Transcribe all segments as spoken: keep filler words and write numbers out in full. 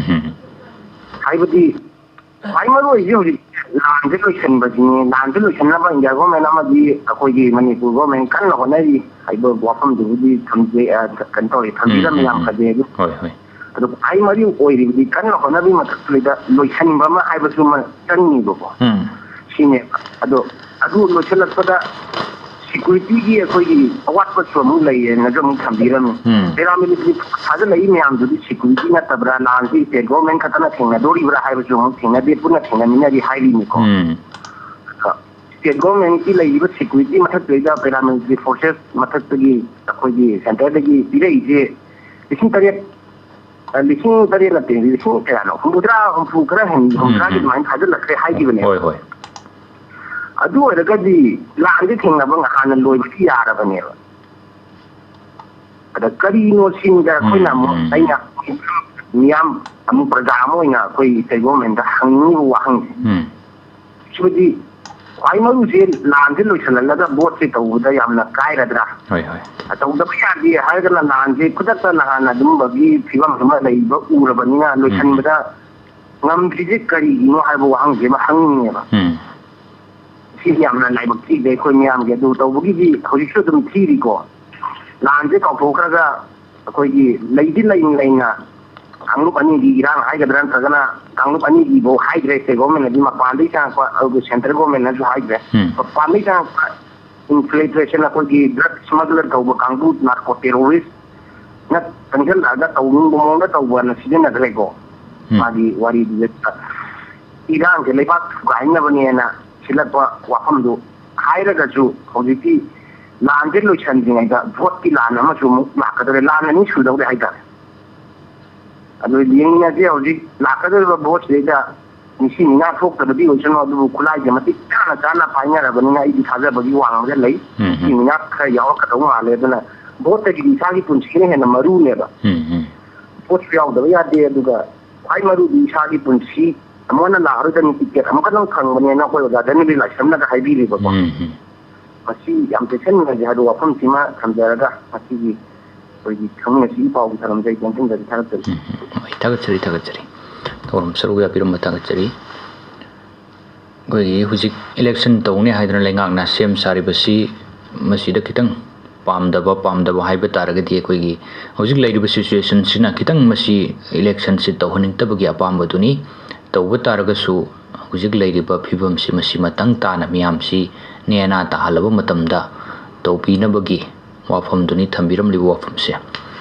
ꯎꯝ꯫ ꯍꯥꯏꯕꯗꯤ ꯈ꯭ꯋꯥꯏ ꯃꯔꯨ ꯑꯣꯏꯔꯤꯁꯦ ꯍꯧꯖꯤꯛ ꯂꯥꯟꯁꯦ ꯂꯣꯏꯁꯤꯟꯕꯁꯤꯅꯤ꯫ ꯂꯥꯟꯁꯦ ꯂꯣꯏꯁꯤꯟꯅꯕ ꯏꯟꯗꯤꯌꯥ ꯒꯣꯔꯃꯦꯟ ꯑꯃꯗꯤ ꯑꯩꯈꯣꯏꯒꯤ ꯃꯅꯤꯄꯨꯔ ꯒꯣꯔꯃꯦꯟ ꯀꯟꯅ ꯍꯣꯠꯅꯔꯤ ꯍꯥꯏꯕ ꯋꯥꯐꯝꯗꯨꯕꯨꯗꯤ ꯊꯝꯖꯩ, ꯑ, ꯀꯩꯅꯣ ꯇꯧꯔꯦ, ꯊꯝꯕꯤꯔꯝꯃꯦ, ꯎꯝ, ꯌꯥꯝ ꯎꯝ, ꯎꯝ꯫ ꯐꯖꯩ꯫ ꯑꯗꯨ ꯍꯣꯏ, ꯍꯣꯏ꯫ ꯑꯗꯣ ꯈ꯭ꯋꯥꯏ ꯃꯔꯨ ꯑꯣꯏꯔꯤꯕꯗꯤ ꯀꯟꯅ ꯍꯣꯠꯅꯕꯒꯤ ꯃꯊꯛꯇꯨꯗ ꯂꯣꯏꯁꯤꯟꯕ ꯑꯃ ꯍꯥꯏꯕꯁꯨ ꯑꯃ ꯆꯪꯉꯤꯕꯀꯣ꯫ ꯎꯝ꯫ ꯁꯤꯅꯦꯕ꯫ ꯑꯗꯣ ꯑꯗꯨ ꯂꯣꯏꯁꯤꯜꯂꯛꯄꯗ ꯁꯦꯀ꯭ꯌꯨꯔꯤꯇꯤꯒꯤ ꯑꯩꯈꯣꯏꯒꯤ ꯑꯋꯥꯠꯄꯁꯨ ꯑꯃꯨꯛ ꯂꯩꯌꯦꯅꯁꯨ ꯑꯃꯨꯛ ꯊꯝꯕꯤꯔꯝꯃꯤ꯫ ꯎꯝ꯫ ꯄꯦꯔꯥꯃꯤꯂꯤꯇꯔꯤ ꯊꯥꯖꯤꯜꯂꯛꯏ ꯃꯌꯥꯝꯗꯨꯗꯤ ꯁꯦꯀ꯭ꯌꯨꯔꯤꯇꯤ ꯅꯠꯇꯕ꯭ꯔꯥ? ꯂꯥꯟꯁꯤ ꯁ꯭ꯇꯦꯠ ꯒꯣꯔꯃꯦꯟ ꯈꯛꯇꯅ ꯊꯦꯡꯅꯗꯣꯔꯤꯕ꯭ꯔꯥ ꯍꯥꯏꯕꯁꯨ ꯑꯃꯨꯛ ꯊꯦꯡꯅꯗꯦ, ꯄꯨꯟꯅ ꯊꯦꯡꯅꯃꯤꯟꯅꯔꯤ ꯍꯥꯏꯔꯤꯅꯤꯀꯣ꯫ ꯎꯝ꯫ ꯑꯗꯣ ꯁ꯭ꯇꯦꯠ ꯒꯣꯔꯃꯦꯟꯒꯤ ꯂꯩꯔꯤꯕ ꯁꯦꯀ꯭ꯌꯨꯔꯤꯇꯤ ꯃꯊꯛꯇꯩꯗ ꯄꯦꯔꯥꯃꯤꯂꯤꯇꯔꯤ ꯐꯣꯔꯁꯦꯁ ꯃꯊꯛꯇꯒꯤ ꯑꯩꯈꯣꯏꯒꯤ ꯁꯦꯟꯇꯔꯗꯒꯤ ꯄꯤꯔꯛꯏꯁꯦ ꯂꯤꯁꯤꯡ ꯇꯔꯦꯠ, ꯑ, ꯂꯤꯁꯤꯡ ꯇꯔꯦꯠ ꯅꯠꯇꯦ, ꯂꯤꯁꯤꯡ ꯀꯌꯥꯅꯣ? ꯍꯨꯝꯐꯨꯇꯔꯥ, ꯍꯨꯝꯐꯨ ꯈꯔ ꯍꯦꯟ-, ꯎꯝ, ꯍꯨꯝꯐꯨꯇꯔꯥꯗꯤ ꯎꯝ꯫ ꯑꯗꯨꯃꯥꯏꯅ ꯊꯥꯖꯤꯜꯂꯛꯈ꯭ꯔꯦ ꯍꯥꯏꯈꯤꯕꯅꯦꯕ꯫ ꯍꯣꯏ, ꯍꯣꯏ꯫ ꯑꯗꯨ ꯑꯣꯏꯔꯒꯗꯤ ꯂꯥꯟꯁꯦ ꯊꯦꯡꯅꯕ ꯍꯥꯟꯅ ꯂꯣꯏꯕꯗꯤ ꯌꯥꯔꯕꯅꯦꯕ꯫ ꯑꯗ ꯀꯔꯤꯅꯣ ꯁꯤꯅꯤꯗ ꯑꯩꯈꯣꯏꯅ ꯎꯝ, ꯑꯃꯨꯛ, ꯎꯝ꯫ ꯑꯩꯅ ꯃꯤꯌꯥꯝ ꯑꯃꯨꯛ ꯄ꯭ꯔꯖꯥ ꯑꯃ ꯑꯣꯏꯅ ꯑꯩꯈꯣꯏ ꯁ꯭ꯇꯦꯠ ꯒꯣꯔꯃꯦꯟꯗ ꯍꯪꯅꯤꯡꯉꯤꯕ ꯋꯥꯍꯪꯁꯦ꯫ ꯎꯝ꯫ ꯁꯤꯕꯨꯗꯤ ꯈ꯭ꯋꯥꯏ ꯃꯔꯨꯁꯦ ꯂꯥꯟꯁꯦ ꯂꯣꯏꯁꯤꯜꯍꯜꯂꯒ ꯚꯣꯠꯁꯦ ꯇꯧꯕꯗ ꯌꯥꯝꯅ ꯀꯥꯏꯔꯗ꯭ꯔꯥ? ꯍꯣꯏ, ꯍꯣꯏ꯫ ꯇꯧꯗꯕ ꯌꯥꯗꯦ ꯍꯥꯏꯔꯒꯅ ꯂꯥꯟꯁꯦ ꯈꯨꯗꯛꯇ ꯅꯍꯥꯟ ꯑꯗꯨꯝꯕꯒꯤ ꯐꯤꯕꯝ ꯑꯃ ꯂꯩꯕ ꯎꯔꯕꯅꯤꯅ ꯎꯝ꯫ ꯂꯣꯏꯁꯤꯟꯕꯗ ꯉꯝꯗ꯭ꯔꯤꯁꯦ ꯀꯔꯤꯒꯤꯅꯣ ꯍꯥꯏꯕ ꯋꯥꯍꯪꯁꯦ ꯑꯃ ꯍꯪꯅꯤꯡꯉꯦꯕ꯫ ꯎꯝ꯫ ꯁꯤ ꯌꯥꯝꯅ ꯂꯥꯏꯕꯛ ꯊꯤꯗꯦ ꯑꯩꯈꯣꯏ ꯃꯌꯥꯝꯒꯤ꯫ ꯑꯗꯨ ꯇꯧꯕꯒꯤꯗꯤ ꯍꯧꯖꯤꯛꯁꯨ ꯑꯗꯨꯝ ꯊꯤꯔꯤꯀꯣ꯫ ꯂꯥꯟꯁꯦ ꯀꯥꯎꯊꯣꯛꯈ꯭ꯔꯒ ꯑꯩꯈꯣꯏꯒꯤ ꯂꯩꯗꯤ ꯂꯩꯅ ꯂꯩꯅ ꯀꯥꯡꯂꯨꯞ ꯑꯅꯤꯒꯤ ꯏꯔꯥꯡ ꯍꯥꯏꯒꯗ꯭ꯔꯥ ꯅꯠꯇ꯭ꯔꯒꯅ ꯀꯥꯡꯂꯨꯞ ꯑꯅꯤꯒꯤꯐꯧ ꯍꯥꯏꯗ꯭ꯔꯦ ꯁ꯭ꯇꯦꯠ ꯒꯣꯔꯃꯦꯟꯅꯗꯤ, ꯃꯄꯥꯟꯗꯒꯤ ꯆꯪꯉꯛꯄ, ꯑꯗꯨꯒ ꯁꯦꯟꯇ꯭ꯔꯦꯜ ꯒꯣꯔꯃꯦꯟꯅꯁꯨ ꯍꯥꯏꯗ꯭ꯔꯦ꯫ ꯎꯝ꯫ ꯃꯄꯥꯟꯗꯒꯤ ꯆꯪꯉꯛꯄ ꯏꯟꯐꯤꯜꯇ꯭ꯔꯦꯁꯟ, ꯑꯩꯈꯣꯏꯒꯤ ꯗ꯭ꯔꯒ ꯁ꯭ꯃꯒꯂꯔ ꯇꯧꯕ ꯀꯥꯡꯕꯨ, ꯅꯥꯔꯀꯣ ꯇꯦꯔꯣꯔꯤꯁꯅ ꯆꯪꯁꯤꯜꯂꯛꯑꯒ ꯇꯧꯅꯤꯡꯕ ꯃꯑꯣꯡꯗ ꯇꯧꯕꯅ ꯁꯤꯖꯤꯟꯅꯈ꯭ꯔꯦꯀꯣ꯫ ꯎꯝ꯫ ꯃꯥꯒꯤ ꯋꯥꯔꯤꯗꯨꯗ ꯏꯔꯥꯡꯁꯦ ꯂꯩꯕꯥꯛ ꯊꯨꯒꯥꯏꯅꯕꯅꯦꯅ ꯁꯤꯜꯂꯛꯄ ꯋꯥꯐꯝꯗꯨ ꯍꯥꯏꯔꯒꯁꯨ ꯍꯧꯖꯤꯛꯇꯤ ꯂꯥꯟꯁꯦ ꯂꯣꯏꯁꯤꯟꯗ꯭ꯔꯤꯉꯩꯗ ꯚꯣꯠꯀꯤ ꯂꯥꯟ ꯑꯃꯁꯨ ꯑꯃꯨꯛ ꯂꯥꯛꯀꯗꯧꯔꯦ, ꯂꯥꯟ ꯑꯅꯤ ꯁꯨꯗꯧꯔꯦ ꯍꯥꯏꯇꯥꯔꯦ꯫ ꯑꯗꯨ ꯌꯦꯡꯃꯤꯟꯅꯁꯦ꯫ ꯍꯧꯖꯤꯛ ꯂꯥꯛꯀꯗꯧꯔꯤꯕ ꯚꯣꯠꯁꯤꯗꯩꯗ ꯅꯤꯡꯁꯤꯡ ꯅꯤꯉꯥ ꯊꯣꯛꯇꯕꯗꯤ ꯑꯣꯏꯁꯅꯨ, ꯑꯗꯨꯕꯨ ꯈꯨꯠꯂꯥꯏꯁꯦ ꯃꯇꯤꯛ ꯆꯥꯅ ꯆꯥꯅ ꯄꯥꯏꯅꯔꯕꯅꯤꯅ ꯑꯩꯗꯤ ꯊꯥꯖꯕꯒꯤ ꯋꯥꯡꯃꯗ ꯂꯩ꯫ ꯎꯝ, ꯎꯝ꯫ ꯅꯤꯡꯁꯤꯡ ꯅꯤꯉꯥ ꯈꯔ ꯌꯥꯎꯔꯛꯀꯗꯧ ꯃꯥꯜꯂꯦ꯫ ꯑꯗꯨꯅ ꯚꯣꯠꯇꯒꯤꯗꯤ ꯏꯁꯥꯒꯤ ꯄꯨꯟꯁꯤꯅ ꯍꯦꯟꯅ ꯃꯔꯨꯅꯦꯕ꯫ ꯎꯝ, ꯎꯝ꯫ ꯚꯣꯠꯁꯨ ꯌꯥꯎꯗꯕ ꯌꯥꯗꯦ, ꯑꯗꯨꯒ ꯈ꯭ꯋꯥꯏ ꯃꯔꯨꯗꯤ ꯏꯁꯥꯒꯤ ꯄꯨꯟꯁꯤ꯫ ꯑꯃꯨꯛ ꯍꯟꯅ ꯂꯥꯛꯑꯔꯣꯏꯗꯕꯅꯤ, ꯇꯤꯀꯦꯠ ꯑꯃꯨꯛꯈꯛꯇꯪ ꯐꯪꯕꯅꯦꯅ ꯑꯩꯈꯣꯏ ꯑꯣꯖꯥ ꯙꯅꯕꯤꯔ ꯂꯥꯏꯁ꯭ꯔꯝꯅꯒ ꯍꯥꯏꯕꯤꯔꯤꯕꯀꯣ꯫ ꯎꯝ, ꯎꯝ꯫ ꯃꯁꯤ ꯌꯥꯝ ꯆꯦꯛꯁꯤꯟꯃꯤꯟꯅꯁꯦ ꯍꯥꯏꯕ ꯋꯥꯐꯝꯁꯤꯃ ꯊꯝꯖꯔꯒ ꯉꯁꯤꯒꯤ ꯑꯩꯈꯣꯏꯒꯤ ꯈꯪꯍꯟꯅꯁꯤ ꯄꯥꯎꯒꯤ ꯊꯧꯔꯝꯁꯦ ꯑꯩ ꯇꯦꯟꯁꯤꯟꯖꯔꯤ, ꯊꯥꯒꯠꯆꯔꯤ꯫ ꯎꯝ, ꯎꯝ, ꯍꯣꯏ, ꯊꯥꯒꯠꯆꯔꯤ, ꯊꯥꯒꯠꯆꯔꯤ꯫ ꯊꯧꯔꯝ ꯁꯔꯨꯛ ꯌꯥꯕꯤꯔꯝꯕ ꯊꯥꯒꯠꯆꯔꯤ꯫ ꯑꯩꯈꯣꯏꯒꯤ ꯍꯧꯖꯤꯛ election ꯇꯧꯅꯤ ꯍꯥꯏꯗꯨꯅ ꯂꯩꯉꯥꯛꯅ ꯁꯦꯝ ꯁꯥꯔꯤꯕꯁꯤ, ꯃꯁꯤꯗ ꯈꯤꯇꯪ ꯄꯥꯝꯗꯕ, ꯄꯥꯝꯗꯕ ꯍꯥꯏꯕ ꯇꯥꯔꯒꯗꯤ, ꯑꯩꯈꯣꯏꯒꯤ ꯍꯧꯖꯤꯛ ꯂꯩꯔꯤꯕ situationꯁꯤꯅ ꯈꯤꯇꯪ ꯃꯁꯤ electionꯁꯤ ꯇꯧꯍꯟꯅꯤꯡꯗꯕꯒꯤ ꯑꯄꯥꯝꯕꯗꯨꯅꯤ꯫ ꯇꯧꯕ ꯇꯥꯔꯒꯁꯨ, ꯍꯧꯖꯤꯛ ꯂꯩꯔꯤꯕ ꯐꯤꯕꯝꯁꯤ, ꯃꯁꯤ ꯃꯇꯥꯡ ꯇꯥꯅ ꯃꯤꯌꯥꯝꯁꯤ ꯅꯦꯅꯥ ꯇꯥꯍꯜꯂꯕ ꯃꯇꯝꯗ ꯇꯧꯕꯤꯅꯕꯒꯤ ꯋꯥꯐꯝꯗꯨꯅꯤ ꯊꯝꯕꯤꯔꯝꯂꯤꯕ ꯋꯥꯐꯝꯁꯦ꯫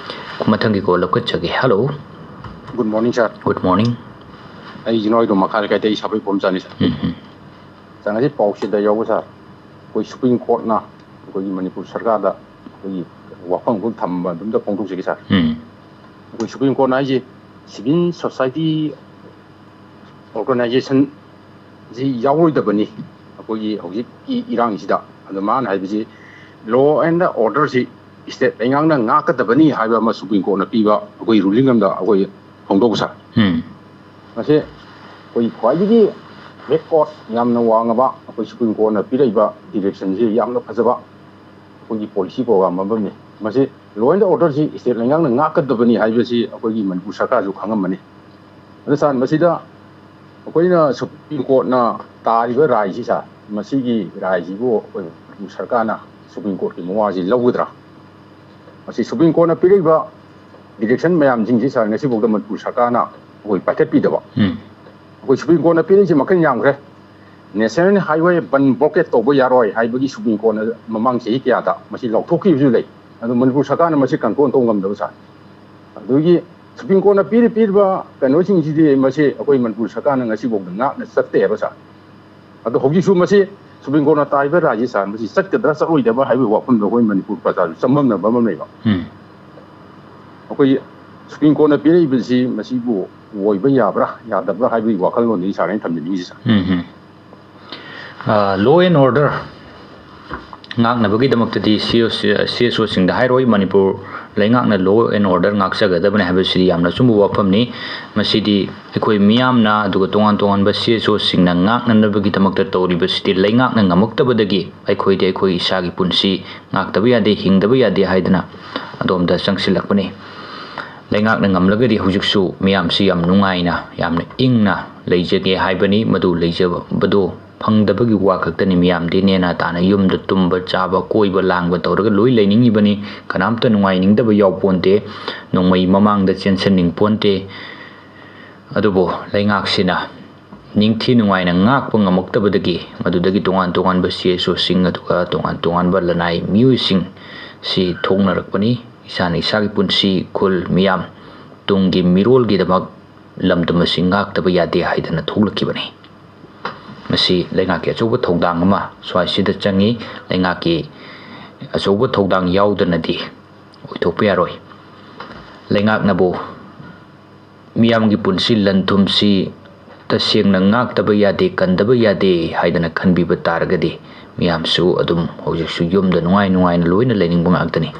ꯃꯊꯪꯒꯤ call ꯂꯧꯈꯠꯆꯒꯦ꯫ Hello꯫ Good morning, sir꯫ Good morning꯫ ꯑꯩ ꯖꯤꯅꯣꯏꯗꯣ ꯃꯈꯥ ꯂꯩꯀꯥꯏꯗ ꯑꯩ ꯁꯥꯕꯩ ꯄꯣꯝꯆꯥꯅꯤ, sir꯫ ꯎꯝ, ꯎꯝ꯫ Sir, ꯉꯁꯤ ꯄꯥꯎꯆꯦꯗ ꯌꯥꯎꯕ, sir, ꯑꯩꯈꯣꯏ Supreme Courtꯅ ꯑꯩꯈꯣꯏꯒꯤ ꯃꯅꯤꯄꯨꯔ ꯁꯔꯀꯥꯔꯗ ꯑꯩꯈꯣꯏꯒꯤ ꯋꯥꯐꯝ ꯑꯃꯈꯛ ꯊꯝꯕ ꯑꯗꯨꯝꯇ ꯐꯣꯡꯗꯣꯛꯆꯒꯦ, sir꯫ ꯎꯝ꯫ ꯑꯩꯈꯣꯏ Supreme Courtꯅ ꯍꯥꯏꯁꯦ civil society organizationꯁꯤ ꯌꯥꯎꯔꯣꯏꯗꯕꯅꯤ ꯑꯩꯈꯣꯏꯒꯤ ꯍꯧꯖꯤꯛꯀꯤ ꯏꯔꯥꯡꯁꯤꯗ꯫ ꯑꯗꯣ ꯃꯥꯅ ꯍꯥꯏꯕꯁꯤ law and orderꯁꯤ state ꯂꯩꯉꯥꯛꯅ ꯉꯥꯛꯀꯗꯕꯅꯤ ꯍꯥꯏꯕ ꯑꯃ Supreme Courtꯅ ꯄꯤꯕ ꯑꯩꯈꯣꯏ ruling ꯑꯃꯗ ꯑꯩꯈꯣꯏ ꯐꯣꯡꯗꯣꯛꯄ, sir꯫ ꯎꯝ꯫ ꯃꯁꯤ ꯑꯩꯈꯣꯏ ꯈ꯭ꯋꯥꯏꯗꯒꯤ record ꯌꯥꯝꯅ ꯋꯥꯡꯉꯕ ꯑꯩꯈꯣꯏ Supreme Courtꯅ ꯄꯤꯔꯛꯏꯕ directionꯁꯤ ꯌꯥꯝꯅ ꯐꯖꯕ ꯑꯩꯈꯣꯏꯒꯤ policy program ꯑꯃꯅꯤ꯫ ꯃꯁꯤ law and orderꯁꯤ state ꯂꯩꯉꯥꯛꯅ ꯉꯥꯛꯀꯗꯕꯅꯤ ꯍꯥꯏꯕꯁꯤ ꯑꯩꯈꯣꯏꯒꯤ ꯃꯅꯤꯄꯨꯔ ꯁꯔꯀꯥꯔꯁꯨ ꯈꯪꯉꯝꯃꯅꯤ꯫ ꯑꯗꯨ, sir, ꯃꯁꯤꯗ ꯑꯩꯈꯣꯏꯅ Supreme Courtꯅ ꯇꯥꯔꯤꯕ ꯔꯥꯏꯁꯤ, sir, ꯃꯁꯤꯒꯤ ꯔꯥꯏꯁꯤꯕꯨ ꯑꯩꯈꯣꯏ ꯃꯅꯤꯄꯨꯔ ꯁꯔꯀꯥꯔꯅ Supreme Courtꯀꯤ ꯃꯋꯥꯁꯤ ꯂꯧꯒꯗ꯭ꯔꯥ? ꯃꯁꯤ Supreme Courtꯅ ꯄꯤꯔꯛꯏꯕ direction ꯃꯌꯥꯝꯁꯤꯡꯁꯤ, sir, ꯉꯁꯤꯐꯥꯎꯗ ꯃꯅꯤꯄꯨꯔ ꯁꯔꯀꯥꯔꯅ ꯑꯩꯈꯣꯏ ꯄꯥꯏꯈꯠꯄꯤꯗꯕ꯫ ꯎꯝ꯫ ꯑꯩꯈꯣꯏ Supreme Courtꯅ ꯄꯤꯔꯛꯏꯁꯤ ꯃꯈꯜ ꯌꯥꯝꯈ꯭ꯔꯦ꯫ National highway ꯕꯟ blockade ꯇꯧꯕ ꯌꯥꯔꯣꯏ ꯍꯥꯏꯕꯒꯤ Supreme Courtꯅ ꯃꯃꯥꯡ ꯆꯍꯤ ꯀꯌꯥꯗ ꯃꯁꯤ ꯂꯥꯎꯊꯣꯛꯈꯤꯕꯁꯨ ꯂꯩ꯫ ꯑꯗꯨ ꯃꯅꯤꯄꯨꯔ ꯁꯔꯀꯥꯔꯅ ꯃꯁꯤ control ꯇꯧ ꯉꯝꯗꯕ, sir꯫ ꯑꯗꯨꯒꯤ Supreme Courtꯅ ꯄꯤꯔꯤ, ꯄꯤꯔꯤꯕ ꯀꯩꯅꯣꯁꯤꯡꯁꯤꯗꯤ ꯃꯁꯤ ꯑꯩꯈꯣꯏ ꯃꯅꯤꯄꯨꯔ ꯁꯔꯀꯥꯔꯅ ꯉꯁꯤꯐꯥꯎꯗ ꯉꯥꯛꯅ ꯆꯠꯇꯦ ꯍꯥꯏꯕ, sir꯫ ꯑꯗꯣ ꯍꯧꯖꯤꯛꯁꯨ ꯃꯁꯤ Supreme Courtꯅ ꯇꯥꯔꯤꯕ ꯔꯥꯏꯁꯤ, sir, ꯃꯁꯤ ꯆꯠꯀꯗ꯭ꯔꯥ ꯆꯠꯂꯣꯏꯗꯕ꯭ꯔꯥ ꯍꯥꯏꯕꯒꯤ ꯋꯥꯐꯝꯗ ꯑꯩꯈꯣꯏ ꯃꯅꯤꯄꯨꯔ ꯄ꯭ꯔꯖꯥꯁꯨ ꯆꯃꯝꯅꯕ ꯑꯃ ꯂꯩꯕ꯫ ꯎꯝ꯫ ꯑꯩꯈꯣꯏ Supreme Courtꯅ ꯄꯤꯔꯛꯏꯕꯁꯤ ꯃꯁꯤꯕꯨ ꯑꯣꯏꯕ ꯌꯥꯕ꯭ꯔꯥ ꯌꯥꯗꯕ꯭ꯔꯥ ꯍꯥꯏꯕꯒꯤ ꯋꯥꯈꯜꯂꯣꯟꯗꯨꯅꯤ, sir, ꯑꯩꯅ ꯊꯝꯖꯅꯤꯡꯉꯤꯁꯤ, sir꯫ ꯎꯝ, ꯎꯝ꯫ ꯑ, law and order ꯉꯥꯛꯅꯕꯒꯤꯗꯃꯛꯇꯗꯤ CSO, CSOꯁꯤꯡꯗ ꯍꯥꯏꯔꯣꯏ, ꯃꯅꯤꯄꯨꯔ ꯂꯩꯉꯥꯛꯅ law and order ꯉꯥꯛꯆꯒꯗꯕꯅꯤ ꯍꯥꯏꯕꯁꯤꯗꯤ ꯌꯥꯝꯅ ꯑꯆꯨꯝꯕ ꯋꯥꯐꯝꯅꯤ꯫ ꯃꯁꯤꯗꯤ ꯑꯩꯈꯣꯏ ꯃꯤꯌꯥꯝꯅ, ꯑꯗꯨꯒ ꯇꯣꯉꯥꯟ ꯇꯣꯉꯥꯟꯕ CSOꯁꯤꯡꯅ ꯉꯥꯛꯅꯅꯕꯒꯤꯗꯃꯛꯇ ꯇꯧꯔꯤꯕꯁꯤꯗꯤ ꯂꯩꯉꯥꯛꯅ ꯉꯝꯃꯛꯇꯕꯗꯒꯤ ꯑꯩꯈꯣꯏꯗꯤ ꯑꯩꯈꯣꯏ ꯏꯁꯥꯒꯤ ꯄꯨꯟꯁꯤ ꯉꯥꯛꯇꯕ ꯌꯥꯗꯦ, ꯍꯤꯡꯗꯕ ꯌꯥꯗꯦ ꯍꯥꯏꯗꯅ ꯑꯗꯣꯝꯗ ꯆꯪꯁꯤꯜꯂꯛꯄꯅꯤ꯫ ꯂꯩꯉꯥꯛꯅ ꯉꯝꯂꯒꯗꯤ ꯍꯧꯖꯤꯛꯁꯨ ꯃꯤꯌꯥꯝꯁꯤ ꯌꯥꯝ ꯅꯨꯡꯉꯥꯏꯅ, ꯌꯥꯝꯅ ꯏꯪꯅ ꯂꯩꯖꯒꯦ ꯍꯥꯏꯕꯅꯤ꯫ ꯃꯗꯨ ꯂꯩꯖꯕꯗꯣ ꯐꯪꯗꯕꯒꯤ ꯋꯥ ꯈꯛꯇꯅꯤ꯫ ꯃꯤꯌꯥꯝꯗꯤ ꯅꯦꯅꯥ ꯇꯥꯅ ꯌꯨꯝꯗ ꯇꯨꯝꯕ, ꯆꯥꯕ, ꯀꯣꯏꯕ, ꯂꯥꯡꯕ ꯇꯧꯔꯒ ꯂꯣꯏ ꯂꯩꯅꯤꯡꯉꯤꯕꯅꯤ꯫ ꯀꯅꯥꯝꯇ ꯅꯨꯡꯉꯥꯏꯅꯤꯡꯗꯕ ꯌꯥꯎꯄꯣꯟꯇꯦ꯫ ꯅꯣꯡꯃꯩ ꯃꯃꯥꯡꯗ ꯆꯦꯟꯁꯤꯟꯅꯤꯡ ꯄꯣꯟꯇꯦ꯫ ꯑꯗꯨꯕꯨ ꯂꯩꯉꯥꯛꯁꯤꯅ ꯅꯤꯡꯊꯤ ꯅꯨꯡꯉꯥꯏꯅ ꯉꯥꯛꯄ ꯉꯝꯃꯛꯇꯕꯗꯒꯤ ꯃꯗꯨꯗꯒꯤ ꯇꯣꯉꯥꯟ ꯇꯣꯉꯥꯟꯕ ꯁꯤ ꯑꯦꯁ ꯑꯣꯁꯤꯡ, ꯑꯗꯨꯒ ꯇꯣꯉꯥꯟ ꯇꯣꯉꯥꯟꯕ ꯂꯅꯥꯏ ꯃꯤꯑꯣꯏꯁꯤꯡ ꯁꯤ ꯊꯣꯛꯅꯔꯛꯄꯅꯤ꯫ ꯏꯁꯥꯅ ꯏꯁꯥꯒꯤ ꯄꯨꯟꯁꯤ, ꯈꯨꯜ, ꯃꯤꯌꯥꯝ, ꯇꯨꯡꯒꯤ ꯃꯤꯔꯣꯜꯒꯤꯗꯃꯛ ꯂꯝꯗꯝ ꯑꯁꯤ ꯉꯥꯛꯇꯕ ꯌꯥꯗꯦ ꯍꯥꯏꯗꯅ ꯊꯣꯛꯂꯛꯈꯤꯕꯅꯤ꯫ ꯃꯁꯤ ꯂꯩꯉꯥꯛꯀꯤ ꯑꯆꯧꯕ ꯊꯧꯗꯥꯡ ꯑꯃ ꯁ꯭ꯋꯥꯏꯁꯤꯗ ꯆꯪꯉꯤ꯫ ꯂꯩꯉꯥꯛꯀꯤ ꯑꯆꯧꯕ ꯊꯧꯗꯥꯡ ꯌꯥꯎꯗꯅꯗꯤ ꯑꯣꯏꯊꯣꯛꯄ ꯌꯥꯔꯣꯏ꯫ ꯂꯩꯉꯥꯛꯅꯕꯨ ꯃꯤꯌꯥꯝꯒꯤ ꯄꯨꯟꯁꯤ, ꯂꯟ ꯊꯨꯝꯁꯤ ꯇꯁꯦꯡꯅ ꯉꯥꯛꯇꯕ ꯌꯥꯗꯦ, ꯀꯟꯗꯕ ꯌꯥꯗꯦ ꯍꯥꯏꯗꯅ ꯈꯟꯕꯤꯕ ꯇꯥꯔꯒꯗꯤ, ꯃꯤꯌꯥꯝꯁꯨ ꯑꯗꯨꯝ ꯍꯧꯖꯤꯛꯁꯨ ꯌꯨꯝꯗ ꯅꯨꯡꯉꯥꯏ ꯅꯨꯡꯉꯥꯏꯅ ꯂꯣꯏꯅ ꯂꯩꯅꯤꯡꯕ ꯉꯥꯛꯇꯅꯤ꯫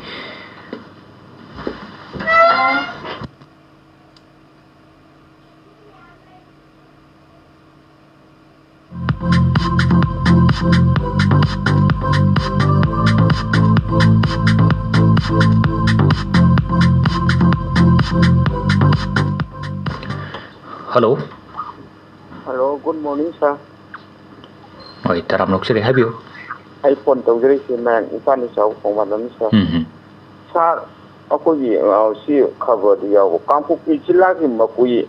Hello꯫ Hello, good morning, sir꯫ ꯍꯣꯏ, ꯇꯔꯥꯝ ꯑꯣꯛꯆꯔꯤ, ꯍꯥꯏꯕꯤꯌꯨ꯫ ꯑꯩ ꯐꯣꯟ ꯇꯧꯖꯔꯛꯏꯁꯦ ꯃꯌꯥꯡ ꯏꯝꯐꯥꯜꯗꯒꯤ ꯆꯥꯎꯕ ꯈꯣꯡꯕꯥꯟꯗꯅꯤ, sir꯫ ꯎꯝ, ꯎꯝ꯫ Sir, ꯑꯩꯈꯣꯏꯒꯤ, ꯑ, ꯁꯤ ꯈꯕꯔꯗ ꯌꯥꯎꯕ ꯀꯥꯡꯄꯣꯛꯄꯤ ꯖꯤꯂꯥꯒꯤ ꯃꯀꯨꯏ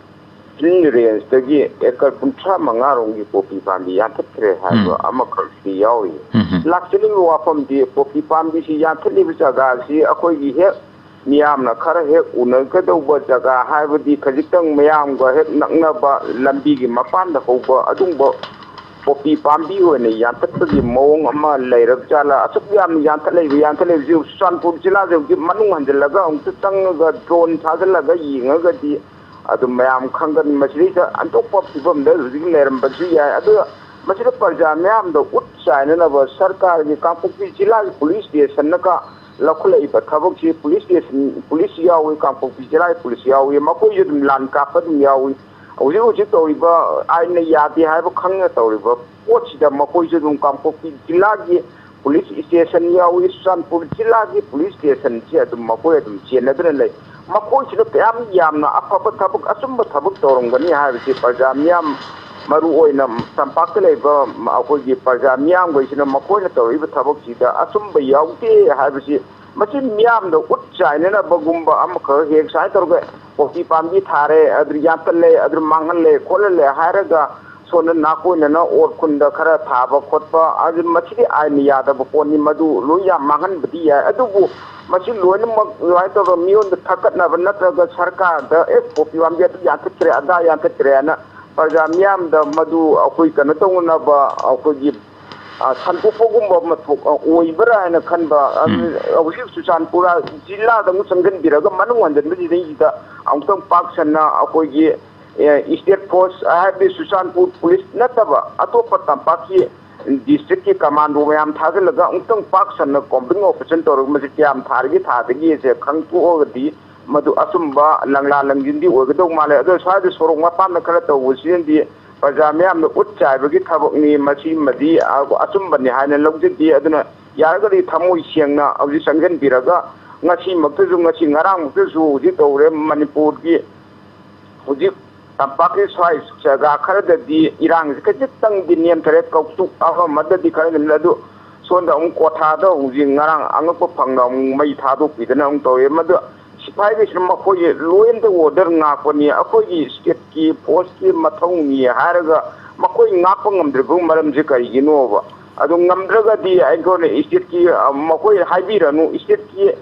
ꯐꯤꯜ ꯔꯦꯟꯖꯇꯒꯤ ꯑꯦꯀꯔ ꯀꯨꯟꯊ꯭ꯔꯥ ꯃꯉꯥ ꯔꯣꯝꯒꯤ ꯄꯣꯄꯤ ꯄꯥꯝꯕꯤ ꯌꯥꯟꯊꯠꯈ꯭ꯔꯦ ꯍꯥꯏꯕ ꯎꯝ꯫ ꯑꯃꯈꯛꯇꯤ ꯌꯥꯎꯔꯤ꯫ ꯎꯝ, ꯎꯝ꯫ ꯂꯥꯛꯆꯅꯤꯡꯕ ꯋꯥꯐꯝꯗꯤ, ꯄꯣꯄꯤ ꯄꯥꯝꯕꯤꯁꯤ ꯌꯥꯟꯊꯠꯂꯤꯕ ꯖꯒꯥꯁꯤ ꯑꯩꯈꯣꯏꯒꯤ ꯍꯦꯛ ꯃꯤꯌꯥꯝꯅ ꯈꯔ ꯍꯦꯛ ꯎꯅꯒꯗꯧꯕ ꯖꯒꯥ, ꯍꯥꯏꯕꯗꯤ ꯈꯖꯤꯛꯇꯪ ꯃꯌꯥꯝꯒ ꯍꯦꯛ ꯅꯛꯅꯕ ꯂꯝꯕꯤꯒꯤ ꯃꯄꯥꯟꯗ ꯍꯧꯕ ꯑꯗꯨꯒꯨꯝꯕ ꯄꯣꯄꯤ ꯄꯥꯝꯕꯤ ꯑꯣꯏꯅ ꯌꯥꯟꯊꯠꯄꯒꯤ ꯃꯑꯣꯡ ꯑꯃ ꯂꯩꯔꯕ ꯖꯥꯠꯂꯥ? ꯑꯁꯨꯛ ꯌꯥꯝꯅ ꯌꯥꯟꯊꯠꯂꯛꯏꯕ, ꯌꯥꯟꯊꯠꯂꯛꯏꯕꯁꯤ ꯆꯨꯔꯆꯥꯟꯄꯨꯔ ꯖꯤꯂꯥꯁꯦ ꯍꯧꯖꯤꯛ ꯃꯅꯨꯡ ꯍꯟꯖꯤꯜꯂꯒ ꯑꯃꯨꯛꯇ ꯆꯪꯉꯒ ꯗ꯭ꯔꯣꯟ ꯊꯥꯖꯤꯜꯂꯒ ꯌꯦꯡꯉꯒꯗꯤ ꯑꯗꯨꯝ ꯃꯌꯥꯝ ꯈꯪꯒꯅꯤ꯫ ꯃꯁꯤꯗꯩꯗ ꯑꯟꯇꯣꯛꯄ ꯐꯤꯕꯝꯗ ꯍꯧꯖꯤꯛ ꯂꯩꯔꯝꯕꯁꯨ ꯌꯥꯏ꯫ ꯑꯗꯨꯒ ꯃꯁꯤꯗ ꯄ꯭ꯔꯖꯥ ꯃꯤꯌꯥꯝꯗ ꯎꯠ ꯆꯥꯏꯅꯅꯕ ꯁꯔꯀꯥꯔꯒꯤ ꯀꯥꯡꯄꯣꯛꯄꯤ ꯖꯤꯂꯥꯒꯤ ꯄꯨꯂꯤꯁ ꯁ꯭ꯇꯦꯁꯟꯅꯒ ꯂꯧꯈꯠꯂꯛꯏꯕ ꯊꯕꯛꯁꯤ, ꯄꯨꯂꯤꯁ ꯁ꯭ꯇꯦꯁꯟ, ꯄꯨꯂꯤꯁ ꯌꯥꯎꯏ, ꯀꯥꯡꯄꯣꯛꯄꯤ ꯖꯤꯂꯥꯒꯤ ꯄꯨꯂꯤꯁ ꯌꯥꯎꯏ, ꯃꯈꯣꯏꯁꯨ ꯑꯗꯨꯝ ꯂꯥꯟ ꯀꯥꯞꯄ ꯑꯗꯨꯝ ꯌꯥꯎꯏ꯫ ꯍꯧꯖꯤꯛ ꯍꯧꯖꯤꯛ ꯇꯧꯔꯤꯕ ꯑꯥꯏꯟꯅ ꯌꯥꯗꯦ ꯍꯥꯏꯕ ꯈꯪꯅ ꯇꯧꯔꯤꯕ ꯄꯣꯠꯁꯤꯗ ꯃꯈꯣꯏꯁꯨ ꯑꯗꯨꯝ ꯀꯥꯡꯄꯣꯛꯄꯤ ꯖꯤꯂꯥꯒꯤ ꯄꯨꯂꯤꯁ ꯁ꯭ꯇꯦꯁꯟ ꯌꯥꯎꯏ꯫ ꯆꯨꯔꯆꯥꯟꯄꯨꯔ ꯖꯤꯂꯥꯒꯤ ꯄꯨꯂꯤꯁ ꯁ꯭ꯇꯦꯁꯟꯁꯤ ꯑꯗꯨꯝ ꯃꯈꯣꯏ ꯑꯗꯨꯝ ꯆꯦꯟꯅꯗꯨꯅ ꯂꯩ꯫ ꯃꯈꯣꯏꯁꯤꯅ ꯀꯌꯥꯝ ꯌꯥꯝꯅ ꯑꯐꯕ ꯊꯕꯛ, ꯑꯆꯨꯝꯕ ꯊꯕꯛ ꯇꯧꯔꯝꯒꯅꯤ ꯍꯥꯏꯕꯁꯤ ꯄ꯭ꯔꯖꯥ ꯃꯤꯌꯥꯝ, ꯃꯔꯨ ꯑꯣꯏꯅ ꯇꯝꯄꯥꯛꯇ ꯂꯩꯕ ꯑꯩꯈꯣꯏꯒꯤ ꯄ꯭ꯔꯖꯥ ꯃꯤꯌꯥꯝꯈꯩꯁꯤꯅ ꯃꯈꯣꯏꯅ ꯇꯧꯔꯤꯕ ꯊꯕꯛꯁꯤꯗ ꯑꯆꯨꯝꯕ ꯌꯥꯎꯗꯦ ꯍꯥꯏꯕꯁꯤ, ꯃꯁꯤ ꯃꯤꯌꯥꯝꯗ ꯎꯠ ꯆꯥꯏꯅꯅꯕꯒꯨꯝꯕ ꯑꯃꯈꯛ ꯍꯦꯛ ꯁꯨꯃꯥꯏꯅ ꯇꯧꯔꯒ ꯄꯣꯄꯤ ꯄꯥꯝꯕꯤ ꯊꯥꯔꯦ, ꯑꯗꯨ ꯌꯥꯟꯊꯠꯂꯦ, ꯑꯗꯨ ꯃꯥꯡꯍꯜꯂꯦ, ꯈꯣꯠꯍꯜꯂꯦ ꯍꯥꯏꯔꯒ ꯁꯣꯝꯗ ꯅꯥꯀꯣꯏꯅꯅ ꯑꯣꯠ ꯈꯨꯟꯗ ꯈꯔ ꯊꯥꯕ ꯈꯣꯠꯄ, ꯑꯗꯨ ꯃꯁꯤꯗꯤ ꯑꯥꯏꯟꯅ ꯌꯥꯗꯕ ꯄꯣꯠꯅꯤ꯫ ꯃꯗꯨ ꯂꯣꯏ ꯌꯥꯝ ꯃꯥꯡꯍꯟꯕꯗꯤ ꯌꯥꯏ, ꯑꯗꯨꯕꯨ ꯃꯁꯤ ꯂꯣꯏꯅꯃꯛ ꯑꯗꯨꯃꯥꯏꯅ ꯇꯧꯔꯒ ꯃꯤꯉꯣꯟꯗ ꯊꯛꯀꯠꯅꯕ ꯅꯠꯇ꯭ꯔꯒ ꯁꯔꯀꯥꯔꯗ, "ꯑꯦ, ꯄꯣꯄꯤ ꯄꯥꯝꯕꯤ ꯑꯗꯨ ꯌꯥꯟꯊꯠꯈ꯭ꯔꯦ, ꯑꯗꯥ ꯌꯥꯟꯊꯠꯈ꯭ꯔꯦ" ꯍꯥꯏꯅ ꯄ꯭ꯔꯖꯥ ꯃꯤꯌꯥꯝꯗ ꯃꯗꯨ ꯑꯩꯈꯣꯏ ꯀꯩꯅꯣ ꯇꯧꯅꯅꯕ ꯑꯩꯈꯣꯏꯒꯤ, ꯑ, ꯁꯟꯗꯣꯛꯄꯒꯨꯝꯕ ꯑꯃ ꯊꯣꯛ-, ꯑ, ꯑꯣꯏꯕ꯭ꯔꯥ ꯍꯥꯏꯅ ꯈꯟꯕ꯫ ꯑꯗꯨ ꯎꯝ꯫ ꯍꯧꯖꯤꯛ ꯆꯨꯔꯆꯥꯟꯄꯨꯔ ꯖꯤꯂꯥꯗ ꯑꯃꯨꯛ ꯆꯪꯁꯤꯟꯕꯤꯔꯒ ꯃꯅꯨꯡ ꯍꯟꯖꯤꯟꯕꯁꯤꯗꯩꯁꯤꯗ ꯑꯃꯨꯛꯇꯪ ꯄꯥꯛ ꯁꯟꯅ ꯑꯩꯈꯣꯏꯒꯤ, ꯑꯦ, ꯁ꯭ꯇꯦꯠ ꯐꯣꯔꯁ ꯍꯥꯏꯕꯗꯤ ꯆꯨꯔꯆꯥꯟꯄꯨꯔ ꯄꯨꯂꯤꯁ ꯅꯠꯇꯕ ꯑꯇꯣꯞꯄ ꯇꯝꯄꯥꯛꯀꯤ ꯗꯤꯁꯇ꯭ꯔꯤꯛꯀꯤ ꯀꯃꯥꯟꯗꯣ ꯃꯌꯥꯝ ꯊꯥꯖꯤꯜꯂꯒ ꯑꯃꯨꯛꯇꯪ ꯄꯥꯛ ꯁꯟꯅ ꯀꯣꯝꯕꯤꯡ ꯑꯣꯄꯔꯦꯁꯟ ꯇꯧꯔꯒ ꯃꯁꯤ ꯀꯌꯥꯝ ꯊꯥꯔꯤꯒꯦ ꯊꯥꯗꯒꯦꯁꯦ ꯈꯪꯇꯣꯛꯑꯒꯗꯤ ꯃꯗꯨ ꯑꯆꯨꯝꯕ ꯂꯪꯂꯥ ꯂꯪꯖꯤꯟꯗꯤ ꯑꯣꯏꯒꯗꯧ ꯃꯥꯜꯂꯦ꯫ ꯑꯗꯣ ꯁ꯭ꯋꯥꯏꯗ ꯁꯣꯔꯣꯛ ꯃꯄꯥꯟꯗ ꯈꯔ ꯇꯧꯕꯁꯤꯅꯗꯤ ꯄ꯭ꯔꯖꯥ ꯃꯤꯌꯥꯝꯅ ꯎꯠ ꯆꯥꯏꯕꯒꯤ ꯊꯕꯛꯅꯤ, ꯃꯁꯤꯃꯗꯤ ꯑꯆꯨꯝꯕꯅꯤ ꯍꯥꯏꯅ ꯂꯧꯖꯗꯦ꯫ ꯑꯗꯨꯅ ꯌꯥꯔꯒꯗꯤ ꯊꯃꯣꯏ ꯁꯦꯡꯅ ꯍꯧꯖꯤꯛ ꯆꯪꯁꯤꯟꯕꯤꯔꯒ ꯉꯁꯤꯃꯛꯇꯁꯨ, ꯉꯁꯤ ꯉꯔꯥꯡꯃꯛꯇꯁꯨ ꯍꯧꯖꯤꯛ ꯇꯧꯔꯦ ꯃꯅꯤꯄꯨꯔꯒꯤ ꯍꯧꯖꯤꯛ ꯇꯝꯄꯥꯛꯀꯤ ꯁ꯭ꯋꯥꯏ ꯖꯒꯥ ꯈꯔꯗꯗꯤ ꯏꯔꯥꯡꯁꯤ ꯈꯖꯤꯛꯇꯪꯗꯤ ꯅꯦꯝꯊꯔꯦ, ꯀꯧꯇꯨꯛ ꯑꯃ ꯑꯃꯗꯗꯤ ꯈꯔ ꯅꯦꯝꯂꯦ꯫ ꯑꯗꯨ ꯁꯣꯝꯗ ꯑꯃꯨꯛ ꯀ꯭ꯋꯥꯊꯥꯗ ꯍꯧꯖꯤꯛ ꯉꯔꯥꯡ ꯑꯉꯛꯄ ꯐꯪꯅ ꯑꯃꯨꯛ ꯃꯩ ꯊꯥꯗꯣꯛꯄꯤꯗꯅ ꯑꯃꯨꯛ ꯇꯧꯋꯦ꯫ ꯃꯗꯨ ꯁꯤꯐꯥꯏꯈꯩꯁꯤꯅ ꯃꯈꯣꯏꯒꯤ law and order ꯉꯥꯛꯄꯅꯤ, ꯑꯩꯈꯣꯏꯒꯤ ꯁ꯭ꯇꯦꯠꯀꯤ ꯐꯣꯔꯁꯀꯤ ꯃꯊꯧꯅꯤ ꯍꯥꯏꯔꯒ ꯃꯈꯣꯏ ꯉꯥꯛꯄ ꯉꯝꯗ꯭ꯔꯤꯕ ꯃꯔꯝꯁꯦ ꯀꯔꯤꯒꯤꯅꯣꯕ? ꯑꯗꯨ ꯉꯝꯗ꯭ꯔꯒꯗꯤ ꯑꯩꯈꯣꯏꯅ ꯁ꯭ꯇꯦꯠꯀꯤ, ꯑ, ꯃꯈꯣꯏ ꯍꯥꯏꯕꯤꯔꯅꯨ, ꯁ꯭ꯇꯦꯠꯀꯤ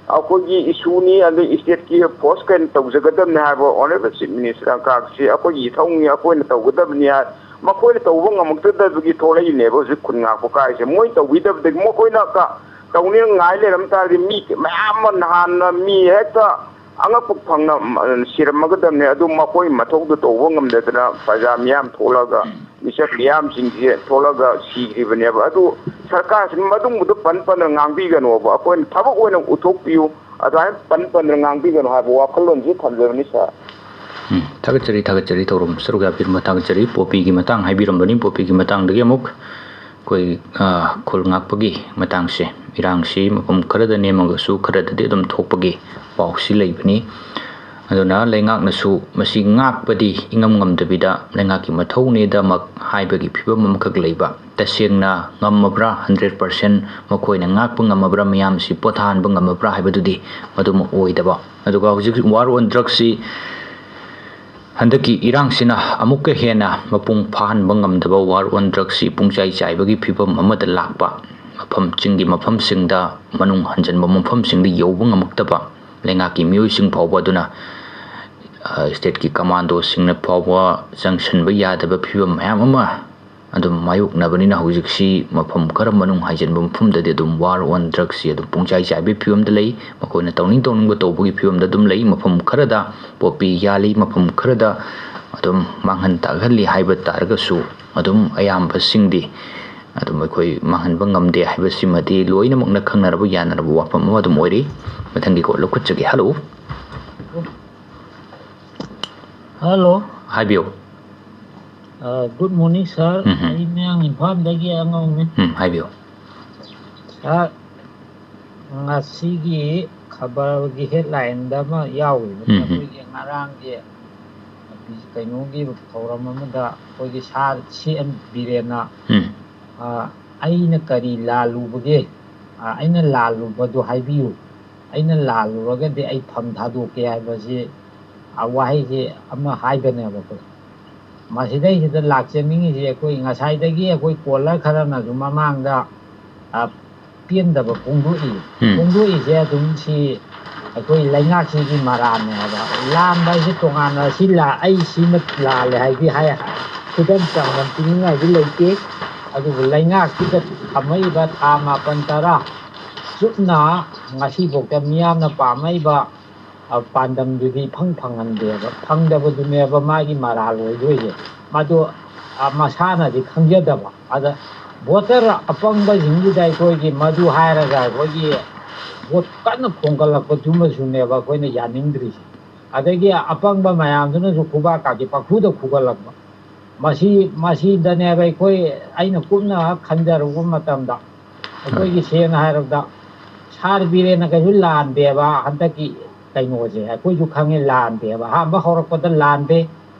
ꯑꯩꯈꯣꯏꯒꯤ ꯏꯁꯨꯅꯤ, ꯑꯗꯩ ꯁ꯭ꯇꯦꯠꯀꯤ ꯐꯣꯔꯁ ꯀꯩꯅ ꯇꯧꯖꯒꯗꯕꯅꯤ ꯍꯥꯏꯕ ꯑꯣꯅꯔꯦꯕꯜ ꯆꯤꯐ ꯃꯤꯅꯤꯁꯇꯔ ꯀꯥꯛꯁꯤ ꯑꯩꯈꯣꯏꯒꯤ ꯏꯊꯧꯅꯤ, ꯑꯩꯈꯣꯏꯅ ꯇꯧꯒꯗꯕꯅꯤ ꯍꯥꯏ꯫ ꯃꯈꯣꯏꯅ ꯇꯧꯕ ꯉꯝꯃꯛꯇꯗꯕꯒꯤ ꯊꯣꯛꯂꯛꯏꯅꯦꯕ ꯍꯧꯖꯤꯛ ꯈꯨꯟ ꯉꯥꯛꯄ ꯀꯥꯏꯁꯦ꯫ ꯃꯣꯏ ꯇꯧꯕꯤꯗꯕꯗꯒꯤ ꯃꯈꯣꯏꯅ ꯀ-, ꯇꯧꯅꯤꯅ ꯉꯥꯏ ꯂꯩꯔꯝ ꯇꯥꯔꯗꯤ ꯃꯤ ꯃꯌꯥꯝ ꯑꯃ ꯅꯍꯥꯟꯅ ꯃꯤ ꯍꯦꯛꯇ ꯑꯉꯛꯄ ꯐꯪꯅ, ꯎꯝ, ꯁꯤꯔꯝꯃꯒꯗꯕꯅꯤ꯫ ꯑꯗꯨ ꯃꯈꯣꯏ ꯃꯊꯧꯗꯨ ꯇꯧꯕ ꯉꯝꯗꯗꯅ ꯄ꯭ꯔꯖꯥ ꯃꯤꯌꯥꯝ ꯊꯣꯛꯂꯒ, ꯃꯤꯆꯝ ꯃꯤꯌꯥꯝꯁꯤꯡꯁꯦ ꯊꯣꯛꯂꯒ ꯁꯤꯈ꯭ꯔꯤꯕꯅꯦꯕ꯫ ꯑꯗꯨ ꯁꯔꯀꯥꯔꯁꯤꯅ ꯃꯗꯨꯝꯕꯗꯨ ꯄꯟ ꯄꯟꯗꯅ ꯉꯥꯡꯕꯤꯒꯅꯣꯕ, ꯑꯩꯈꯣꯏꯅ ꯊꯕꯛ ꯑꯣꯏꯅ ꯎꯠꯊꯣꯛꯄꯤꯌꯨ꯫ ꯑꯗꯨꯃꯥꯏꯅ ꯄꯟ ꯄꯟꯗꯅ ꯉꯥꯡꯕꯤꯒꯅꯨ ꯍꯥꯏꯕ ꯋꯥꯈꯜꯂꯣꯟꯁꯤ ꯊꯝꯖꯕꯅꯤ, ꯁꯥꯔ꯫ ꯎꯝ, ꯊꯥꯒꯠꯆꯔꯤ, ꯊꯥꯒꯠꯆꯔꯤ꯫ ꯊꯧꯔꯝ ꯁꯔꯨꯛ ꯌꯥꯕꯤꯔꯝꯕ ꯊꯥꯒꯠꯆꯔꯤ꯫ ꯄꯣꯄꯤꯒꯤ ꯃꯇꯥꯡ ꯍꯥꯏꯕꯤꯔꯝꯕꯅꯤ꯫ ꯄꯣꯄꯤꯒꯤ ꯃꯇꯥꯡꯗꯒꯤ ꯑꯃꯨꯛ ꯑꯩꯈꯣꯏ, ꯑ, ꯈꯨꯜ ꯉꯥꯛꯄꯒꯤ ꯃꯇꯥꯡꯁꯦ, ꯏꯔꯥꯡꯁꯤ ꯃꯐꯝ ꯈꯔꯗ ꯅꯦꯝꯃꯒꯁꯨ ꯈꯔꯗꯗꯤ ꯑꯗꯨꯝ ꯊꯣꯛꯄꯒꯤ ꯄꯥꯎꯁꯤ ꯂꯩꯕꯅꯤ꯫ ꯑꯗꯨꯅ ꯂꯩꯉꯥꯛꯅꯁꯨ ꯃꯁꯤ ꯉꯥꯛꯄꯗꯤ ꯏꯉꯝ ꯉꯝꯗꯕꯤꯗ ꯂꯩꯉꯥꯛꯀꯤ ꯃꯊꯧꯅꯦꯗꯃꯛ ꯍꯥꯏꯕꯒꯤ ꯐꯤꯕꯝ ꯑꯃꯈꯛ ꯂꯩꯕ꯫ ꯇꯁꯦꯡꯅ ꯉꯝꯃꯕ꯭ꯔꯥ, hundred percent ꯃꯈꯣꯏꯅ ꯉꯥꯛꯄ ꯉꯝꯃꯕ꯭ꯔꯥ, ꯃꯤꯌꯥꯝꯁꯤ ꯄꯣꯊꯥꯍꯟꯕ ꯉꯝꯃꯕ꯭ꯔꯥ ꯍꯥꯏꯕꯗꯨꯗꯤ ꯃꯗꯨꯃ ꯑꯣꯏꯗꯕ꯫ ꯑꯗꯨꯒ ꯍꯧꯖꯤꯛ war on drugsꯁꯤ ꯍꯟꯗꯛꯀꯤ ꯏꯔꯥꯡꯁꯤꯅ ꯑꯃꯨꯛꯀ ꯍꯦꯟꯅ ꯃꯄꯨꯡ ꯐꯥꯍꯟꯕ ꯉꯝꯗꯕ, war on drugsꯁꯤ ꯄꯨꯡꯆꯥꯏ ꯆꯥꯏꯕꯒꯤ ꯐꯤꯕꯝ ꯑꯃꯗ ꯂꯥꯛꯄ, ꯃꯐꯝ, ꯆꯤꯡꯒꯤ ꯃꯐꯝꯁꯤꯡꯗ, ꯃꯅꯨꯡ ꯍꯟꯖꯤꯟꯕ ꯃꯐꯝꯁꯤꯡꯗ ꯌꯧꯕ ꯉꯝꯃꯛꯇꯕ, ꯂꯩꯉꯥꯛꯀꯤ ꯃꯤꯑꯣꯏꯁꯤꯡ ꯐꯥꯎꯕ ꯑꯗꯨꯅ, ꯑ, stateꯀꯤ commandoꯁꯤꯡꯅ ꯐꯥꯎꯕ ꯆꯪꯁꯤꯟꯕ ꯌꯥꯗꯕ ꯐꯤꯕꯝ ꯃꯌꯥꯝ ꯑꯃ ꯑꯗꯨꯝ ꯃꯥꯌꯣꯛꯅꯕꯅꯤꯅ, ꯍꯧꯖꯤꯛꯁꯤ ꯃꯐꯝ ꯈꯔ ꯃꯅꯨꯡ ꯍꯟꯖꯤꯟꯕ ꯃꯐꯝꯗꯗꯤ ꯑꯗꯨꯝ war on drugsꯁꯤ ꯑꯗꯨꯝ ꯄꯨꯡꯆꯥꯏ ꯆꯥꯏꯕꯒꯤ ꯐꯤꯕꯝꯗ ꯂꯩ꯫ ꯃꯈꯣꯏꯅ ꯇꯧꯅꯤꯡ ꯇꯧꯅꯤꯡꯕ ꯇꯧꯕꯒꯤ ꯐꯤꯕꯝꯗ ꯑꯗꯨꯝ ꯂꯩ꯫ ꯃꯐꯝ ꯈꯔꯗ ꯄꯣꯄꯤ ꯌꯥꯜꯂꯤ, ꯃꯐꯝ ꯈꯔꯗ ꯑꯗꯨꯝ ꯃꯥꯡꯍꯟ ꯇꯥꯛꯍꯜꯂꯤ ꯍꯥꯏꯕ ꯇꯥꯔꯒꯁꯨ, ꯑꯗꯨꯝ ꯑꯌꯥꯝꯕꯁꯤꯡꯗꯤ ꯑꯗꯨꯝ ꯑꯩꯈꯣꯏ ꯃꯥꯡꯍꯟꯕ ꯉꯝꯗꯦ ꯍꯥꯏꯕꯁꯤꯃꯗꯤ ꯂꯣꯏꯅꯃꯛꯅ ꯈꯪꯅꯔꯕ, ꯌꯥꯅꯔꯕ ꯋꯥꯐꯝ ꯑꯃ ꯑꯗꯨꯝ ꯑꯣꯏꯔꯤ꯫ ꯃꯊꯪꯒꯤ call ꯂꯧꯈꯠꯆꯒꯦ꯫ Hello꯫ Hello꯫ ꯍꯥꯏꯕꯤꯌꯨ꯫ ꯑ, good morning, sir꯫ ꯎꯝ ꯍꯝ꯫ ꯑꯩ ꯃꯌꯥꯡ ꯏꯝꯐꯥꯜꯗꯒꯤ ꯑꯉꯧꯅꯤ꯫ ꯎꯝ, ꯍꯥꯏꯕꯤꯌꯨ꯫ Sir, ꯉꯁꯤꯒꯤ ꯈꯕꯔꯒꯤ headlineꯗ ꯑꯃ ꯌꯥꯎꯔꯤꯕꯅꯤ, ꯎꯝ ꯍꯝ꯫ ꯑꯩꯈꯣꯏꯒꯤ ꯉꯔꯥꯡꯒꯤ ꯀꯩꯅꯣꯒꯤ ꯊꯧꯔꯝ ꯑꯃꯗ ꯑꯩꯈꯣꯏꯒꯤ ꯁꯥꯔ ꯁꯤ ꯑꯦꯝ ꯕꯤꯔꯦꯟꯅ, ꯎꯝ꯫ ꯑ, "ꯑꯩꯅ ꯀꯔꯤ ꯂꯥꯜꯂꯨꯕꯒꯦ? ꯑ, ꯑꯩꯅ ꯂꯥꯜꯂꯨꯕꯗꯨ ꯍꯥꯏꯕꯤꯌꯨ꯫ ꯑꯩꯅ ꯂꯥꯜꯂꯨꯔꯒꯗꯤ ꯑꯩ ꯐꯝ ꯊꯥꯗꯣꯛꯀꯦ" ꯍꯥꯏꯕꯁꯤ, ꯑ, ꯋꯥꯍꯩꯁꯤ ꯑꯃ ꯍꯥꯏꯕꯅꯦꯕ ꯑꯩꯈꯣꯏ꯫ ꯃꯁꯤꯗꯩꯁꯤꯗ ꯂꯥꯛꯆꯅꯤꯡꯉꯤꯁꯤ, ꯑꯩꯈꯣꯏ ꯉꯁꯥꯏꯗꯒꯤ ꯑꯩꯈꯣꯏ caller ꯈꯔꯅꯁꯨ ꯃꯃꯥꯡꯗ, ꯑ, ꯄꯦꯟꯗꯕ ꯐꯣꯡꯗꯣꯛꯏ꯫ ꯎꯝ꯫ ꯐꯣꯡꯗꯣꯛꯏꯁꯦ ꯑꯗꯨꯝ ꯁꯤ ꯑꯩꯈꯣꯏ ꯂꯩꯉꯥꯛꯁꯤꯒꯤ ꯃꯔꯥꯜꯅꯦ ꯍꯥꯏꯕ꯫ ꯂꯥꯟꯕ ꯍꯥꯏꯁꯦ ꯇꯣꯉꯥꯟꯅ ꯁꯤ ꯂꯥ-, ꯑꯩ ꯁꯤꯅ ꯂꯥꯜꯂꯦ ꯍꯥꯏꯗꯤ ꯍꯥꯏ-, ꯈꯨꯗꯝ ꯆꯥꯡꯗꯝ ꯄꯤꯅꯤꯡꯉꯥꯏꯗꯤ ꯂꯩꯇꯦ꯫ ꯑꯗꯨꯕꯨ ꯂꯩꯉꯥꯛꯁꯤꯗ ꯊꯝꯃꯛꯏꯕ ꯊꯥ ꯃꯥꯄꯟ ꯇꯔꯥ ꯆꯨꯞꯅ ꯉꯁꯤꯐꯥꯎꯗ ꯃꯤꯌꯥꯝꯅ ꯄꯥꯝꯃꯛꯏꯕ, ꯑ, ꯄꯥꯟꯗꯝꯗꯨꯗꯤ ꯏꯐꯪ ꯐꯪꯍꯟꯗꯦꯕ꯫ ꯐꯪꯗꯕꯗꯨꯅꯦꯕ ꯃꯥꯒꯤ ꯃꯔꯥꯜ ꯑꯣꯏꯗꯣꯏꯁꯦ꯫ ꯃꯗꯨ, ꯑ, ꯃꯁꯥꯅꯗꯤ ꯈꯪꯖꯗꯕ꯫ ꯑꯗ voter ꯑꯄꯪꯕꯁꯤꯡꯁꯤꯗ ꯑꯩꯈꯣꯏꯒꯤ ꯃꯗꯨ ꯍꯥꯏꯔꯒ ꯑꯩꯈꯣꯏꯒꯤ vote ꯀꯟꯅ ꯈꯣꯡꯒꯠꯂꯛꯄꯗꯨꯃꯁꯨꯅꯦꯕ ꯑꯩꯈꯣꯏꯅ ꯌꯥꯅꯤꯡꯗ꯭ꯔꯤꯁꯦ꯫ ꯑꯗꯒꯤ ꯑꯄꯪꯕ ꯃꯌꯥꯝꯗꯨꯅꯁꯨ ꯈꯨꯕꯥꯛ ꯀꯥꯁꯦ ꯄꯪꯈꯨꯗ ꯈꯨꯒꯠꯂꯛꯄ꯫ ꯃꯁꯤ ꯃꯁꯤꯗꯅꯦꯕ ꯑꯩꯈꯣꯏ, ꯑꯩꯅ ꯀꯨꯞꯅ ꯈꯟꯖꯔꯨꯕ ꯃꯇꯝꯗ, ꯑꯩꯈꯣꯏꯒꯤ ꯁꯦꯡꯅ ꯍꯥꯏꯔꯕꯗ ꯁꯥꯔ ꯕꯤꯔꯦꯟꯅ ꯀꯩꯁꯨ ꯂꯥꯟꯗꯦꯕ ꯍꯟꯗꯛꯀꯤ ꯀꯩꯅꯣꯁꯦ꯫ ꯑꯩꯈꯣꯏꯁꯨ ꯈꯪꯉꯦ, ꯂꯥꯟꯗꯦꯕ꯫ ꯑꯍꯥꯟꯕ ꯍꯧꯔꯛꯄꯗ ꯂꯥꯟꯗꯦ,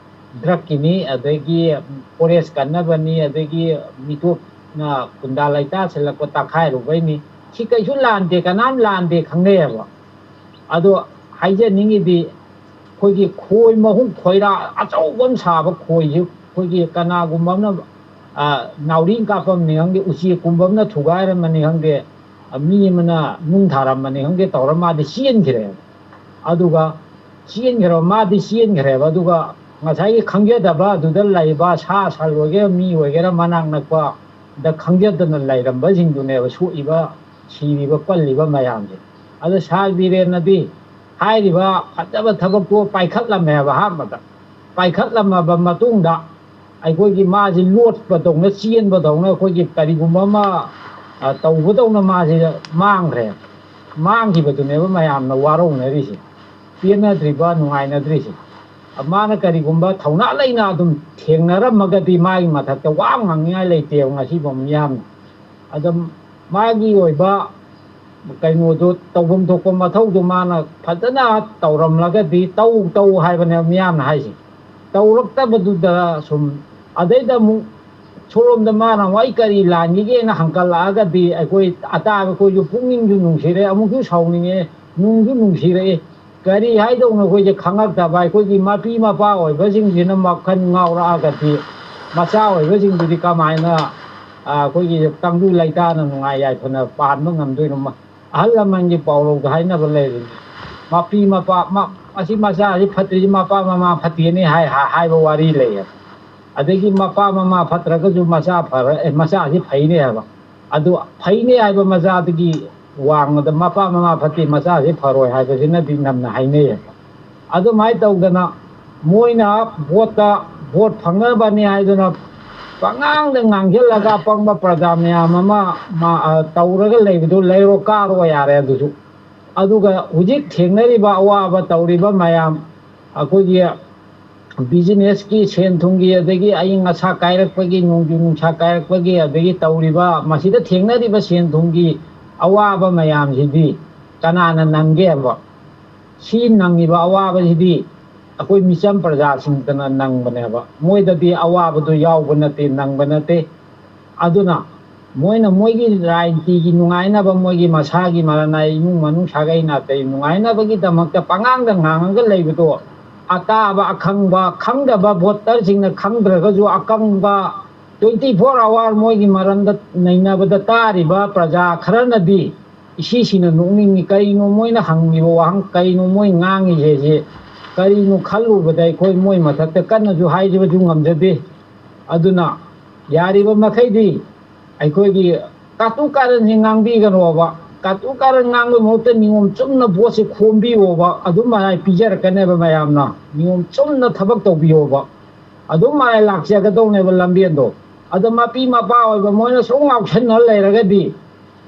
ꯗ꯭ꯔꯛꯀꯤꯅꯤ, ꯑꯗꯒꯤ ꯐꯣꯔꯦꯁ ꯀꯟꯅꯕꯅꯤ, ꯑꯗꯒꯤ ꯃꯤꯇꯣꯞꯅ ꯈꯨꯟꯗꯥ ꯂꯩꯇꯥ ꯁꯤꯜꯂꯛꯄ ꯇꯛꯈꯥꯏꯔꯨꯕꯩꯅꯤ꯫ ꯁꯤ ꯀꯩꯁꯨ ꯂꯥꯟꯗꯦ, ꯀꯅꯥꯝ ꯂꯥꯟꯗꯦ ꯈꯪꯅꯩꯌꯦꯕ꯫ ꯑꯗꯣ ꯍꯥꯏꯖꯅꯤꯡꯉꯤꯗꯤ, ꯑꯩꯈꯣꯏꯒꯤ ꯈꯣꯏ ꯃꯍꯨꯝ, ꯈꯣꯏꯔꯥ ꯑꯆꯧꯕ ꯑꯃ ꯁꯥꯕ ꯈꯣꯏꯁꯤ, ꯑꯩꯈꯣꯏꯒꯤ ꯀꯅꯥꯒꯨꯝꯕ ꯑꯃꯅ, ꯑ, ꯅꯥꯎꯔꯤ ꯀꯥꯞꯄꯝꯅꯤ ꯈꯪꯗꯦ, ꯎꯆꯦꯛꯀꯨꯝꯕ ꯑꯃꯅ ꯊꯨꯒꯥꯏꯔꯝꯃꯅꯤ ꯈꯪꯗꯦ, ꯑ, ꯃꯤ ꯑꯃꯅ ꯅꯨꯡ ꯊꯥꯔꯝꯃꯅꯤ ꯈꯪꯗꯦ ꯇꯧꯔ ꯃꯥꯗꯤ ꯆꯦꯟꯈ꯭ꯔꯦꯕ꯫ ꯑꯗꯨꯒ ꯆꯦꯟꯈ꯭ꯔꯕ, ꯃꯥꯗꯤ ꯆꯦꯟꯈ꯭ꯔꯦꯕ꯫ ꯑꯗꯨꯒ ꯉꯁꯥꯏꯒꯤ ꯈꯪꯖꯗꯕ ꯑꯗꯨꯗ ꯂꯩꯕ ꯁꯥ ꯁꯟ ꯑꯣꯏꯒꯦꯔꯥ, ꯃꯤ ꯑꯣꯏꯒꯦꯔꯥ, ꯃꯅꯥꯛ ꯅꯛꯄꯗ ꯈꯪꯖꯗꯅ ꯂꯩꯔꯝꯕꯁꯤꯡꯗꯨꯅꯦꯕ ꯁꯣꯛꯏꯕ ꯄꯜꯂꯤꯕ ꯃꯌꯥꯝꯁꯦ꯫ ꯑꯗꯣ ꯁꯥꯔ ꯕꯤꯔꯦꯟꯅꯗꯤ ꯍꯥꯏꯔꯤꯕ ꯐꯠꯇꯕ ꯊꯕꯛꯇꯣ ꯄꯥꯏꯈꯠꯂꯝꯃꯦꯕ꯫ ꯑꯍꯥꯟꯕꯗ ꯄꯥꯏꯈꯠꯂꯝꯃꯕ ꯃꯇꯨꯡꯗ, ꯑꯩꯈꯣꯏꯒꯤ ꯃꯥꯁꯤ ꯂꯣꯠꯄꯗꯧꯅ, ꯆꯦꯟꯕꯗꯧꯅ, ꯑꯩꯈꯣꯏꯒꯤ ꯀꯔꯤꯒꯨꯝꯕ ꯑꯃ, ꯑ, ꯇꯧꯕꯗꯧꯅ ꯃꯥꯁꯤ ꯃꯥꯡꯈ꯭ꯔꯦ꯫ ꯃꯥꯡꯈꯤꯕꯗꯨꯅꯦꯕ ꯃꯌꯥꯝꯅ ꯋꯥꯔꯧꯅꯔꯤꯁꯦ, ꯄꯦꯟꯅꯗ꯭ꯔꯤꯕ, ꯅꯨꯡꯉꯥꯏꯅꯗ꯭ꯔꯤꯁꯦ꯫ ꯃꯥꯅ ꯀꯔꯤꯒꯨꯝꯕ ꯊꯧꯅꯥ ꯂꯩꯅ ꯑꯗꯨꯝ ꯊꯦꯡꯅꯔꯝꯃꯒꯗꯤ ꯃꯥꯒꯤ ꯃꯊꯛꯇ ꯋꯥ ꯉꯥꯡꯅꯤꯡꯉꯥꯏ ꯂꯩꯇꯦꯕ ꯉꯁꯤꯐꯥꯎ ꯃꯤꯌꯥꯝꯅ꯫ ꯑꯗꯨꯝ ꯃꯥꯒꯤ ꯑꯣꯏꯕ ꯀꯩꯅꯣꯗꯣ, ꯇꯧꯐꯝ ꯊꯣꯛꯄ ꯃꯊꯧꯗꯣ ꯃꯥꯅ ꯐꯖꯅ ꯇꯧꯔꯝꯂꯒꯗꯤ, ꯇꯧ ꯇꯧ ꯍꯥꯏꯕꯅꯦꯕ ꯃꯤꯌꯥꯝꯅ ꯍꯥꯏꯁꯦ꯫ ꯇꯧꯔꯛꯇꯕꯗꯨꯗ ꯁꯨꯝ, ꯑꯗꯩꯗ ꯑꯃꯨꯛ ꯁꯣꯝꯗ ꯃꯥꯅ ꯑꯃꯨꯛ ꯑꯩ ꯀꯔꯤ ꯂꯥꯟꯈꯤꯒꯦꯅ ꯍꯪꯀꯠꯂꯛꯑꯒꯗꯤ, ꯑꯩꯈꯣꯏ ꯑꯇꯥꯕ ꯑꯩꯈꯣꯏꯁꯨ ꯄꯨꯛꯅꯤꯡꯁꯨ ꯅꯨꯡꯁꯤꯔꯛꯑꯦ, ꯑꯃꯨꯛꯁꯨ ꯁꯥꯎꯅꯤꯡꯉꯦ, ꯅꯨꯡꯁꯨ ꯅꯨꯡꯁꯤꯔꯛꯑꯦ꯫ ꯀꯔꯤ ꯍꯥꯏꯗꯧꯅꯣ ꯑꯩꯈꯣꯏꯁꯦ ꯈꯪꯉꯛꯇꯕ꯫ ꯑꯩꯈꯣꯏꯒꯤ ꯃꯄꯤ ꯃꯄꯥ ꯑꯣꯏꯕꯁꯤꯡꯁꯤꯅ ꯋꯥꯈꯜ ꯉꯥꯎꯔꯛꯑꯒꯗꯤ, ꯃꯆꯥ ꯑꯣꯏꯕꯁꯤꯡꯗꯨꯗꯤ ꯀꯃꯥꯏꯅ, ꯑ, ꯑꯩꯈꯣꯏꯒꯤ ꯇꯪꯗꯨ ꯂꯩꯇꯥꯅ ꯅꯨꯡꯉꯥꯏ ꯌꯥꯏꯐꯅ ꯄꯥꯟꯕ ꯉꯝꯗꯣꯏꯅꯣ? ꯃ-, ꯑꯍꯜ ꯂꯃꯟꯒꯤ ꯄꯥꯎꯔꯧꯗ ꯍꯥꯏꯅꯕ ꯂꯩꯔꯤꯅꯤ, ꯃꯄꯤ ꯃꯄꯥ, ꯃ-, ꯑꯁꯤ ꯃꯆꯥꯁꯤ ꯐꯠꯇ꯭ꯔꯤꯁꯤ ꯃꯄꯥ ꯃꯃꯥ ꯐꯠꯇꯦꯅꯦ ꯍꯥꯏ-, ꯍꯥꯏ-, ꯍꯥꯏꯕ ꯋꯥꯔꯤ ꯂꯩꯌꯦꯕ꯫ ꯑꯗꯒꯤ ꯃꯄꯥ ꯃꯃꯥ ꯐꯠꯇ꯭ꯔꯒꯁꯨ ꯃꯆꯥ ꯐꯔ-, ꯑꯦ, ꯃꯆꯥꯁꯤ ꯐꯩꯅꯦ ꯍꯥꯏꯕ꯫ ꯑꯗꯨ ꯐꯩꯅꯦ ꯍꯥꯏꯕ ꯃꯆꯥꯗꯒꯤ ꯋꯥꯡꯃꯗ ꯃꯄꯥ ꯃꯃꯥ ꯐꯠꯇꯦ, ꯃꯆꯥꯁꯤ ꯐꯔꯣꯏ ꯍꯥꯏꯕꯁꯤꯅꯗꯤ ꯅꯝꯅ ꯍꯥꯏꯅꯩꯌꯦꯕ꯫ ꯑꯗꯨꯃꯥꯏꯅ ꯇꯧꯗꯅ ꯃꯣꯏꯅ ꯚꯣꯠꯇ, ꯚꯣꯠ ꯐꯪꯅꯕꯅꯤ ꯍꯥꯏꯗꯨꯅ ꯄꯉꯥꯡꯗ ꯉꯥꯡꯁꯤꯜꯂꯒ ꯑꯄꯪꯕ ꯄ꯭ꯔꯖꯥ ꯃꯌꯥꯝ ꯑꯃ ꯃꯥ-, ꯑ, ꯇꯧꯔꯒ ꯂꯩꯕꯗꯨ ꯂꯩꯔꯣ ꯀꯥꯔꯣ ꯌꯥꯔꯦ ꯑꯗꯨꯁꯨ꯫ ꯑꯗꯨꯒ ꯍꯧꯖꯤꯛ ꯊꯦꯡꯅꯔꯤꯕ ꯑꯋꯥꯕ ꯇꯧꯔꯤꯕ ꯃꯌꯥꯝ, ꯑꯩꯈꯣꯏꯒꯤ ꯕꯤꯖꯤꯅꯦꯁꯀꯤ ꯁꯦꯟ ꯊꯨꯝꯒꯤ, ꯑꯗꯒꯤ ꯑꯏꯪ ꯑꯁꯥ ꯀꯥꯏꯔꯛꯄꯒꯤ, ꯅꯣꯡꯖꯨ ꯅꯨꯡꯁꯥ ꯀꯥꯏꯔꯛꯄꯒꯤ, ꯑꯗꯒꯤ ꯇꯧꯔꯤꯕ, ꯃꯁꯤꯗ ꯊꯦꯡꯅꯔꯤꯕ ꯁꯦꯟ ꯊꯨꯝꯒꯤ ꯑꯋꯥꯕ ꯃꯌꯥꯝꯁꯤꯗꯤ ꯀꯅꯥꯅ ꯅꯪꯒꯦꯕ? ꯁꯤ ꯅꯪꯉꯤꯕ ꯑꯋꯥꯕꯁꯤꯗꯤ ꯑꯩꯈꯣꯏ ꯃꯤꯆꯝ ꯄ꯭ꯔꯖꯥꯁꯤꯡꯇꯅ ꯅꯪꯕꯅꯦꯕ꯫ ꯃꯣꯏꯗꯗꯤ ꯑꯋꯥꯕꯗꯨ ꯌꯥꯎꯕ ꯅꯠꯇꯦ, ꯅꯪꯕ ꯅꯠꯇꯦ꯫ ꯑꯗꯨꯅ ꯃꯣꯏꯅ ꯃꯣꯏꯒꯤ ꯔꯥꯖꯅꯤꯇꯤꯒꯤ ꯅꯨꯡꯉꯥꯏꯅꯕ, ꯃꯣꯏꯒꯤ ꯃꯁꯥꯒꯤ ꯃꯔꯅꯥꯏ, ꯏꯃꯨꯡ ꯃꯅꯨꯡ ꯁꯥꯒꯩ ꯅꯥꯇꯩ ꯅꯨꯡꯉꯥꯏꯅꯕꯒꯤꯗꯃꯛꯇ ꯄꯉꯥꯡꯗ ꯉꯥꯡꯉꯒ ꯂꯩꯕꯗꯣ, ꯑꯇꯥꯕ, ꯑꯈꯪꯕ, ꯈꯪꯗꯕ ꯚꯣꯇꯔꯁꯤꯡꯅ ꯈꯪꯗ꯭ꯔꯒꯁꯨ, ꯑꯀꯪꯕ twenty four hour ꯃꯣꯏꯒꯤ ꯃꯔꯝꯗ ꯅꯩꯅꯕꯗ ꯇꯥꯔꯤꯕ ꯄ꯭ꯔꯖꯥ ꯈꯔꯅꯗꯤ ꯏꯁꯤꯁꯤꯅ ꯅꯣꯛꯅꯤꯡꯉꯤ꯫ ꯀꯔꯤꯅꯣ ꯃꯣꯏꯅ ꯍꯪꯉꯤꯕ ꯋꯥꯍꯪ, ꯀꯔꯤꯅꯣ ꯃꯣꯏ ꯉꯥꯡꯉꯤꯁꯦ? ꯁꯤ ꯀꯔꯤꯅꯣ ꯈꯜꯂꯨꯕꯗ ꯑꯩꯈꯣꯏ ꯃꯣꯏ ꯃꯊꯛꯇ ꯀꯟꯅꯁꯨ ꯍꯥꯏꯕꯁꯨ ꯉꯝꯖꯗꯦ꯫ ꯑꯗꯨꯅ ꯌꯥꯔꯤꯕ ꯃꯈꯩꯗꯤ ꯑꯩꯈꯣꯏꯒꯤ ꯀꯥꯇꯨ ꯀꯥꯔꯟꯁꯤ ꯉꯥꯡꯕꯤꯒꯅꯣꯕ꯫ ꯀꯥꯇꯨ ꯀꯥꯔꯟ ꯉꯥꯡꯕꯒꯤ ꯃꯍꯨꯠꯇ ꯅꯤꯌꯣꯝ ꯆꯨꯝꯅ ꯚꯣꯠꯁꯦ ꯈꯣꯝꯕꯤꯌꯣꯕ꯫ ꯑꯗꯨꯝ ꯃꯔꯥꯏ ꯄꯤꯖꯔꯛꯀꯅꯦꯕ ꯃꯌꯥꯝꯅ꯫ ꯅꯤꯌꯣꯝ ꯆꯨꯝꯅ ꯊꯕꯛ ꯇꯧꯕꯤꯌꯣꯕ꯫ ꯑꯗꯨꯝ ꯃꯔꯥꯏ ꯂꯥꯛꯆꯒꯗꯧꯅꯦꯕ ꯂꯝꯕꯦꯟꯗꯣ꯫ ꯑꯗꯣ ꯃꯄꯤ ꯃꯄꯥ ꯑꯣꯏꯕ ꯃꯣꯏꯅ ꯁꯨꯝ ꯉꯥꯎꯁꯟꯅ ꯂꯩꯔꯒꯗꯤ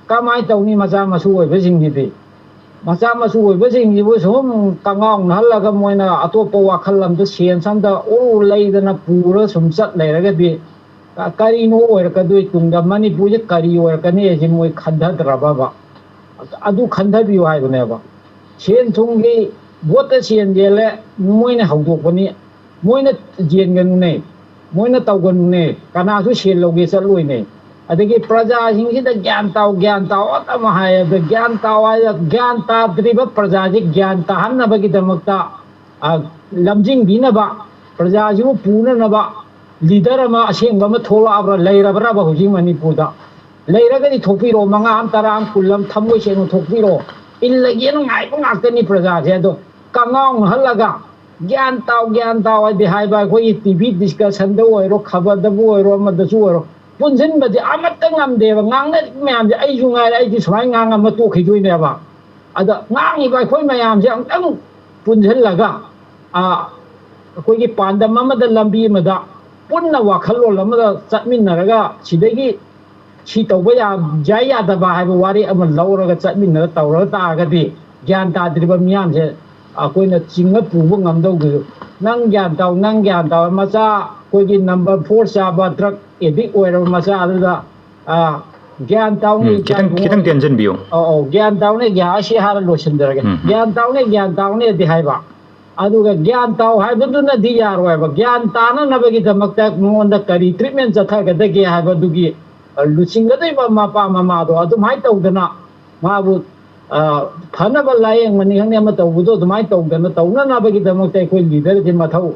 ꯀꯃꯥꯏꯅ ꯇꯧꯅꯤ? ꯃꯆꯥ ꯃꯁꯨ ꯑꯣꯏꯕꯁꯤꯡꯁꯤꯗꯤ, ꯃꯆꯥ ꯃꯁꯨ ꯑꯣꯏꯕꯁꯤꯡꯁꯤꯕꯨ ꯁꯨꯝ ꯀꯉꯥꯎꯅꯍꯜꯂꯒ ꯃꯣꯏꯅ ꯑꯇꯣꯞꯄ ꯋꯥꯈꯜ ꯑꯝꯗ, ꯁꯦꯟꯁ ꯑꯝꯗ ꯎꯔꯨ ꯂꯩꯗꯅ ꯄꯨꯔ ꯁꯨꯝ ꯆꯠ ꯂꯩꯔꯒꯗꯤ ꯀ-, ꯀꯔꯤꯅꯣ ꯑꯣꯏꯔꯛꯀꯗꯣꯏ? ꯇꯨꯡꯗ ꯃꯅꯤꯄꯨꯔꯁꯦ ꯀꯔꯤ ꯑꯣꯏꯔꯛꯀꯅꯤ ꯍꯥꯏꯁꯦ ꯃꯣꯏ ꯈꯟꯊꯗ꯭ꯔꯕꯕ? ꯑꯗꯨ ꯈꯟꯊꯕꯤꯌꯨ ꯍꯥꯏꯕꯅꯦꯕ꯫ ꯁꯦꯟ ꯊꯨꯝꯒꯤ ꯚꯣꯠꯇ ꯁꯦꯟ ꯌꯦꯜꯂꯦ, ꯃꯣꯏꯅ ꯍꯧꯗꯣꯛꯄꯅꯤ, ꯃꯣꯏꯅ ꯌꯦꯟꯒꯅꯨꯅꯦ, ꯃꯣꯏꯅ ꯇꯧꯒꯅꯨꯅꯦ, ꯀꯅꯥꯁꯨ ꯁꯦꯜ ꯂꯧꯒꯦ ꯆꯠꯂꯣꯏꯅꯦ꯫ ꯑꯗꯒꯤ ꯄ꯭ꯔꯖꯥꯁꯤꯡꯁꯤꯗ "ꯒ꯭ꯌꯥꯟ ꯇꯥꯎ, ꯒ꯭ꯌꯥꯟ ꯇꯥꯎ" ꯑꯗꯨꯝ ꯍꯥꯏꯌꯦ꯫ ꯑꯗ ꯒ꯭ꯌꯥꯟ ꯇꯥꯎ ꯍꯥꯏꯗ ꯒ꯭ꯌꯥꯟ ꯇꯥꯗ꯭ꯔꯤꯕ ꯄ꯭ꯔꯖꯥꯁꯤ ꯒ꯭ꯌꯥꯟ ꯇꯥꯍꯟꯅꯕꯒꯤꯗꯃꯛꯇ, ꯑ, ꯂꯝꯖꯤꯡꯕꯤꯅꯕ, ꯄ꯭ꯔꯖꯥꯁꯤꯕꯨ ꯄꯨꯅꯅꯕ ꯂꯤꯗꯔ ꯑꯃ ꯑꯁꯦꯡꯕ ꯑꯃ ꯊꯣꯛꯂꯛꯑꯕ꯭ꯔꯥ, ꯂꯩꯔꯕ꯭ꯔꯕ ꯍꯧꯖꯤꯛ ꯃꯅꯤꯄꯨꯔꯗ? ꯂꯩꯔꯒꯗꯤ ꯊꯣꯛꯄꯤꯔꯛꯑꯣ, ꯃꯉꯥ ꯑꯃ, ꯇꯔꯥ ꯑꯃ, ꯀꯨꯟ ꯑꯃ ꯊꯃꯣꯏ ꯁꯦꯡꯅ ꯊꯣꯛꯄꯤꯔꯛꯑꯣ꯫ ꯏꯜꯂꯒꯦꯅ ꯉꯥꯏꯕ ꯉꯥꯛꯇꯅꯤ ꯄ꯭ꯔꯖꯥꯁꯦ꯫ ꯑꯗꯣ ꯀꯉꯥꯎꯅꯍꯜꯂꯒ "ꯒ꯭ꯌꯥꯟ ꯇꯥꯎ, ꯒ꯭ꯌꯥꯟ ꯇꯥꯎ" ꯍꯥꯏꯗꯤ ꯍꯥꯏꯕ, ꯑꯩꯈꯣꯏꯒꯤ ꯇꯤ ꯚꯤ ꯗꯤꯁꯀꯁꯟꯗ ꯑꯣꯏꯔꯣ, ꯈꯕꯔꯗꯕꯨ ꯑꯣꯏꯔꯣ, ꯑꯃꯗꯁꯨ ꯑꯣꯏꯔꯣ, ꯄꯨꯟꯁꯤꯟꯕꯗꯤ ꯑꯃꯠꯇ ꯉꯝꯗꯦꯕ꯫ ꯉꯥꯡꯅꯔꯤꯕ ꯃꯌꯥꯝꯁꯦ, ꯑꯩꯁꯨ ꯉꯥꯏꯔꯦ, ꯑꯩꯗꯤ ꯁꯨꯃꯥꯏꯅ ꯉꯥꯡꯉ ꯑꯃ ꯇꯣꯛꯈꯤꯗꯣꯏꯅꯦꯕ꯫ ꯑꯗ ꯉꯥꯡꯉꯤꯕ ꯑꯩꯈꯣꯏ ꯃꯌꯥꯝꯁꯦ ꯑꯃꯨꯛꯇꯪ ꯄꯨꯟꯁꯤꯜꯂꯒ, ꯑ, ꯑꯩꯈꯣꯏꯒꯤ ꯄꯥꯟꯗꯝ ꯑꯃꯗ, ꯂꯝꯕꯤ ꯑꯃꯗ, ꯄꯨꯟꯅ ꯋꯥꯈꯜꯂꯣꯟ ꯑꯃꯗ ꯆꯠꯃꯤꯟꯅꯔꯒ, ꯁꯤꯗꯒꯤ ꯁꯤ ꯇꯧꯕ ꯌꯥ-, ꯌꯥꯏ ꯌꯥꯗꯕ ꯍꯥꯏꯕ ꯋꯥꯔꯦꯞ ꯑꯃ ꯂꯧꯔꯒ ꯆꯠꯃꯤꯟꯅꯔ ꯇꯧꯔ ꯇꯥꯔꯒꯗꯤ, ꯒ꯭ꯌꯥꯟ ꯇꯥꯗ꯭ꯔꯤꯕ ꯃꯤꯌꯥꯝꯁꯦ ꯑꯩꯈꯣꯏꯅ ꯆꯤꯡꯉ ꯄꯨꯕ ꯉꯝꯗꯧꯗꯨꯁꯨ꯫ "ꯅꯪ ꯒ꯭ꯌꯥꯟ ꯇꯥꯎ, ꯅꯪ ꯒ꯭ꯌꯥꯟ ꯇꯥꯎ", ꯃꯆꯥ ꯑꯩꯈꯣꯏꯒꯤ number four ꯆꯥꯕ drug addict ꯑꯣꯏꯔꯕ ꯃꯆꯥ ꯑꯗꯨꯗ, ꯑ, "ꯒ꯭ꯌꯥꯟ ꯇꯥꯎꯅꯦ, ꯎꯝ, ꯏꯆꯥ ꯈꯤꯇꯪ, ꯏꯕꯨꯡꯉꯣ"꯫ ꯈꯤꯇꯪ ꯇꯦꯟꯖꯟꯕꯤꯌꯨ꯫ ꯑꯧ, ꯑꯧ, "ꯒ꯭ꯌꯥꯟ ꯇꯥꯎꯅꯦ", ꯒ꯭ꯌꯥꯟ, ꯑꯁꯤ ꯍꯥꯟꯅ ꯂꯣꯏꯁꯤꯟꯖꯔꯒꯦ꯫ ꯎꯝ, ꯎꯝ꯫ "ꯒ꯭ꯌꯥꯟ ꯇꯥꯎꯅꯦ, ꯒ꯭ꯌꯥꯟ ꯇꯥꯎꯅꯦꯗꯤ" ꯍꯥꯏꯕ, ꯑꯗꯨꯒ "ꯒ꯭ꯌꯥꯟ ꯇꯥꯎ" ꯍꯥꯏꯕꯗꯨꯅꯗꯤ ꯌꯥꯔꯣꯏꯕ꯫ ꯒ꯭ꯌꯥꯟ ꯇꯥꯅꯅꯕꯒꯤꯗꯃꯛꯇ ꯃꯉꯣꯟꯗ ꯀꯔꯤ treatment ꯆꯠꯊꯒꯗꯒꯦ ꯍꯥꯏꯕꯗꯨꯒꯤ, ꯑ, ꯂꯨꯆꯤꯡꯒꯗꯣꯏꯕ ꯃꯄꯥ ꯃꯃꯥꯗꯣ ꯑꯗꯨꯃꯥꯏꯅ ꯇꯧꯗꯅ ꯃꯥꯕꯨ, ꯑ, ꯐꯅꯕ ꯂꯥꯌꯦꯡꯕꯅꯤ ꯈꯪꯗꯦ, ꯑꯃ ꯇꯧꯕꯗꯣ ꯑꯗꯨꯃꯥꯏꯅ ꯇꯧꯗꯅ ꯇꯧꯅꯅꯕꯒꯤꯗꯃꯛꯇ ꯑꯩꯈꯣꯏ leaderꯁꯦ ꯃꯊꯧ,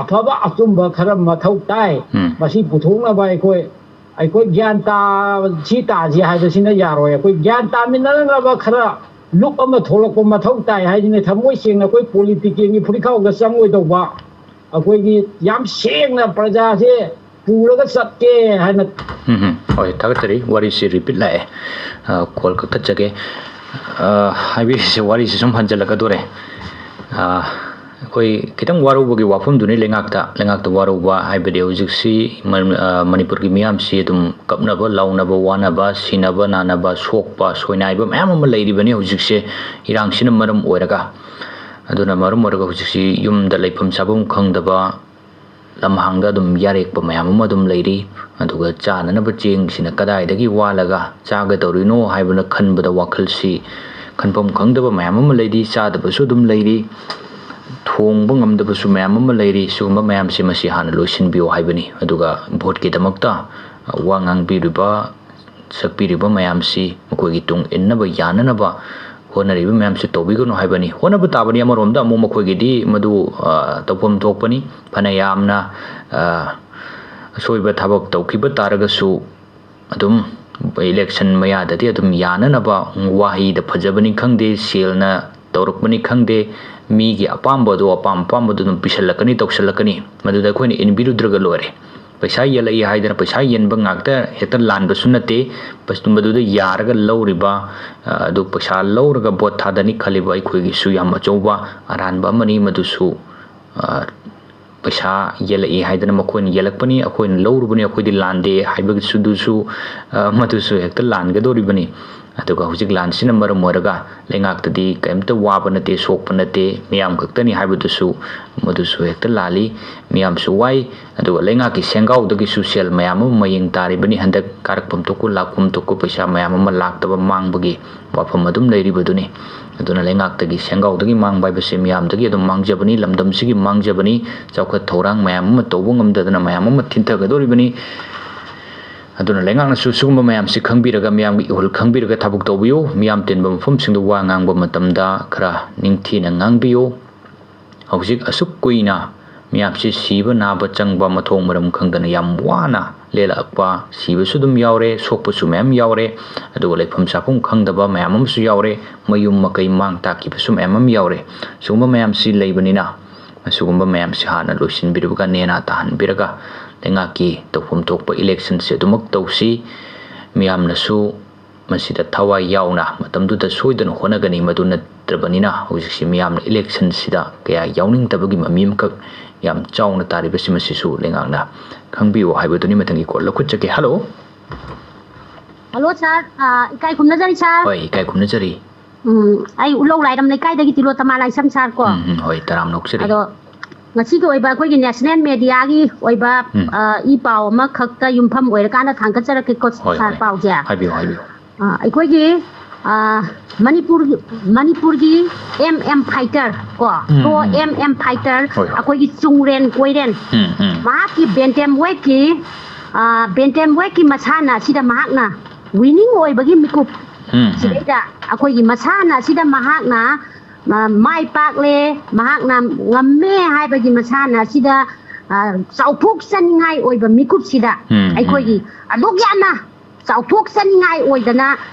ꯑꯐꯕ ꯑꯆꯨꯝꯕ ꯈꯔ ꯃꯊꯧ ꯇꯥꯏ꯫ ꯎꯝ꯫ ꯃꯁꯤ ꯄꯨꯊꯣꯛꯅꯕ ꯑꯩꯈꯣꯏ, ꯑꯩꯈꯣꯏ ꯒ꯭ꯌꯥꯟ ꯇꯥ-, ꯁꯤ ꯇꯥꯁꯤ ꯍꯥꯏꯕꯁꯤꯅ ꯌꯥꯔꯣꯏ꯫ ꯑꯩꯈꯣꯏ ꯒ꯭ꯌꯥꯟ ꯇꯥꯃꯤꯟꯅꯅꯕ ꯈꯔ ꯂꯨꯞ ꯑꯃ ꯊꯣꯛꯂꯛꯄ ꯃꯊꯧ ꯇꯥꯏ ꯍꯥꯏꯁꯤꯅ ꯊꯃꯣꯏ ꯁꯦꯡꯅ ꯑꯩꯈꯣꯏ politicalꯒꯤ ꯐꯨꯔꯤꯠꯈꯥꯎꯗ ꯆꯪꯉꯣꯏꯗꯧꯕ, ꯑꯩꯈꯣꯏꯒꯤ ꯌꯥꯝ ꯁꯦꯡꯅ ꯄ꯭ꯔꯖꯥꯁꯦ ꯄꯨꯔꯒ ꯆꯠꯀꯦ ꯍꯥꯏꯅ꯫ ꯎꯝ, ꯎꯝ꯫ ꯍꯣꯏ, ꯊꯥꯒꯠꯆꯔꯤ꯫ ꯋꯥꯔꯤꯁꯤ repeat ꯂꯥꯛꯑꯦ꯫ ꯑ, call ꯀꯛꯊꯠꯆꯒꯦ꯫ ꯑ, ꯍꯥꯏꯕꯤꯔꯤꯁꯦ, ꯋꯥꯔꯤꯁꯤ ꯁꯨꯝ ꯍꯟꯖꯜꯂꯛꯀꯗꯣꯔꯦ꯫ ꯑ, ꯑꯩꯈꯣꯏ ꯈꯤꯇꯪ ꯋꯥꯔꯧꯕꯒꯤ ꯋꯥꯐꯝꯗꯨꯅꯤ ꯂꯩꯉꯥꯛꯇ, ꯂꯩꯉꯥꯛꯇ ꯋꯥꯔꯧꯕ ꯍꯥꯏꯕꯗꯤ ꯍꯧꯖꯤꯛꯁꯤ ꯃ-, ꯑ, ꯃꯅꯤꯄꯨꯔꯒꯤ ꯃꯤꯌꯥꯝꯁꯤ ꯑꯗꯨꯝ ꯀꯞꯅꯕ, ꯂꯥꯎꯅꯕ, ꯋꯥꯅꯕ, ꯁꯤꯅꯕ, ꯅꯥꯅꯕ, ꯁꯣꯛꯄ, ꯁꯣꯏꯅꯥꯏꯕ ꯃꯌꯥꯝ ꯑꯃ ꯂꯩꯔꯤꯕꯅꯤ ꯍꯧꯖꯤꯛꯁꯦ ꯏꯔꯥꯡꯁꯤꯅ ꯃꯔꯝ ꯑꯣꯏꯔꯒ꯫ ꯑꯗꯨꯅ ꯃꯔꯝ ꯑꯣꯏꯔꯒ ꯍꯧꯖꯤꯛꯁꯤ ꯌꯨꯝꯗ ꯂꯩꯐꯝ ꯆꯥꯐꯝ ꯈꯪꯗꯕ, ꯂꯝꯍꯥꯡꯗ ꯑꯗꯨꯝ ꯌꯥꯔꯦꯛꯄ ꯃꯌꯥꯝ ꯑꯃ ꯑꯗꯨꯝ ꯂꯩꯔꯤ꯫ ꯑꯗꯨꯒ ꯆꯥꯅꯅꯕ ꯆꯦꯡꯁꯤꯅ ꯀꯗꯥꯏꯗꯒꯤ ꯋꯥꯜꯂꯒ ꯆꯥꯒꯗꯧꯔꯤꯅꯣ ꯍꯥꯏꯕꯅ ꯈꯟꯕꯗ ꯋꯥꯈꯜꯁꯤ ꯈꯟꯐꯝ ꯈꯪꯗꯕ ꯃꯌꯥꯝ ꯑꯃ ꯂꯩꯔꯤ꯫ ꯆꯥꯗꯕꯁꯨ ꯑꯗꯨꯝ ꯂꯩꯔꯤ꯫ ꯊꯣꯡꯕ ꯉꯝꯗꯕꯁꯨ ꯃꯌꯥꯝ ꯑꯃ ꯂꯩꯔꯤ꯫ ꯁꯤꯒꯨꯝꯕ ꯃꯌꯥꯝꯁꯤ ꯃꯁꯤ ꯍꯥꯟꯅ ꯂꯣꯏꯁꯤꯟꯕꯤꯌꯨ ꯍꯥꯏꯕꯅꯤ꯫ ꯑꯗꯨꯒ voteꯀꯤꯗꯃꯛꯇ ꯋꯥ ꯉꯥꯡꯕꯤꯔꯤꯕ, ꯁꯛꯄꯤꯔꯤꯕ ꯃꯌꯥꯝꯁꯤ ꯃꯈꯣꯏꯒꯤ ꯇꯨꯡ ꯏꯟꯅꯕ ꯌꯥꯅꯅꯕ ꯍꯣꯠꯅꯔꯤꯕ ꯃꯌꯥꯝꯁꯤ ꯇꯧꯕꯤꯒꯅꯨ ꯍꯥꯏꯕꯅꯤ꯫ ꯍꯣꯠꯅꯕ ꯇꯥꯕꯅꯤ, ꯑꯃꯔꯣꯝꯗ ꯑꯃꯨꯛ ꯃꯈꯣꯏꯒꯤꯗꯤ ꯃꯗꯨ, ꯑ, ꯇꯧꯐꯝ ꯊꯣꯛꯄꯅꯤ꯫ ꯐꯅ ꯌꯥꯝꯅ, ꯑ, ꯑꯁꯣꯏꯕ ꯊꯕꯛ ꯇꯧꯈꯤꯕ ꯇꯥꯔꯒꯁꯨ ꯑꯗꯨꯝ election ꯃꯌꯥꯗꯗꯤ ꯑꯗꯨꯝ ꯌꯥꯅꯅꯕ ꯋꯥꯍꯩꯗ ꯐꯖꯕꯅꯤ ꯈꯪꯗꯦ, ꯁꯦꯜꯅ ꯇꯧꯔꯛꯄꯅꯤ ꯈꯪꯗꯦ, ꯃꯤꯒꯤ ꯑꯄꯥꯝꯕꯗꯣ, ꯑꯄꯥꯝ ꯑꯄꯥꯝꯕꯗꯣ ꯑꯗꯨꯝ ꯄꯤꯁꯜꯂꯛꯀꯅꯤ, ꯇꯧꯁꯜꯂꯛꯀꯅꯤ꯫ ꯃꯗꯨꯗ ꯑꯩꯈꯣꯏꯅ ꯏꯟꯕꯤꯔꯨꯗ꯭ꯔꯒ ꯂꯣꯏꯔꯦ꯫ ꯄꯩꯁꯥ ꯌꯦꯜꯂꯛꯏ ꯍꯥꯏꯗꯅ ꯄꯩꯁꯥ ꯌꯦꯟꯕ ꯉꯥꯛꯇ ꯍꯦꯛꯇ ꯂꯥꯟꯕꯁꯨ ꯅꯠꯇꯦ꯫ ꯄꯩꯁ-, ꯃꯗꯨꯗ ꯌꯥꯔꯒ ꯂꯧꯔꯤꯕ, ꯑ, ꯑꯗꯨ ꯄꯩꯁꯥ ꯂꯧꯔꯒ vote ꯊꯥꯗꯅꯤ ꯈꯜꯂꯤꯕ ꯑꯩꯈꯣꯏꯒꯤꯁꯨ ꯌꯥꯝ ꯑꯆꯧꯕ ꯑꯔꯥꯟꯕ ꯑꯃꯅꯤ꯫ ꯃꯗꯨꯁꯨ, ꯑ, ꯄꯩꯁꯥ ꯌꯦꯜꯂꯛꯏ ꯍꯥꯏꯗꯅ ꯃꯈꯣꯏꯅ ꯌꯦꯜꯂꯛꯄꯅꯤ, ꯑꯩꯈꯣꯏꯅ ꯂꯧꯔꯨꯕꯅꯤ, ꯑꯩꯈꯣꯏꯗꯤ ꯂꯥꯟꯗꯦ ꯍꯥꯏꯕꯒꯤꯁꯨ, ꯑꯗꯨꯁꯨ, ꯑ, ꯃꯗꯨꯁꯨ ꯍꯦꯛꯇ ꯂꯥꯟꯒꯗꯧꯔꯤꯕꯅꯤ꯫ ꯑꯗꯨꯒ ꯍꯧꯖꯤꯛ ꯂꯥꯟꯁꯤꯅ ꯃꯔꯝ ꯑꯣꯏꯔꯒ ꯂꯩꯉꯥꯛꯇꯗꯤ ꯀꯔꯤꯝꯇ ꯋꯥꯕ ꯅꯠꯇꯦ, ꯁꯣꯛꯄ ꯅꯠꯇꯦ, ꯃꯤꯌꯥꯝ ꯈꯛꯇꯅꯤ ꯍꯥꯏꯕꯗꯨꯁꯨ, ꯃꯗꯨꯁꯨ ꯍꯦꯛꯇ ꯂꯥꯜꯂꯤ꯫ ꯃꯤꯌꯥꯝꯁꯨ ꯋꯥꯏ꯫ ꯑꯗꯨꯒ ꯂꯩꯉꯥꯛꯀꯤ ꯁꯦꯟꯒꯥꯎꯗꯒꯤꯁꯨ ꯁꯦꯜ ꯃꯌꯥꯝ ꯑꯃ ꯃꯌꯦꯡ ꯇꯥꯔꯤꯕꯅꯤ꯫ ꯍꯟꯗꯛ ꯀꯥꯔꯛꯐꯝ ꯊꯣꯛꯄ, ꯂꯥꯛꯐꯝ ꯊꯣꯛꯄ ꯄꯩꯁꯥ ꯃꯌꯥꯝ ꯑꯃ ꯂꯥꯛꯇꯕ, ꯃꯥꯡꯕꯒꯤ ꯋꯥꯐꯝ ꯑꯗꯨꯝ ꯂꯩꯔꯤꯕꯗꯨꯅꯤ꯫ ꯑꯗꯨꯅ ꯂꯩꯉꯥꯛꯇꯒꯤ ꯁꯦꯟꯒꯥꯎꯗꯒꯤ ꯃꯥꯡꯕ ꯍꯥꯏꯕꯁꯤ ꯃꯤꯌꯥꯝꯗꯒꯤ ꯑꯗꯨꯝ ꯃꯥꯡꯖꯕꯅꯤ, ꯂꯝꯗꯝꯁꯤꯒꯤ ꯃꯥꯡꯖꯕꯅꯤ꯫ ꯆꯥꯎꯈꯠ ꯊꯧꯔꯥꯡ ꯃꯌꯥꯝ ꯑꯃ ꯇꯧꯕ ꯉꯝꯗꯗꯅ ꯃꯌꯥꯝ ꯑꯃ ꯊꯤꯟꯊꯒꯗꯧꯔꯤꯕꯅꯤ꯫ ꯑꯗꯨꯅ ꯂꯩꯉꯥꯛꯅꯁꯨ ꯁꯤꯒꯨꯝꯕ ꯃꯌꯥꯝꯁꯤ ꯈꯪꯕꯤꯔꯒ, ꯃꯤꯌꯥꯝꯒꯤ ꯏꯍꯨꯜ ꯈꯪꯕꯤꯔꯒ ꯊꯕꯛ ꯇꯧꯕꯤꯌꯨ꯫ ꯃꯤꯌꯥꯝ ꯇꯤꯟꯕ ꯃꯐꯝꯁꯤꯡꯗ ꯋꯥ ꯉꯥꯡꯕ ꯃꯇꯝꯗ ꯈꯔ ꯅꯤꯡꯊꯤꯅ ꯉꯥꯡꯕꯤꯌꯨ꯫ ꯍꯧꯖꯤꯛ ꯑꯁꯨꯛ ꯀꯨꯏꯅ ꯃꯤꯌꯥꯝꯁꯤ ꯁꯤꯕ ꯅꯥꯕ ꯆꯪꯕ, ꯃꯊꯣꯡ ꯃꯔꯝ ꯈꯪꯗꯅ ꯌꯥꯝ ꯋꯥꯅ ꯂꯦꯜꯂꯛꯄ, ꯁꯤꯕꯁꯨ ꯑꯗꯨꯝ ꯌꯥꯎꯔꯦ, ꯁꯣꯛꯄꯁꯨ ꯃꯌꯥꯝ ꯌꯥꯎꯔꯦ, ꯑꯗꯨꯒ ꯂꯩꯐꯝ ꯆꯥꯐꯝ ꯈꯪꯗꯕ ꯃꯌꯥꯝ ꯑꯃꯁꯨ ꯌꯥꯎꯔꯦ, ꯃꯌꯨꯝ ꯃꯀꯩ ꯃꯥꯡ ꯇꯥꯛꯈꯤꯕꯁꯨ ꯃꯌꯥꯝ ꯑꯃ ꯌꯥꯎꯔꯦ꯫ ꯁꯤꯒꯨꯝꯕ ꯃꯌꯥꯝꯁꯤ ꯂꯩꯕꯅꯤꯅ, ꯑꯁꯤꯒꯨꯝꯕ ꯃꯌꯥꯝꯁꯤ ꯍꯥꯟꯅ ꯂꯣꯏꯁꯤꯟꯕꯤꯔꯒ, ꯅꯦꯅꯥ ꯇꯥꯍꯟꯕꯤꯔꯒ, ꯂꯩꯉꯥꯛꯀꯤ ꯇꯧꯐꯝ ꯊꯣꯛꯄ ꯏꯂꯦꯛꯁꯟꯁꯤ ꯑꯗꯨꯃꯛ ꯇꯧꯁꯤ꯫ ꯃꯤꯌꯥꯝꯅꯁꯨ ꯃꯁꯤꯗ ꯊꯋꯥꯏ ꯌꯥꯎꯅ ꯃꯇꯝꯗꯨꯗ ꯁꯣꯏꯗꯅ ꯍꯣꯠꯅꯒꯅꯤ꯫ ꯃꯗꯨ ꯅꯠꯇ꯭ꯔꯕꯅꯤꯅ ꯍꯧꯖꯤꯛꯁꯤ ꯃꯤꯌꯥꯝꯅ ꯏꯂꯦꯛꯁꯟꯁꯤꯗ ꯀꯌꯥ ꯌꯥꯎꯅꯤꯡꯗꯕꯒꯤ ꯃꯃꯤ ꯑꯃꯈꯛ ꯌꯥꯝ ꯆꯥꯎꯅ ꯇꯥꯔꯤꯕꯁꯤ, ꯃꯁꯤꯁꯨ ꯂꯩꯉꯥꯛꯅ ꯈꯪꯕꯤꯌꯨ ꯍꯥꯏꯕꯗꯨꯅꯤ꯫ ꯃꯊꯪꯒꯤ ꯀꯣꯜ ꯂꯧꯈꯠꯆꯒꯦ꯫ ꯍꯜꯂꯣ꯫ ꯍꯜꯂꯣ ꯁꯥꯔ, ꯑ, ꯏꯀꯥꯏ ꯈꯨꯝꯅꯖꯔꯤ ꯁꯥꯔ꯫ ꯍꯣꯏ, ꯏꯀꯥꯏ ꯈꯨꯝꯅꯖꯔꯤ꯫ ꯎꯝ, ꯑꯩ ꯎꯠꯂꯧ ꯂꯥꯏꯔꯝ ꯂꯩꯀꯥꯏꯗꯒꯤ ꯇꯤꯂꯣꯇꯃꯥ ꯂꯥꯏꯁ꯭ꯔꯝ ꯁꯥꯔ ꯀꯣ꯫ ꯎꯝ, ꯎꯝ, ꯍꯣꯏ, ꯇꯔꯥꯝꯅ ꯑꯣꯛꯆꯔꯤ꯫ ꯑꯗꯣ ꯉꯁꯤꯒꯤ ꯑꯣꯏꯕ ꯑꯩꯈꯣꯏꯒꯤ ꯅꯦꯁꯅꯦꯜ ꯃꯦꯗꯤꯌꯥꯒꯤ ꯑꯣꯏꯕ, ꯎꯝ꯫ ꯑ, ꯏ ꯄꯥꯎ ꯑꯃꯈꯛꯇ ꯌꯨꯝꯐꯝ ꯑꯣꯏꯔꯀꯥꯟꯗ ꯊꯥꯡꯒꯠꯆꯔꯛꯀꯦꯀꯣ ꯍꯣꯏ, ꯁꯥꯔ, ꯍꯣꯏ꯫ ꯄꯥꯎꯁꯦ꯫ ꯍꯥꯏꯕꯤꯌꯨ, ꯍꯥꯏꯕꯤꯌꯨ꯫ ꯑ, ꯑꯩꯈꯣꯏꯒꯤ, ꯑ, ꯃꯅꯤꯄꯨꯔ, ꯃꯅꯤꯄꯨꯔꯒꯤ ꯑꯦꯝ ꯑꯦꯝ ꯐꯥꯏꯇꯔ ꯀꯣ, ꯎꯝ, ꯄ꯭ꯔꯣ ꯎꯝ꯫ ꯑꯦꯝ ꯑꯦꯝ ꯐꯥꯏꯇꯔ, ꯍꯣꯏ, ꯍꯣꯏ꯫ ꯑꯩꯈꯣꯏꯒꯤ ꯆꯨꯡꯔꯦꯟ ꯀꯣꯏꯔꯦꯟ, ꯎꯝ, ꯎꯝ꯫ ꯃꯍꯥꯛꯀꯤ ꯕꯦꯟꯇꯦꯝ ꯋꯦꯠꯀꯤ, ꯑ, ꯕꯦꯟꯇꯦꯝ ꯋꯦꯠꯀꯤ ꯃꯁꯥꯟꯅ ꯑꯁꯤꯗ ꯃꯍꯥꯛꯅ ꯋꯤꯅꯤꯡ ꯑꯣꯏꯕꯒꯤ ꯃꯤꯀꯨꯞ, ꯎꯝ, ꯎꯝ꯫ ꯁꯤꯗꯩꯗ ꯑꯩꯈꯣꯏꯒꯤ ꯃꯁꯥꯟꯅ ꯑꯁꯤꯗ ꯃꯍꯥꯛꯅ, ꯑ, ꯃꯥꯏ ꯄꯥꯛꯂꯦ, ꯃꯍꯥꯛꯅ ꯉꯝꯃꯦ ꯍꯥꯏꯕꯒꯤ ꯃꯁꯥꯟꯅ ꯑꯁꯤꯗ, ꯑ, ꯆꯥꯎꯊꯣꯛꯆꯅꯤꯡꯉꯥꯏ ꯑꯣꯏꯕ ꯃꯤꯀꯨꯞꯁꯤꯗ ꯎꯝ, ꯎꯝ꯫ ꯑꯩꯈꯣꯏꯒꯤ ꯑꯗꯨꯛ ꯌꯥꯝꯅ ꯆꯥꯎꯊꯣꯛꯆꯅꯤꯡꯉꯥꯏ ꯑꯣꯏꯗꯅ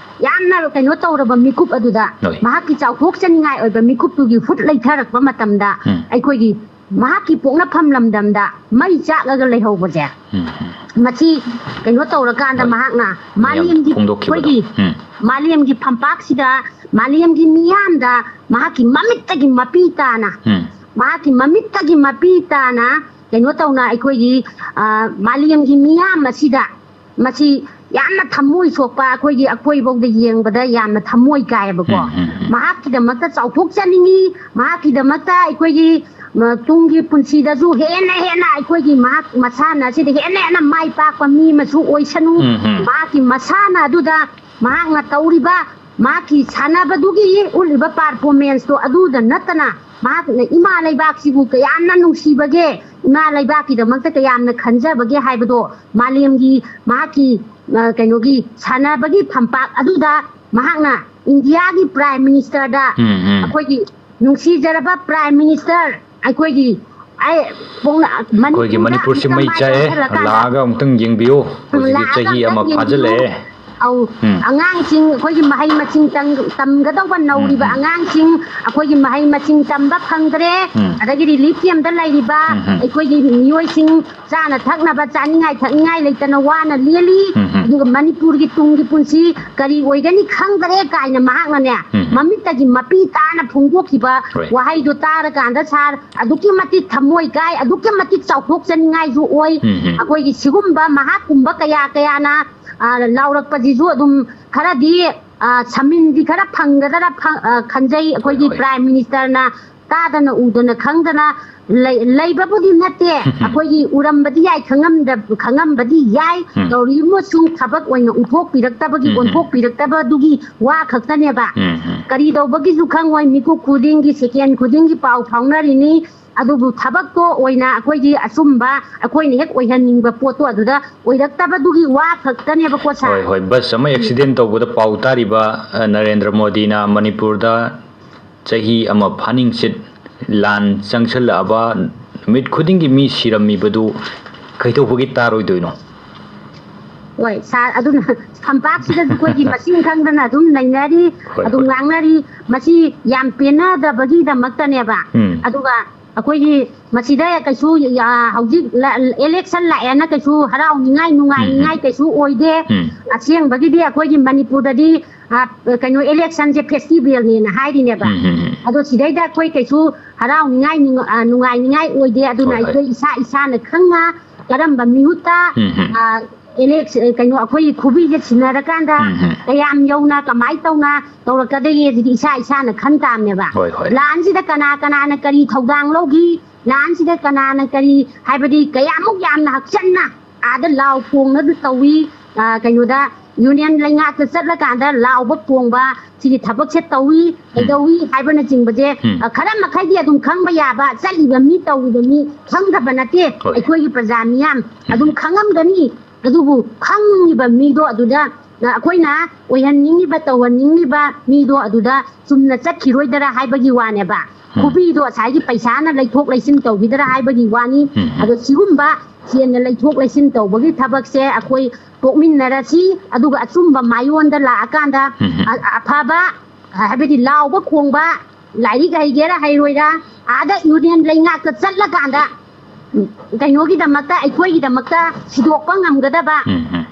ꯌꯥꯝꯅ ꯀꯩꯅꯣ ꯇꯧꯔꯕ ꯃꯤꯀꯨꯞ ꯑꯗꯨꯗ ꯍꯣꯏ꯫ ꯃꯍꯥꯛꯀꯤ ꯆꯥꯎꯊꯣꯛꯆꯅꯤꯡꯉꯥꯏ ꯑꯣꯏꯕ ꯃꯤꯀꯨꯞꯇꯨꯒꯤ ꯍꯨꯠ ꯂꯩꯊꯔꯛꯄ ꯃꯇꯝꯗ ꯎꯝ꯫ ꯑꯩꯈꯣꯏꯒꯤ ꯃꯍꯥꯛꯀꯤ ꯄꯣꯛꯅꯐꯝ ꯂꯝꯗꯝꯗ ꯃꯩ ꯆꯥꯛꯂꯒ ꯂꯩꯍꯧꯕꯁꯦ ꯎꯝ, ꯎꯝ꯫ ꯃꯁꯤ ꯀꯩꯅꯣ ꯇꯧꯔꯀꯥꯟꯗ ꯍꯣꯏ꯫ ꯃꯍꯥꯛꯅ ꯃꯌꯥꯝ ꯃꯥꯂꯦꯝꯒꯤ ꯐꯣꯡꯗꯣꯛꯈꯤꯕꯗꯣ꯫ ꯑꯩꯈꯣꯏꯒꯤ ꯎꯝ꯫ ꯃꯥꯂꯦꯝꯒꯤ ꯐꯝꯄꯥꯛꯁꯤꯗ ꯃꯥꯂꯦꯝꯒꯤ ꯃꯤꯌꯥꯝꯗ ꯃꯍꯥꯛꯀꯤ ꯃꯃꯤꯠꯇꯒꯤ ꯃꯄꯤ ꯇꯥꯅ ꯎꯝ꯫ ꯃꯍꯥꯛꯀꯤ ꯃꯃꯤꯠꯇꯒꯤ ꯃꯄꯤ ꯇꯥꯅ ꯀꯩꯅꯣ ꯇꯧꯅ ꯑꯩꯈꯣꯏꯒꯤ, ꯑ, ꯃꯥꯂꯦꯝꯒꯤ ꯃꯤꯌꯥꯝ ꯑꯁꯤꯗ ꯃꯁꯤ ꯌꯥꯝꯅ ꯊꯃꯣꯏ ꯁꯣꯛꯄ, ꯑꯩꯈꯣꯏꯒꯤ, ꯑꯩꯈꯣꯏꯐꯥꯎꯗ ꯌꯦꯡꯕꯗ ꯌꯥꯝꯅ ꯊꯃꯣꯏ ꯀꯥꯏꯌꯦꯕꯀꯣ꯫ ꯎꯝ, ꯎꯝ, ꯎꯝ꯫ ꯃꯍꯥꯛꯀꯤꯗꯃꯛꯇ ꯆꯥꯎꯊꯣꯛꯆꯅꯤꯡꯉꯤ, ꯃꯍꯥꯛꯀꯤꯗꯃꯛꯇ ꯑꯩꯈꯣꯏꯒꯤ, ꯃ, ꯇꯨꯡꯒꯤ ꯄꯨꯟꯁꯤꯗꯁꯨ ꯍꯦꯟꯅ ꯍꯦꯟꯅ ꯑꯩꯈꯣꯏꯒꯤ ꯃꯍꯥꯛ ꯃꯁꯥꯟꯅ ꯑꯁꯤꯗ ꯍꯦꯟꯅ ꯍꯦꯟꯅ ꯃꯥꯏ ꯄꯥꯛꯄ ꯃꯤ ꯑꯃꯁꯨ ꯑꯣꯏꯁꯅꯨ꯫ ꯎꯝ, ꯎꯝ꯫ ꯃꯍꯥꯛꯀꯤ ꯃꯁꯥꯟꯅ ꯑꯗꯨꯗ ꯃꯍꯥꯛꯅ ꯇꯧꯔꯤꯕ, ꯃꯍꯥꯛꯀꯤ ꯁꯥꯟꯅꯕꯗꯨꯒꯤ ꯎꯠꯂꯤꯕ performanceꯇꯣ ꯑꯗꯨꯗ ꯅꯠꯇꯅ ꯃꯍꯥꯛꯅ ꯏꯃꯥ ꯂꯩꯕꯥꯛꯁꯤꯕꯨ ꯀꯌꯥꯝꯅ ꯅꯨꯡꯁꯤꯕꯒꯦ, ꯏꯃꯥ ꯂꯩꯕꯥꯛꯀꯤꯗꯃꯛꯇ ꯀꯌꯥꯝꯅ ꯈꯟꯖꯕꯒꯦ ꯍꯥꯏꯕꯗꯣ ꯃꯥꯂꯦꯝꯒꯤ ꯃꯍꯥꯛꯀꯤ, ꯑ, ꯀꯩꯅꯣꯒꯤ ꯁꯥꯟꯅꯕꯒꯤ ꯐꯝꯄꯥꯛ ꯑꯗꯨꯗ ꯃꯍꯥꯛꯅ ꯏꯟꯗꯤꯌꯥꯒꯤ Prime Ministerꯗ ꯎꯝ, ꯎꯝ꯫ ꯑꯩꯈꯣꯏꯒꯤ ꯅꯨꯡꯁꯤꯖꯔꯕ Prime Minister, ꯑꯩꯈꯣꯏꯒꯤ, ꯑꯩ, ꯄꯣꯛꯅ-, ꯑꯩꯈꯣꯏꯒꯤ ꯃꯅꯤꯄꯨꯔꯗ ꯃꯅꯤꯄꯨꯔꯁꯤ ꯑꯃꯨꯛꯇꯪ ꯃꯩ ꯃꯥꯏ ꯆꯥꯛꯑꯦ, ꯑꯣꯟꯁꯤꯜꯂꯀꯥꯟꯗ ꯂꯥꯛꯑꯒ ꯑꯃꯨꯛꯇꯪ ꯌꯦꯡꯕꯤꯌꯨ꯫ ꯍꯧꯖꯤꯛꯇꯤ ꯂꯥꯛꯑꯒ ꯆꯍꯤ ꯑꯃ ꯑꯃꯨꯛꯇꯪ ꯐꯥꯖꯤꯜꯂꯛꯑꯦ꯫ ꯌꯦꯡꯕꯤꯌꯨ꯫ ꯑꯧ, ꯎꯝ꯫ ꯑꯉꯥꯡꯁꯤꯡ, ꯑꯩꯈꯣꯏꯒꯤ ꯃꯍꯩ ꯃꯁꯤꯡ ꯇꯝ-, ꯇꯝꯒꯗꯧꯕ ꯎꯝ, ꯅꯧꯔꯤꯕ ꯎꯝ꯫ ꯑꯉꯥꯡꯁꯤꯡ, ꯑꯩꯈꯣꯏꯒꯤ ꯃꯍꯩ ꯃꯁꯤꯡ ꯇꯝꯕ ꯐꯪꯗ꯭ꯔꯦ, ꯎꯝ꯫ ꯑꯗꯒꯤ relief campꯇ ꯂꯩꯔꯤꯕ ꯎꯝ, ꯎꯝ꯫ ꯑꯩꯈꯣꯏꯒꯤ ꯃꯤꯑꯣꯏꯁꯤꯡ ꯆꯥꯅ ꯊꯛꯅꯕ, ꯆꯥꯅꯤꯡꯉꯥꯏ ꯊꯛꯅꯤꯡꯉꯥꯏ ꯂꯩꯇꯅ ꯋꯥꯅ ꯂꯦꯜꯂꯤ꯫ ꯎꯝ, ꯎꯝ꯫ ꯑꯗꯨꯒ ꯃꯅꯤꯄꯨꯔꯒꯤ ꯇꯨꯡꯒꯤ ꯄꯨꯟꯁꯤ ꯀꯔꯤ ꯑꯣꯏꯒꯅꯤ ꯈꯪꯗꯔꯦ ꯀꯥꯏꯅ ꯃꯍꯥꯛꯅꯅꯦ, ꯎꯝ, ꯎꯝ꯫ ꯃꯃꯤꯠꯇꯒꯤ ꯃꯄꯤ ꯇꯥꯅ ꯐꯣꯡꯗꯣꯛꯈꯤꯕ ꯍꯣꯏ꯫ ꯋꯥꯍꯩꯗꯣ ꯇꯥꯔꯀꯥꯟꯗ, ꯁꯥꯔ, ꯑꯗꯨꯛꯀꯤ ꯃꯇꯤꯛ ꯊꯃꯣꯏ ꯀꯥꯏ, ꯑꯗꯨꯛꯀꯤ ꯃꯇꯤꯛ ꯆꯥꯎꯊꯣꯛꯆꯅꯤꯡꯉꯥꯏꯁꯨ ꯑꯣꯏ꯫ ꯎꯝ, ꯎꯝ꯫ ꯑꯩꯈꯣꯏꯒꯤ ꯁꯤꯒꯨꯝꯕ ꯃꯍꯥꯛꯀꯨꯝꯕ ꯀꯌꯥ ꯀꯌꯥꯅ, ꯑ, ꯂꯥꯎꯔꯛꯄꯁꯤꯁꯨ ꯑꯗꯨꯝ ꯈꯔꯗꯤ, ꯑ, ꯁꯃꯤꯟꯗꯤ ꯈꯔ ꯐꯪꯒꯗ꯭ꯔꯥ ꯐꯪ-, ꯑ, ꯈꯟꯖꯩ꯫ ꯍꯣꯏ, ꯑꯩꯈꯣꯏꯒꯤ ꯍꯣꯏ꯫ Prime Ministerꯅ ꯇꯥꯗꯅ ꯎꯗꯅ ꯈꯪꯗꯅ ꯂꯩ-, ꯂꯩꯕꯕꯨꯗꯤ ꯅꯠꯇꯦ꯫ ꯑꯩꯈꯣꯏꯒꯤ ꯎꯔꯝꯕꯗꯤ ꯌꯥꯏ, ꯈꯪꯉꯝꯗ-, ꯈꯪꯉꯝꯕꯗꯤ ꯌꯥꯏ꯫ ꯎꯝ꯫ ꯇꯧꯔꯤꯕꯁꯨ ꯊꯕꯛ ꯑꯣꯏꯅ ꯎꯠꯊꯣꯛꯄꯤꯔꯛꯇꯕꯒꯤ, ꯎꯝ, ꯎꯝ꯫ ꯑꯣꯟꯊꯣꯛꯄꯤꯔꯛꯇꯕꯗꯨꯒꯤ ꯋꯥ ꯈꯛꯇꯅꯦꯕ꯫ ꯎꯝ, ꯎꯝ꯫ ꯀꯔꯤ ꯇꯧꯕꯒꯤꯁꯨ ꯈꯪꯉꯣꯏ, ꯃꯤꯀꯨꯞ ꯈꯨꯗꯤꯡꯒꯤ, second ꯈꯨꯗꯤꯡꯒꯤ ꯄꯥꯎ ꯐꯥꯎꯅꯔꯤꯅꯤ꯫ ꯑꯗꯨꯕꯨ ꯊꯕꯛꯇꯣ ꯑꯣꯏꯅ ꯑꯩꯈꯣꯏꯒꯤ ꯑꯆꯨꯝꯕ, ꯑꯩꯈꯣꯏꯅ ꯍꯦꯛ ꯑꯣꯏꯍꯟꯅꯤꯡꯕ ꯄꯣꯠꯇꯣ ꯑꯗꯨꯗ ꯑꯣꯏꯔꯛꯇꯕꯗꯨꯒꯤ ꯋꯥ ꯈꯛꯇꯅꯦꯕꯀꯣ, ꯁꯥꯔ꯫ ꯍꯣꯏ, ꯍꯣꯏ, ꯕꯁ ꯑꯃ accident ꯇꯧꯕꯗ ꯄꯥꯎ ꯇꯥꯔꯤꯕ, ꯑ, ꯅꯔꯦꯟꯗ꯭ꯔ ꯃꯣꯗꯤꯅ ꯃꯅꯤꯄꯨꯔꯗ ꯆꯍꯤ ꯑꯃ ꯐꯥꯅꯤꯡꯆꯤꯠ ꯂꯥꯟ ꯆꯪꯁꯜꯂꯛꯑꯕ ꯅꯨꯃꯤꯠ ꯈꯨꯗꯤꯡꯒꯤ ꯃꯤ ꯁꯤꯔꯝꯃꯤꯕꯗꯨ ꯀꯩꯗꯧꯕꯒꯤ ꯇꯥꯔꯣꯏꯗꯣꯏꯅꯣ? ꯍꯣꯏ, ꯁꯥꯔ, ꯑꯗꯨꯅ ꯐꯝꯄꯥꯛꯁꯤꯗꯁꯨ ꯑꯩꯈꯣꯏꯒꯤ ꯃꯁꯤꯡ ꯈꯪꯗꯅ ꯑꯗꯨꯝ ꯅꯩꯅꯔꯤ, ꯍꯣꯏ, ꯑꯗꯨꯝ ꯍꯣꯏ꯫ ꯉꯥꯡꯅꯔꯤ꯫ ꯃꯁꯤ ꯌꯥꯝ ꯄꯦꯟꯅꯗꯕꯒꯤꯗꯃꯛꯇꯅꯦꯕ꯫ ꯎꯝ꯫ ꯑꯗꯨꯒ ꯑꯩꯈꯣꯏꯒꯤ ꯃꯁꯤꯗ ꯀꯩꯁꯨ, ꯑ, ꯍꯧꯖꯤꯛ ꯂ-, election ꯂꯥꯛꯑꯦꯅ ꯀꯩꯁꯨ ꯍꯔꯥꯎꯅꯤꯡꯉꯥꯏ, ꯅꯨꯡꯉꯥꯏꯅꯤꯡꯉꯥꯏ ꯎꯝ, ꯎꯝ꯫ ꯀꯩꯁꯨ ꯑꯣꯏꯗꯦ꯫ ꯎꯝ꯫ ꯑꯁꯦꯡꯕꯒꯤꯗꯤ ꯑꯩꯈꯣꯏꯒꯤ ꯃꯅꯤꯄꯨꯔꯗꯗꯤ, ꯑ, ꯀꯩꯅꯣ, electionꯁꯦ festivalꯅꯦꯅ ꯍꯥꯏꯔꯤꯅꯦꯕ꯫ ꯎꯝ, ꯎꯝ, ꯎꯝ꯫ ꯑꯗꯣ ꯁꯤꯗꯩꯗ ꯑꯩꯈꯣꯏ ꯀꯩꯁꯨ ꯍꯔꯥꯎꯅꯤꯡꯉꯥꯏ, ꯅꯨꯡ-, ꯑ, ꯅꯨꯡꯉꯥꯏꯅꯤꯡꯉꯥꯏ ꯑꯣꯏꯗꯦ꯫ ꯑꯗꯨꯅ ꯍꯣꯏ, ꯍꯣꯏ꯫ ꯑꯩꯈꯣꯏ ꯏꯁꯥ ꯏꯁꯥꯅ ꯈꯪꯅ ꯀꯔꯝꯕ ꯃꯤꯍꯨꯠꯇ, ꯎꯝ, ꯎꯝ꯫ ꯑ, ꯏꯂꯦꯛ-, ꯀꯩꯅꯣ, ꯑꯩꯈꯣꯏꯒꯤ ꯈꯨꯕꯤꯁꯦ ꯁꯤꯟꯅꯔꯀꯥꯟꯗ ꯎꯝ, ꯎꯝ꯫ ꯀꯌꯥꯝ ꯌꯧꯅ ꯀꯃꯥꯏꯅ ꯇꯧꯅ ꯇꯧꯔꯛꯀꯗꯒꯦ ꯁꯤꯗꯤ ꯏꯁꯥ ꯏꯁꯥꯅ ꯈꯟ ꯇꯥꯕꯅꯦꯕ꯫ ꯍꯣꯏ, ꯍꯣꯏ꯫ ꯂꯥꯟꯁꯤꯗ ꯀꯅꯥ ꯀꯅꯥꯅ ꯀꯔꯤ ꯊꯧꯗꯥꯡ ꯂꯧꯈꯤ, ꯂꯥꯟꯁꯤꯗ ꯀꯅꯥꯅ ꯀꯔꯤ, ꯍꯥꯏꯕꯗꯤ ꯀꯌꯥꯃꯨꯛ ꯌꯥꯝꯅ ꯍꯛꯆꯟꯅ ꯑꯥꯗ ꯂꯥꯎ ꯈꯣꯡꯅ ꯇꯧꯏ, ꯑ, ꯀꯩꯅꯣꯗ ꯌꯨꯅꯤꯌꯟ ꯂꯩꯉꯥꯛꯇ ꯆꯠꯂꯀꯥꯟꯗ ꯂꯥꯎꯕ ꯈꯣꯡꯕ ꯁꯤꯒꯤ ꯊꯕꯛꯁꯦ ꯇꯧꯏ, ꯎꯝ꯫ ꯀꯩꯗꯧꯏ ꯍꯥꯏꯕꯅꯆꯤꯡꯕꯁꯦ, ꯎꯝ꯫ ꯑ, ꯈꯔ ꯃꯈꯩꯗꯤ ꯑꯗꯨꯝ ꯈꯪꯕ ꯌꯥꯕ, ꯆꯠꯂꯤꯕ ꯃꯤ ꯇꯧꯔꯤꯕ ꯃꯤ ꯈꯪꯗꯕ ꯅꯠꯇꯦ꯫ ꯍꯣꯏ꯫ ꯑꯩꯈꯣꯏꯒꯤ ꯄ꯭ꯔꯖꯥ ꯃꯤꯌꯥꯝ ꯎꯝ꯫ ꯑꯗꯨꯝ ꯈꯪꯉꯝꯒꯅꯤ꯫ ꯑꯗꯨꯕꯨ ꯈꯪꯉꯤꯕ ꯃꯤꯗꯣ ꯑꯗꯨꯗ, ꯑ, ꯑꯩꯈꯣꯏꯅ ꯑꯣꯏꯍꯟꯅꯤꯡꯉꯤꯕ, ꯇꯧꯍꯟꯅꯤꯡꯉꯤꯕ ꯃꯤꯗꯣ ꯑꯗꯨꯗ ꯆꯨꯝꯅ ꯆꯠꯈꯤꯔꯣꯏꯗꯔꯥ ꯍꯥꯏꯕꯒꯤ ꯋꯥꯅꯦꯕ꯫ ꯎꯝ꯫ ꯈꯨꯕꯤꯗꯣ ꯉꯁꯥꯏꯒꯤ ꯄꯩꯁꯥꯅ ꯂꯩꯊꯣꯛ ꯂꯩꯁꯤꯟ ꯇꯧꯈꯤꯗꯔꯥ ꯍꯥꯏꯕꯒꯤ ꯋꯥꯅꯤ꯫ ꯎꯝ, ꯎꯝ꯫ ꯑꯗꯣ ꯁꯤꯒꯨꯝꯕ ꯁꯦꯟꯅ ꯂꯩꯊꯣꯛ ꯂꯩꯁꯤꯟ ꯇꯧꯕꯒꯤ ꯊꯕꯛꯁꯦ ꯑꯩꯈꯣꯏ ꯇꯣꯛꯃꯤꯟꯅꯔꯁꯤ, ꯑꯗꯨꯒ ꯑꯆꯨꯝꯕ ꯃꯥꯏꯌꯣꯟꯗ ꯂꯥꯛꯑꯀꯥꯟꯗ ꯎꯝ, ꯎꯝ꯫ ꯑ-, ꯑꯐꯕ, ꯍꯥꯏꯕꯗꯤ ꯂꯥꯎꯕ ꯈꯣꯡꯕ, ꯂꯥꯏꯔꯤꯛ ꯍꯩꯒꯦꯔꯥ ꯍꯩꯔꯣꯏꯔꯥ, ꯑꯥꯗ ꯌꯨꯅꯤꯌꯟ ꯂꯩꯉꯥꯛꯇ ꯆꯠꯂꯀꯥꯟꯗ, ꯎꯝ, ꯀꯩꯅꯣꯒꯤꯗꯃꯛꯇ, ꯑꯩꯈꯣꯏꯒꯤꯗꯃꯛꯇ ꯁꯤꯗꯣꯛꯄ ꯉꯝꯒꯗꯕ, ꯎꯝ, ꯎꯝ꯫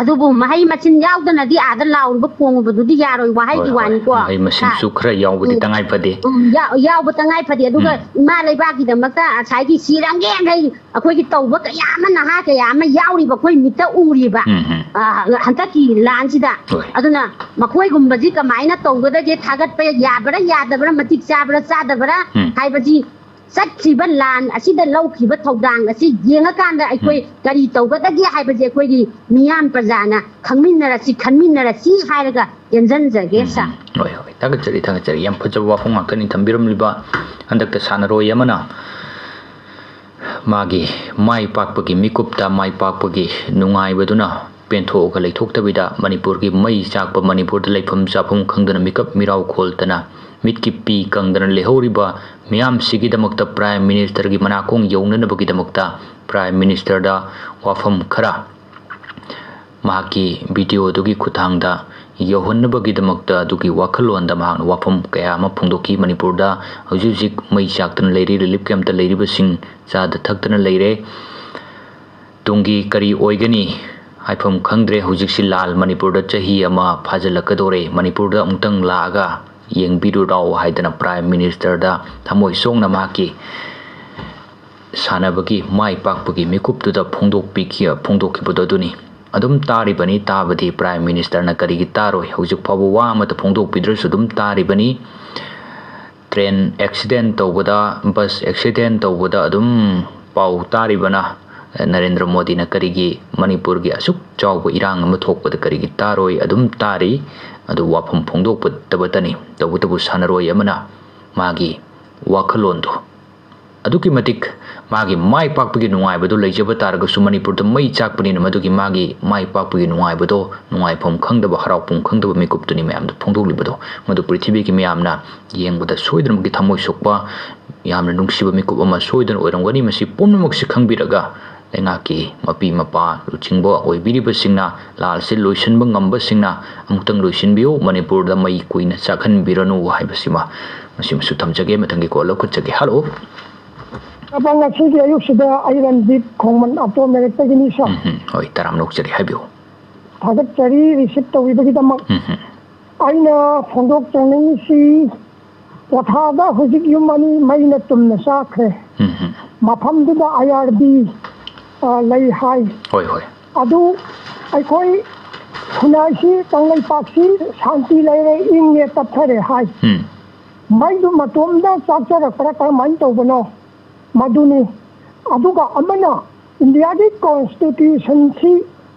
ꯑꯗꯨꯕꯨ ꯃꯍꯩ ꯃꯁꯤꯡ ꯌꯥꯎꯗꯅꯗꯤ ꯑꯥꯗ ꯂꯥꯎꯔꯨꯕ ꯈꯣꯡꯉꯨꯕꯗꯨꯗꯤ ꯌꯥꯔꯣꯏ, ꯍꯣꯏ, ꯋꯥꯍꯩꯒꯤ ꯍꯣꯏ꯫ ꯋꯥꯅꯤꯀꯣ꯫ ꯃꯍꯩ ꯃꯁꯤꯡꯁꯨ ꯍꯥ꯫ ꯈꯔ ꯌꯥꯎꯕꯗꯤ ꯎꯝ꯫ ꯇꯉꯥꯏ ꯐꯗꯦ꯫ ꯎꯝ, ꯌꯥ-, ꯌꯥꯎꯕ ꯇꯉꯥꯏ ꯐꯗꯦ꯫ ꯑꯗꯨꯒ ꯎꯝ꯫ ꯏꯃꯥ ꯂꯩꯕꯥꯛꯀꯤꯗꯃꯛꯇ ꯉꯁꯥꯏꯒꯤ ꯁꯤꯔꯝꯒꯦ ꯌꯥꯡꯈꯩ ꯑꯩꯈꯣꯏꯒꯤ ꯇꯧꯕ ꯀꯌꯥ ꯑꯃ, ꯅꯍꯥ ꯀꯌꯥ ꯑꯃ ꯌꯥꯎꯔꯤꯕ ꯑꯩꯈꯣꯏ ꯃꯤꯠꯇ ꯎꯔꯤꯕ, ꯎꯝ, ꯎꯝ꯫ ꯑ, ꯍꯟꯗꯛꯀꯤ ꯂꯥꯟꯁꯤꯗ꯫ ꯍꯣꯏ꯫ ꯑꯗꯨꯅ ꯃꯈꯣꯏꯒꯨꯝꯕꯁꯤ ꯀꯃꯥꯏꯅ ꯇꯧꯒꯗꯒꯦ, ꯊꯥꯒꯠꯄ ꯌꯥꯕ꯭ꯔꯥ ꯌꯥꯗꯕ꯭ꯔꯥ, ꯃꯇꯤꯛ ꯆꯥꯕ꯭ꯔꯥ ꯆꯥꯗꯕ꯭ꯔꯥ ꯎꯝ꯫ ꯍꯥꯏꯕꯁꯤ ꯆꯠꯈꯤꯕ ꯂꯥꯟ ꯑꯁꯤꯗ ꯂꯧꯈꯤꯕ ꯊꯧꯗꯥꯡ ꯑꯁꯤ ꯌꯦꯡꯉꯀꯥꯟꯗ ꯑꯩꯈꯣꯏ ꯎꯝ꯫ ꯀꯔꯤ ꯇꯧꯒꯗꯒꯦ ꯍꯥꯏꯕꯁꯦ ꯑꯩꯈꯣꯏꯒꯤ ꯃꯤꯌꯥꯝ ꯄ꯭ꯔꯖꯥꯅ ꯈꯪꯃꯤꯟꯅꯔꯁꯤ, ꯈꯟꯃꯤꯟꯅꯔꯁꯤ ꯍꯥꯏꯔꯒ ꯇꯦꯟꯖꯟꯖꯒꯦ, ꯎꯝ, ꯁꯥꯔ꯫ ꯎꯝ꯫ ꯍꯣꯏ, ꯍꯣꯏ꯫ ꯊꯥꯒꯠꯆꯔꯤ, ꯊꯥꯒꯠꯆꯔꯤ꯫ ꯌꯥꯝ ꯐꯖꯕ ꯋꯥꯐꯝ ꯉꯥꯛꯇꯅꯤ ꯊꯝꯕꯤꯔꯝꯂꯤꯕ꯫ ꯍꯟꯗꯛꯇ ꯁꯥꯟꯅꯔꯣꯏ ꯑꯃꯅ ꯃꯥꯒꯤ ꯃꯥꯏ ꯄꯥꯛꯄꯒꯤ ꯃꯤꯀꯨꯞꯇ ꯃꯥꯏ ꯄꯥꯛꯄꯒꯤ ꯅꯨꯡꯉꯥꯏꯕꯗꯨꯅ ꯄꯦꯟꯊꯣꯛꯑꯒ ꯂꯩꯊꯣꯛꯇꯕꯤꯗ ꯃꯅꯤꯄꯨꯔꯒꯤ ꯃꯩ ꯆꯥꯛꯄ, ꯃꯅꯤꯄꯨꯔꯗ ꯂꯩꯐꯝ ꯆꯥꯐꯝ ꯈꯪꯗꯅ ꯃꯤꯀꯞ ꯃꯤꯔꯥꯎ ꯈꯣꯜꯇꯅ ꯃꯤꯠꯀꯤ ꯄꯤ ꯀꯪꯗꯅ ꯂꯩꯍꯧꯔꯤꯕ ꯃꯤꯌꯥꯝꯁꯤꯒꯤꯗꯃꯛꯇ Prime Ministerꯒꯤ ꯃꯅꯥꯀꯣꯡ ꯌꯧꯅꯅꯕꯒꯤꯗꯃꯛꯇ Prime Ministerꯗ ꯋꯥꯐꯝ ꯈꯔ ꯃꯍꯥꯛꯀꯤ videoꯗꯨꯒꯤ ꯈꯨꯠꯊꯥꯡꯗ ꯌꯧꯍꯟꯅꯕꯒꯤꯗꯃꯛꯇ ꯑꯗꯨꯒꯤ ꯋꯥꯈꯜꯂꯣꯟꯗ ꯃꯍꯥꯛꯅ ꯋꯥꯐꯝ ꯀꯌꯥ ꯑꯃ ꯐꯣꯡꯗꯣꯛꯈꯤ꯫ ꯃꯅꯤꯄꯨꯔꯗ ꯍꯧꯖꯤꯛ ꯍꯧꯖꯤꯛ ꯃꯩ ꯆꯥꯛꯇꯅ ꯂꯩꯔꯤ, relief campꯇ ꯂꯩꯔꯤꯕꯁꯤꯡ ꯆꯥꯗ ꯊꯛꯇꯅ ꯂꯩꯔꯦ꯫ ꯇꯨꯡꯒꯤ ꯀꯔꯤ ꯑꯣꯏꯒꯅꯤ ꯍꯥꯏꯐꯝ ꯈꯪꯗ꯭ꯔꯦ꯫ ꯍꯧꯖꯤꯛꯁꯤ ꯂꯥꯜ ꯃꯅꯤꯄꯨꯔꯗ ꯆꯍꯤ ꯑꯃ ꯐꯥꯖꯤꯜꯂꯛꯀꯗꯧꯔꯦ꯫ ꯃꯅꯤꯄꯨꯔꯗ ꯑꯃꯨꯛꯇꯪ ꯂꯥꯛꯑꯒ ꯌꯦꯡꯕꯤꯔꯨꯔꯥꯎ ꯍꯥꯏꯗꯅ Prime Ministerꯗ ꯊꯃꯣꯏ ꯁꯣꯛꯅ ꯃꯍꯥꯛꯀꯤ ꯁꯥꯟꯅꯕꯒꯤ ꯃꯥꯏ ꯄꯥꯛꯄꯒꯤ ꯃꯤꯀꯨꯞꯇꯨꯗ ꯐꯣꯡꯗꯣꯛꯄꯤꯈꯤ-, ꯐꯣꯡꯗꯣꯛꯈꯤꯕꯗꯣ ꯑꯗꯨꯅꯤ꯫ ꯑꯗꯨꯝ ꯇꯥꯔꯤꯕꯅꯤ, ꯇꯥꯕꯗꯤ Prime Ministerꯅ ꯀꯔꯤꯒꯤ ꯇꯥꯔꯣꯏ? ꯍꯧꯖꯤꯛ ꯐꯥꯎꯕ ꯋꯥ ꯑꯃꯠꯇ ꯐꯣꯡꯗꯣꯛꯄꯤꯗ꯭ꯔꯁꯨ ꯑꯗꯨꯝ ꯇꯥꯔꯤꯕꯅꯤ꯫ Train accident ꯇꯧꯕꯗ, bus accident ꯇꯧꯕꯗ ꯑꯗꯨꯝ ꯄꯥꯎ ꯇꯥꯔꯤꯕꯅ ꯅꯔꯦꯟꯗ꯭ꯔ ꯃꯣꯗꯤꯅ ꯀꯔꯤꯒꯤ ꯃꯅꯤꯄꯨꯔꯒꯤ ꯑꯁꯨꯛ ꯆꯥꯎꯕ ꯏꯔꯥꯡ ꯑꯃ ꯊꯣꯛꯄꯗ ꯀꯔꯤꯒꯤ ꯇꯥꯔꯣꯏ? ꯑꯗꯨꯝ ꯇꯥꯔꯤ꯫ ꯑꯗꯨ ꯋꯥꯐꯝ ꯐꯣꯡꯗꯣꯛꯄꯇꯕꯇꯅꯤ꯫ ꯇꯧꯕꯇꯕꯨ ꯁꯥꯟꯅꯔꯣꯏ ꯑꯃꯅ ꯃꯥꯒꯤ ꯋꯥꯈꯜꯂꯣꯟꯗꯣ ꯑꯗꯨꯛꯀꯤ ꯃꯇꯤꯛ ꯃꯥꯒꯤ ꯃꯥꯏ ꯄꯥꯛꯄꯒꯤ ꯅꯨꯡꯉꯥꯏꯕꯗꯣ ꯂꯩꯖꯕ ꯇꯥꯔꯒꯁꯨ, ꯃꯅꯤꯄꯨꯔꯗ ꯃꯩ ꯆꯥꯛꯄꯅꯤꯅ ꯃꯗꯨꯒꯤ ꯃꯥꯒꯤ ꯃꯥꯏ ꯄꯥꯛꯄꯒꯤ ꯅꯨꯡꯉꯥꯏꯕꯗꯣ, ꯅꯨꯡꯉꯥꯏꯐꯝ ꯈꯪꯗꯕ, ꯍꯔꯥꯎꯐꯝ ꯈꯪꯗꯕ ꯃꯤꯀꯨꯞꯇꯨꯅꯤ ꯃꯌꯥꯝꯗ ꯐꯣꯡꯗꯣꯛꯂꯤꯕꯗꯣ꯫ ꯃꯗꯨ ꯄ꯭ꯔꯤꯊꯤꯕꯤꯒꯤ ꯃꯤꯌꯥꯝꯅ ꯌꯦꯡꯕꯗ ꯁꯣꯏꯗꯅꯃꯛꯀꯤ ꯊꯃꯣꯏ ꯁꯣꯛꯄ, ꯌꯥꯝꯅ ꯅꯨꯡꯁꯤꯕ ꯃꯤꯀꯨꯞ ꯑꯃ ꯁꯣꯏꯗꯅ ꯑꯣꯏꯔꯝꯒꯅꯤ꯫ ꯃꯁꯤ ꯄꯨꯝꯅꯃꯛꯁꯤ ꯈꯪꯕꯤꯔꯒ ꯂꯩꯉꯥꯛꯀꯤ ꯃꯄꯤ ꯃꯄꯥ ꯂꯨꯆꯤꯡꯕ ꯑꯣꯏꯕꯤꯔꯤꯕꯁꯤꯡꯅ, ꯂꯥꯜꯁꯤ ꯂꯣꯏꯁꯤꯟꯕ ꯉꯝꯕꯁꯤꯡꯅ ꯑꯃꯨꯛꯇꯪ ꯂꯣꯏꯁꯤꯟꯕꯤꯌꯨ, ꯃꯅꯤꯄꯨꯔꯗ ꯃꯩ ꯀꯨꯏꯅ ꯆꯥꯛꯍꯟꯕꯤꯔꯅꯨ ꯍꯥꯏꯕꯁꯤꯃ, ꯃꯁꯤꯃꯁꯨ ꯊꯝꯖꯒꯦ꯫ ꯃꯊꯪꯒꯤ call ꯂꯧꯈꯠꯆꯒꯦ꯫ Hello꯫ ꯑꯕ, ꯉꯁꯤꯒꯤ ꯑꯌꯨꯛꯁꯤꯗ ꯑꯩ ꯔꯟꯖꯤꯠ ꯈꯣꯡꯃꯟ ꯑꯣꯇꯣ ꯃꯦꯔꯦꯠꯇꯒꯤꯅꯤ, ꯁꯥꯔ꯫ ꯎꯝ, ꯎꯝ꯫ ꯍꯣꯏ, ꯇꯔꯥꯝꯅ ꯑꯣꯛꯆꯔꯤ, ꯍꯥꯏꯕꯤꯌꯨ꯫ ꯊꯥꯒꯠꯆꯔꯤ receive ꯇꯧꯕꯤꯕꯒꯤꯗꯃꯛ꯫ ꯎꯝ, ꯎꯝ꯫ ꯑꯩꯅ ꯐꯣꯡꯗꯣꯛꯆꯅꯤꯡꯉꯤꯁꯤ, ꯀ꯭ꯋꯥꯊꯥꯗ ꯍꯧꯖꯤꯛ ꯌꯨꯝ ꯑꯅꯤ ꯃꯩꯅ ꯇꯨꯝꯅ ꯆꯥꯈ꯭ꯔꯦ꯫ ꯎꯝ, ꯎꯝ꯫ ꯃꯐꯝꯗꯨꯗ IRB, ꯑ, ꯂꯩ ꯍꯥꯏ꯫ ꯍꯣꯏ, ꯍꯣꯏ꯫ ꯑꯗꯨ ꯑꯩꯈꯣꯏ ꯈꯨꯟꯅꯥꯏꯁꯤ, ꯀꯪꯂꯩꯄꯥꯛꯁꯤ ꯁꯥꯟꯇꯤ ꯂꯩꯔꯦ, ꯏꯪꯉꯦ, ꯇꯞꯊꯔꯦ ꯍꯥꯏ꯫ ꯎꯝ꯫ ꯃꯩꯗꯨ ꯃꯇꯣꯝꯗ ꯆꯥꯛꯆꯔꯛꯄ꯭ꯔꯥ, ꯀꯔꯝꯍꯥꯏꯅ ꯇꯧꯕꯅꯣ? ꯃꯗꯨꯅꯤ꯫ ꯑꯗꯨꯒ ꯑꯃꯅ, ꯏꯟꯗꯤꯌꯥꯒꯤ constitutionꯁꯤ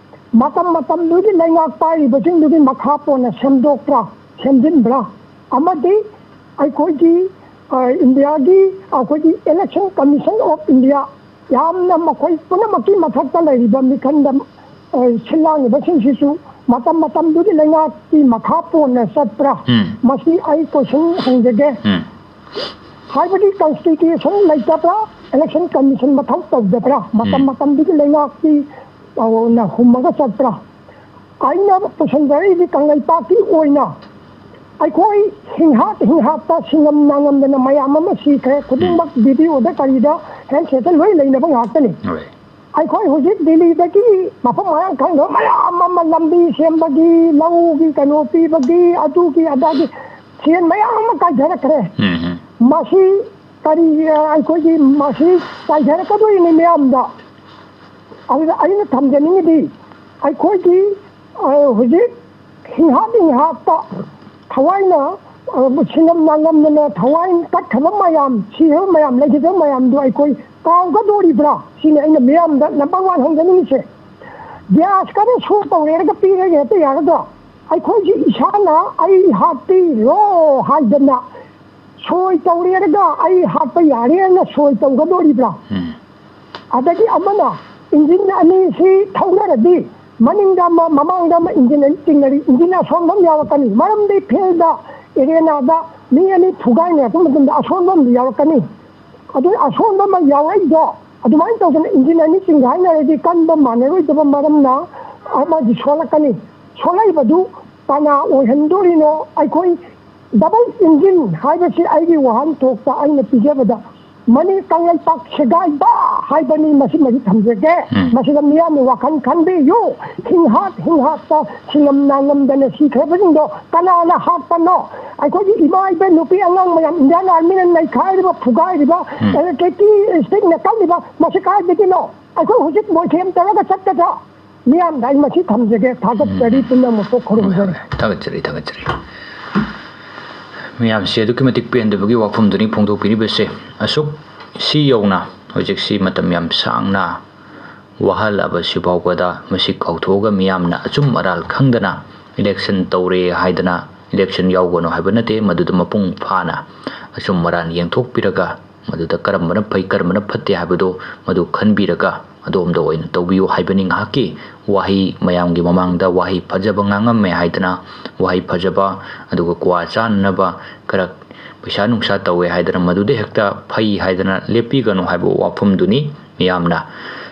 ꯃꯇꯝ ꯃꯇꯝꯗꯨꯒꯤ ꯂꯩꯉꯥꯛ ꯄꯥꯏꯔꯤꯕꯁꯤꯡꯗꯨꯒꯤ ꯃꯈꯥ ꯄꯣꯟꯅ ꯁꯦꯝꯗꯣꯛꯄ꯭ꯔꯥ, ꯁꯦꯝꯖꯤꯟꯕ꯭ꯔꯥ? ꯑꯃꯗꯤ ꯑꯩꯈꯣꯏꯒꯤ, ꯑ, ꯏꯟꯗꯤꯌꯥꯒꯤ, ꯑꯩꯈꯣꯏꯒꯤ Election Commission of India, ꯌꯥꯝꯅ ꯃꯈꯣꯏ ꯄꯨꯝꯅꯃꯛꯀꯤ ꯃꯊꯛꯇ ꯂꯩꯔꯤꯕ ꯃꯤꯈꯜꯗ, ꯑ, ꯁꯤꯜ ꯂꯥꯡꯉꯤꯕꯁꯤꯡꯁꯤꯁꯨ ꯃꯇꯝ ꯃꯇꯝꯗꯨꯒꯤ ꯂꯩꯉꯥꯛꯀꯤ ꯃꯈꯥ ꯄꯣꯟꯅ ꯆꯠꯄ꯭ꯔꯥ? ꯎꯝ꯫ ꯃꯁꯤ ꯑꯩ question ꯍꯪꯖꯒꯦ꯫ ꯎꯝ꯫ ꯍꯥꯏꯕꯗꯤ constitution ꯂꯩꯇꯕ꯭ꯔꯥ, Election Commission ꯃꯊꯧ ꯇꯧꯗꯕ꯭ꯔꯥ? ꯃꯇꯝ ꯎꯝ꯫ ꯃꯇꯝꯗꯨꯒꯤ ꯂꯩꯉꯥꯛꯀꯤ, ꯑ, ꯅ ꯍꯨꯝꯃꯒ ꯆꯠꯄ꯭ꯔꯥ? ꯑꯩꯅ ꯄꯨꯁꯟꯖꯔꯛꯏꯗꯤ ꯀꯪꯂꯩꯄꯥꯛꯀꯤ ꯑꯣꯏꯅ ꯑꯩꯈꯣꯏ ꯍꯤꯡꯍꯥꯠ ꯍꯤꯡꯍꯥꯠꯇ ꯁꯤꯡꯉꯝ ꯅꯥꯉꯝꯗꯅ ꯃꯌꯥꯝ ꯑꯃ ꯁꯤꯈ꯭ꯔꯦ꯫ ꯈꯨꯗꯤꯡꯃꯛ ꯎꯝ꯫ Videoꯗ ꯀꯔꯤꯗ ꯍꯦꯟ ꯁꯦꯠꯇ ꯂꯣꯏ ꯂꯩꯅꯕ ꯉꯥꯛꯇꯅꯤ꯫ ꯍꯣꯏ꯫ ꯑꯩꯈꯣꯏ ꯍꯧꯖꯤꯛ ꯗꯤꯜꯂꯤꯗꯒꯤ ꯃꯐꯝ ꯃꯔꯥꯡ ꯈꯪꯗꯕ ꯃꯌꯥꯝ ꯑꯃ ꯂꯝꯕꯤ ꯁꯦꯝꯕꯒꯤ, ꯂꯧꯒꯤ ꯀꯩꯅꯣ ꯄꯤꯕꯒꯤ, ꯑꯗꯨꯒꯤ ꯑꯗꯥꯒꯤ ꯁꯦꯟ ꯃꯌꯥꯝ ꯑꯃ ꯀꯥꯏꯊꯔꯛꯈ꯭ꯔꯦ꯫ ꯎꯝ, ꯎꯝ꯫ ꯃꯁꯤ ꯀꯔꯤ, ꯑ, ꯑꯩꯈꯣꯏꯒꯤ ꯃꯁꯤ ꯆꯥꯏꯊꯔꯛꯀꯗꯣꯔꯤꯅꯤ ꯃꯤꯌꯥꯝꯗ꯫ ꯑꯗꯨꯗ ꯑꯩꯅ ꯊꯝꯖꯅꯤꯡꯉꯤꯗꯤ, ꯑꯩꯈꯣꯏꯒꯤ, ꯑ, ꯍꯧꯖꯤꯛ ꯍꯤꯡꯍꯥꯠ ꯍꯤꯡꯍꯥꯠꯇ ꯊꯋꯥꯏꯅ, ꯑ, ꯁꯤꯡꯉꯝ ꯅꯥꯉꯝꯗꯅ ꯊꯋꯥꯏ ꯇꯠꯈ꯭ꯔꯕ ꯃꯌꯥꯝ, ꯁꯤꯈ꯭ꯔꯕ ꯃꯌꯥꯝ, ꯂꯩꯈꯤꯗꯕ ꯃꯌꯥꯝꯗꯣ ꯑꯩꯈꯣꯏ ꯀꯥꯎꯒꯗꯣꯔꯤꯕ꯭ꯔꯥ? ꯁꯤꯅꯤ ꯑꯩꯅ ꯃꯤꯌꯥꯝꯗ number one ꯍꯪꯖꯅꯤꯡꯉꯤꯁꯦ꯫ ꯒ꯭ꯌꯥꯁ ꯈꯔ ꯁꯣ ꯇꯧꯔꯦꯔꯒ ꯄꯤꯔꯒ ꯍꯦꯛꯇ ꯌꯥꯒꯗ꯭ꯔꯣ? ꯑꯩꯈꯣꯏꯒꯤ ꯏꯁꯥꯅ "ꯑꯩ ꯍꯥꯠꯄꯤꯔꯣ" ꯍꯥꯏꯗꯅ ꯁꯣꯏ ꯇꯧꯔꯦꯔꯒ "ꯑꯩ ꯍꯥꯠꯄ ꯌꯥꯔꯦꯅ" ꯁꯣꯏ ꯇꯧꯒꯗꯣꯔꯤꯕ꯭ꯔꯥ? ꯎꯝ꯫ ꯑꯗꯒꯤ ꯑꯃꯅ ꯏꯟꯖꯤꯟ ꯑꯅꯤꯁꯤ ꯊꯧꯅꯔꯗꯤ ꯃꯅꯤꯡꯗ ꯑꯃ, ꯃꯃꯥꯡꯗ ꯑꯃ ꯏꯟꯖꯤꯟ ꯑꯅꯤ ꯆꯤꯡꯅꯔꯤ, ꯏꯟꯖꯤꯟ ꯑꯁꯣꯟꯕ ꯑꯃ ꯌꯥꯎꯔꯛꯀꯅꯤ꯫ ꯃꯔꯝꯗꯤ ꯐꯤꯜꯗ, ꯑꯦꯔꯦꯅꯥꯗ ꯃꯤ ꯑꯅꯤ ꯐꯨꯒꯥꯏꯅꯔꯛꯄ ꯃꯇꯝꯗ ꯑꯁꯣꯟꯕ ꯑꯃ ꯌꯥꯎꯔꯛꯀꯅꯤ꯫ ꯑꯗꯨ ꯑꯁꯣꯟꯕ ꯑꯃ ꯌꯥꯎꯔꯛꯏꯗꯣ, ꯑꯗꯨꯃꯥꯏꯅ ꯇꯧꯗꯅ ꯏꯟꯖꯤꯟ ꯑꯅꯤ ꯆꯤꯡꯒꯥꯏꯅꯔꯗꯤ ꯀꯟꯕ ꯃꯥꯟꯅꯔꯣꯏꯗꯕ ꯃꯔꯝꯅ ꯑꯃꯗꯤ ꯁꯣꯜꯂꯛꯀꯅꯤ꯫ ꯁꯣꯜꯂꯛꯏꯕꯗꯨ ꯀꯅꯥ ꯑꯣꯏꯍꯟꯗꯣꯔꯤꯅꯣ? ꯑꯩꯈꯣꯏ ꯗꯕꯜ ꯏꯟꯖꯤꯟ ꯍꯥꯏꯕꯁꯤ ꯑꯩꯒꯤ ꯋꯥꯍꯟꯊꯣꯛꯇ ꯑꯩꯅ ꯄꯤꯖꯕꯗ ꯃꯅꯤ ꯀꯪꯂꯩꯄꯥꯛ ꯁꯦꯒꯥꯏꯕ ꯍꯥꯏꯕꯅꯤ꯫ ꯃꯁꯤꯃꯗꯤ ꯊꯝꯖꯒꯦ꯫ ꯎꯝ꯫ ꯃꯁꯤꯗ ꯃꯤꯌꯥꯝꯅ ꯋꯥꯈꯜ ꯈꯟꯕꯤꯌꯨ꯫ ꯍꯤꯡꯍꯥꯠ ꯍꯤꯡꯍꯥꯠꯇ ꯁꯤꯡꯉꯝ ꯅꯥꯉꯝꯗꯅ ꯁꯤꯈ꯭ꯔꯕꯁꯤꯡꯗꯣ ꯀꯅꯥꯅ ꯍꯥꯠꯄꯅꯣ? ꯑꯩꯈꯣꯏꯒꯤ ꯏꯃꯥ ꯏꯕꯦꯟ ꯅꯨꯄꯤ ꯑꯉꯥꯡ ꯃꯌꯥꯝ ꯏꯟꯗꯤꯌꯥꯟ ꯑꯥꯔꯃꯤꯅ ꯅꯩꯈꯥꯏꯔꯤꯕ, ꯐꯨꯒꯥꯏꯔꯤꯕ, ꯎꯝ꯫ ꯏꯂꯦꯛꯇ꯭ꯔꯤꯛꯀꯤ ꯏꯁꯇꯤꯛꯅ ꯀꯜꯂꯤꯕ, ꯃꯁꯤ ꯀꯥꯏꯗꯒꯤꯅꯣ? ꯑꯩꯈꯣꯏ ꯍꯧꯖꯤꯛ ꯃꯣꯏꯊꯦꯝ ꯇꯧꯔꯒ ꯆꯠꯀꯗ꯭ꯔꯥ? ꯃꯤꯌꯥꯝꯗ ꯑꯩ ꯃꯁꯤ ꯊꯝꯖꯒꯦ꯫ ꯊꯥꯒꯠꯆꯔꯤ꯫ ꯎꯝ꯫ ꯄꯨꯝꯅꯃꯛꯄꯨ ꯈꯨꯔꯨꯝꯖꯔꯤ꯫ ꯊꯥꯒꯠꯆꯔꯤ, ꯊꯥꯒꯠꯆꯔꯤ꯫ ꯃꯌꯥꯝꯁꯦ ꯑꯗꯨꯛꯀꯤ ꯃꯇꯤꯛ ꯄꯦꯟꯗꯕꯒꯤ ꯋꯥꯐꯝꯗꯨꯅꯤ ꯐꯣꯡꯗꯣꯛꯄꯤꯔꯤꯕꯁꯦ꯫ ꯑꯁꯨꯛ ꯁꯤ ꯌꯧꯅ ꯍꯧꯖꯤꯛꯁꯤ ꯃꯇꯝ ꯌꯥꯝ ꯁꯥꯡꯅ ꯋꯥꯍꯜꯂꯕꯁꯤ ꯐꯥꯎꯕꯗ ꯃꯁꯤ ꯀꯥꯎꯊꯣꯛꯑꯒ ꯃꯤꯌꯥꯝꯅ ꯑꯆꯨꯝ ꯑꯔꯥꯜ ꯈꯪꯗꯅ election ꯇꯧꯔꯦ ꯍꯥꯏꯗꯅ election ꯌꯥꯎꯒꯅꯨ ꯍꯥꯏꯕ ꯅꯠꯇꯦ, ꯃꯗꯨꯗ ꯃꯄꯨꯡ ꯐꯥꯅ ꯑꯆꯨꯝ ꯑꯔꯥꯟ ꯌꯦꯡꯊꯣꯛꯄꯤꯔꯒ ꯃꯗꯨꯗ ꯀꯔꯝꯕꯅ ꯐꯩ, ꯀꯔꯝꯕꯅ ꯐꯠꯇꯦ ꯍꯥꯏꯕꯗꯨ ꯃꯗꯨ ꯈꯟꯕꯤꯔꯒ ꯑꯗꯣꯝꯗ ꯑꯣꯏꯅ ꯇꯧꯕꯤꯌꯨ ꯍꯥꯏꯕꯅꯤ꯫ ꯉꯥꯏꯍꯥꯛꯀꯤ ꯋꯥꯍꯩ, ꯃꯌꯥꯝꯒꯤ ꯃꯃꯥꯡꯗ ꯋꯥꯍꯩ ꯐꯖꯕ ꯉꯥꯡꯉꯝꯃꯦ ꯍꯥꯏꯗꯅ, ꯋꯥꯍꯩ ꯐꯖꯕ, ꯑꯗꯨꯒ ꯀ꯭ꯋꯥ ꯆꯥꯅꯅꯕ ꯈꯔ ꯄꯩꯁꯥ ꯅꯨꯡꯁꯥ ꯇꯧꯋꯦ ꯍꯥꯏꯗꯅ ꯃꯗꯨꯗ ꯍꯦꯛꯇ ꯐꯩ ꯍꯥꯏꯗꯅ ꯂꯦꯞꯄꯤꯒꯅꯨ ꯍꯥꯏꯕ ꯋꯥꯐꯝꯗꯨꯅꯤ꯫ ꯃꯤꯌꯥꯝꯅ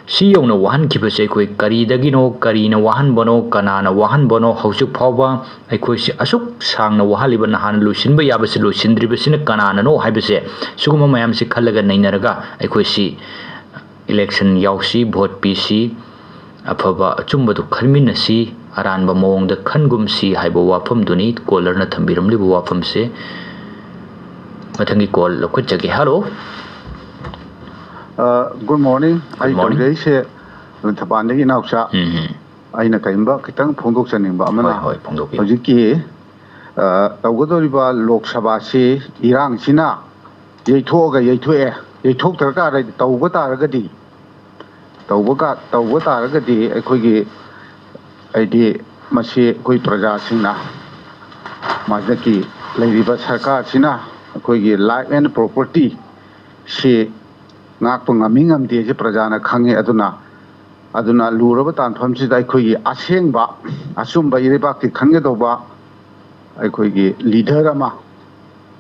ꯁꯤ ꯌꯧꯅ ꯋꯥꯍꯟꯈꯤꯕꯁꯦ ꯑꯩꯈꯣꯏ ꯀꯔꯤꯗꯒꯤꯅꯣ, ꯀꯔꯤꯅ ꯋꯥꯍꯟꯕꯅꯣ, ꯀꯅꯥꯅ ꯋꯥꯍꯟꯕꯅꯣ? ꯍꯧꯖꯤꯛ ꯐꯥꯎꯕ ꯑꯩꯈꯣꯏꯁꯦ ꯑꯁꯨꯛ ꯁꯥꯡꯅ ꯋꯥꯍꯜꯂꯤꯕ, ꯅꯍꯥꯟ ꯂꯣꯏꯁꯤꯟꯕ ꯌꯥꯕꯁꯤ ꯂꯣꯏꯁꯤꯟꯗ꯭ꯔꯤꯕꯁꯤꯅ ꯀꯅꯥꯅꯅꯣ ꯍꯥꯏꯕꯁꯦ, ꯁꯤꯒꯨꯝꯕ ꯃꯌꯥꯝꯁꯤ ꯈꯜꯂꯒ ꯅꯩꯅꯔꯒ ꯑꯩꯈꯣꯏꯁꯤ election ꯌꯥꯎꯁꯤ, vote ꯄꯤꯁꯤ, ꯑꯐꯕ ꯑꯆꯨꯝꯕꯗꯨ ꯈꯟꯃꯤꯟꯅꯁꯤ, ꯑꯔꯥꯟꯕ ꯃꯑꯣꯡꯗ ꯈꯟꯒꯨꯝꯁꯤ ꯍꯥꯏꯕ ꯋꯥꯐꯝꯗꯨꯅꯤ꯫ Callerꯅ ꯊꯝꯕꯤꯔꯝꯂꯤꯕ ꯋꯥꯐꯝꯁꯦ꯫ ꯃꯊꯪꯒꯤ call ꯂꯧꯈꯠꯆꯒꯦ꯫ Hello꯫ ꯑ, good morning꯫ ꯑꯩ Good morning꯫ ꯇꯧꯖꯔꯤꯁꯦ ꯂꯪꯊꯕꯥꯜꯗꯒꯤ ꯏꯅꯥꯎꯆꯥ꯫ ꯎꯝ꯫ ꯑꯩꯅ ꯀꯔꯤꯒꯨꯝꯕ ꯈꯤꯇꯪ ꯐꯣꯡꯗꯣꯛꯆꯅꯤꯡꯕ ꯑꯃꯅ, ꯍꯣꯏ, ꯍꯣꯏ, ꯐꯣꯡꯗꯣꯛꯄꯤꯌꯨ꯫ ꯍꯧꯖꯤꯛꯀꯤ, ꯑ, ꯇꯧꯒꯗꯧꯔꯤꯕ ꯂꯣꯛ ꯁꯚꯥꯁꯤ ꯏꯔꯥꯡꯁꯤꯅ ꯌꯩꯊꯣꯛꯑꯒ ꯌꯩꯊꯣꯛꯑꯦ, ꯌꯩꯊꯣꯛꯇ꯭ꯔꯀꯥꯟꯗ ꯇꯧꯕ ꯇꯥꯔꯒꯗꯤ, ꯇꯧꯕ ꯀꯥ-, ꯇꯧꯕ ꯇꯥꯔꯒꯗꯤ ꯑꯩꯈꯣꯏꯒꯤ, ꯍꯥꯏꯗꯤ, ꯃꯁꯤ ꯑꯩꯈꯣꯏ ꯄ꯭ꯔꯖꯥꯁꯤꯡꯅ, ꯃꯍꯥꯛꯀꯤ ꯂꯩꯔꯤꯕ ꯁꯔꯀꯥꯔꯁꯤꯅ ꯑꯩꯈꯣꯏꯒꯤ life and property ꯁꯤ ꯉꯥꯛꯄ ꯉꯝꯃꯤ ꯉꯝꯗꯦꯁꯦ ꯄ꯭ꯔꯖꯥꯅ ꯈꯪꯉꯤ꯫ ꯑꯗꯨꯅ, ꯑꯗꯨꯅ ꯂꯨꯔꯕ ꯇꯥꯟꯐꯝꯁꯤꯗ ꯑꯩꯈꯣꯏꯒꯤ ꯑꯁꯦꯡꯕ, ꯑꯆꯨꯝꯕ ꯏꯔꯩꯕꯥꯛꯀꯤ ꯈꯟꯒꯗꯧꯕ ꯑꯩꯈꯣꯏꯒꯤ leader ꯑꯃ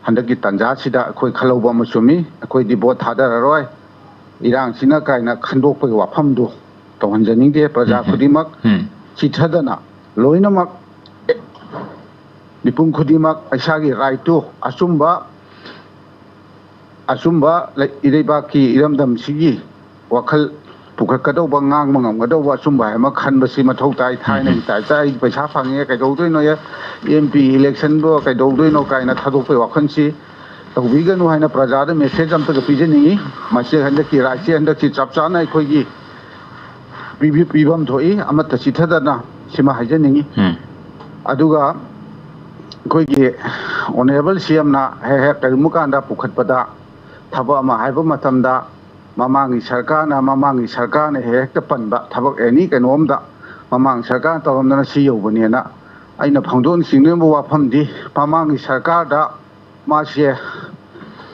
ꯍꯟꯗꯛꯀꯤ ꯇꯥꯟꯖꯥꯁꯤꯗ ꯑꯩꯈꯣꯏ ꯈꯜꯍꯧꯕ ꯑꯃ ꯆꯨꯝꯃꯤ꯫ ꯑꯩꯈꯣꯏꯗꯤ vote ꯊꯥꯗꯔꯔꯣꯏ, ꯏꯔꯥꯡꯁꯤꯅ ꯀꯥꯏꯅ ꯈꯟꯗꯣꯛꯄꯒꯤ ꯋꯥꯐꯝꯗꯨ ꯇꯧꯍꯟꯖꯅꯤꯡꯗꯦ꯫ ꯄ꯭ꯔꯖꯥ ꯎꯝ, ꯎꯝ꯫ ꯈꯨꯗꯤꯡꯃꯛ ꯎꯝ꯫ ꯆꯤꯊꯗꯅ ꯂꯣꯏꯅꯃꯛ ꯃꯤꯄꯨꯝ ꯈꯨꯗꯤꯡꯃꯛ ꯏꯁꯥꯒꯤ right ꯇꯨ, ꯑꯆꯨꯝꯕ, ꯑꯆꯨꯝꯕ ꯂꯩ-, ꯏꯔꯩꯕꯥꯛꯀꯤ ꯏꯔꯝꯗꯝꯁꯤꯒꯤ ꯋꯥꯈꯜ ꯄꯨꯈꯠꯀꯗꯧꯕ, ꯉꯥꯡꯕ ꯉꯝꯒꯗꯧꯕ ꯑꯆꯨꯝꯕ ꯍꯥꯏꯕ ꯑꯃ ꯈꯟꯕꯁꯤ ꯃꯊꯧ ꯇꯥꯏ꯫ ꯊꯥꯏꯅꯒꯤ ꯎꯝ꯫ type ꯇ "ꯑꯩ ꯄꯩꯁꯥ ꯐꯪꯉꯦ, ꯀꯩꯗꯧꯗꯣꯏꯅꯣ, M P election ꯗꯣ ꯀꯩꯗꯧꯗꯣꯏꯅꯣ" ꯀꯥꯏꯅ ꯊꯥꯗꯣꯛꯄꯒꯤ ꯋꯥꯈꯜꯁꯤ ꯇꯧꯕꯤꯒꯅꯨ ꯍꯥꯏꯅ ꯄ꯭ꯔꯖꯥꯗ message ꯑꯝꯇꯒ ꯄꯤꯖꯅꯤꯡꯉꯤ꯫ ꯃꯁꯤ ꯍꯟꯗꯛꯀꯤ ꯔꯥꯏꯠꯁꯦ ꯍꯟꯗꯛꯁꯤ ꯆꯞ ꯆꯥꯅ ꯑꯩꯈꯣꯏꯒꯤ ꯄꯤꯕꯤ-, ꯄꯤꯐꯝ ꯊꯣꯛꯏ, ꯑꯃꯠꯇ ꯆꯤꯊꯗꯅ, ꯁꯤꯃ ꯍꯥꯏꯖꯅꯤꯡꯉꯤ꯫ ꯎꯝ꯫ ꯑꯗꯨꯒ ꯑꯩꯈꯣꯏꯒꯤ honourable C M ꯅ ꯍꯦꯛ ꯍꯦꯛ ꯀꯔꯤꯒꯨꯝꯕ ꯀꯥꯟꯗ ꯄꯨꯈꯠꯄꯗ, ꯊꯕꯛ ꯑꯃ ꯍꯥꯏꯕ ꯃꯇꯝꯗ ꯃꯃꯥꯡꯒꯤ ꯁꯔꯀꯥꯔꯅ, ꯃꯃꯥꯡꯒꯤ ꯁꯔꯀꯥꯔꯅ ꯍꯦꯛ ꯍꯦꯛꯇ ꯄꯟꯕ ꯊꯕꯛ ꯑꯦꯅꯤ ꯀꯩꯅꯣꯝꯗ ꯃꯃꯥꯡ ꯁꯔꯀꯥꯔꯅ ꯇꯧꯔꯝꯗꯅ ꯁꯤ ꯌꯧꯕꯅꯦꯅ ꯑꯩꯅ ꯐꯣꯡꯗꯣꯛꯅ ꯆꯤꯡꯅꯤꯡꯕ ꯋꯥꯐꯝꯗꯤ, ꯃꯃꯥꯡꯒꯤ ꯁꯔꯀꯥꯔꯗ ꯃꯥꯁꯦ,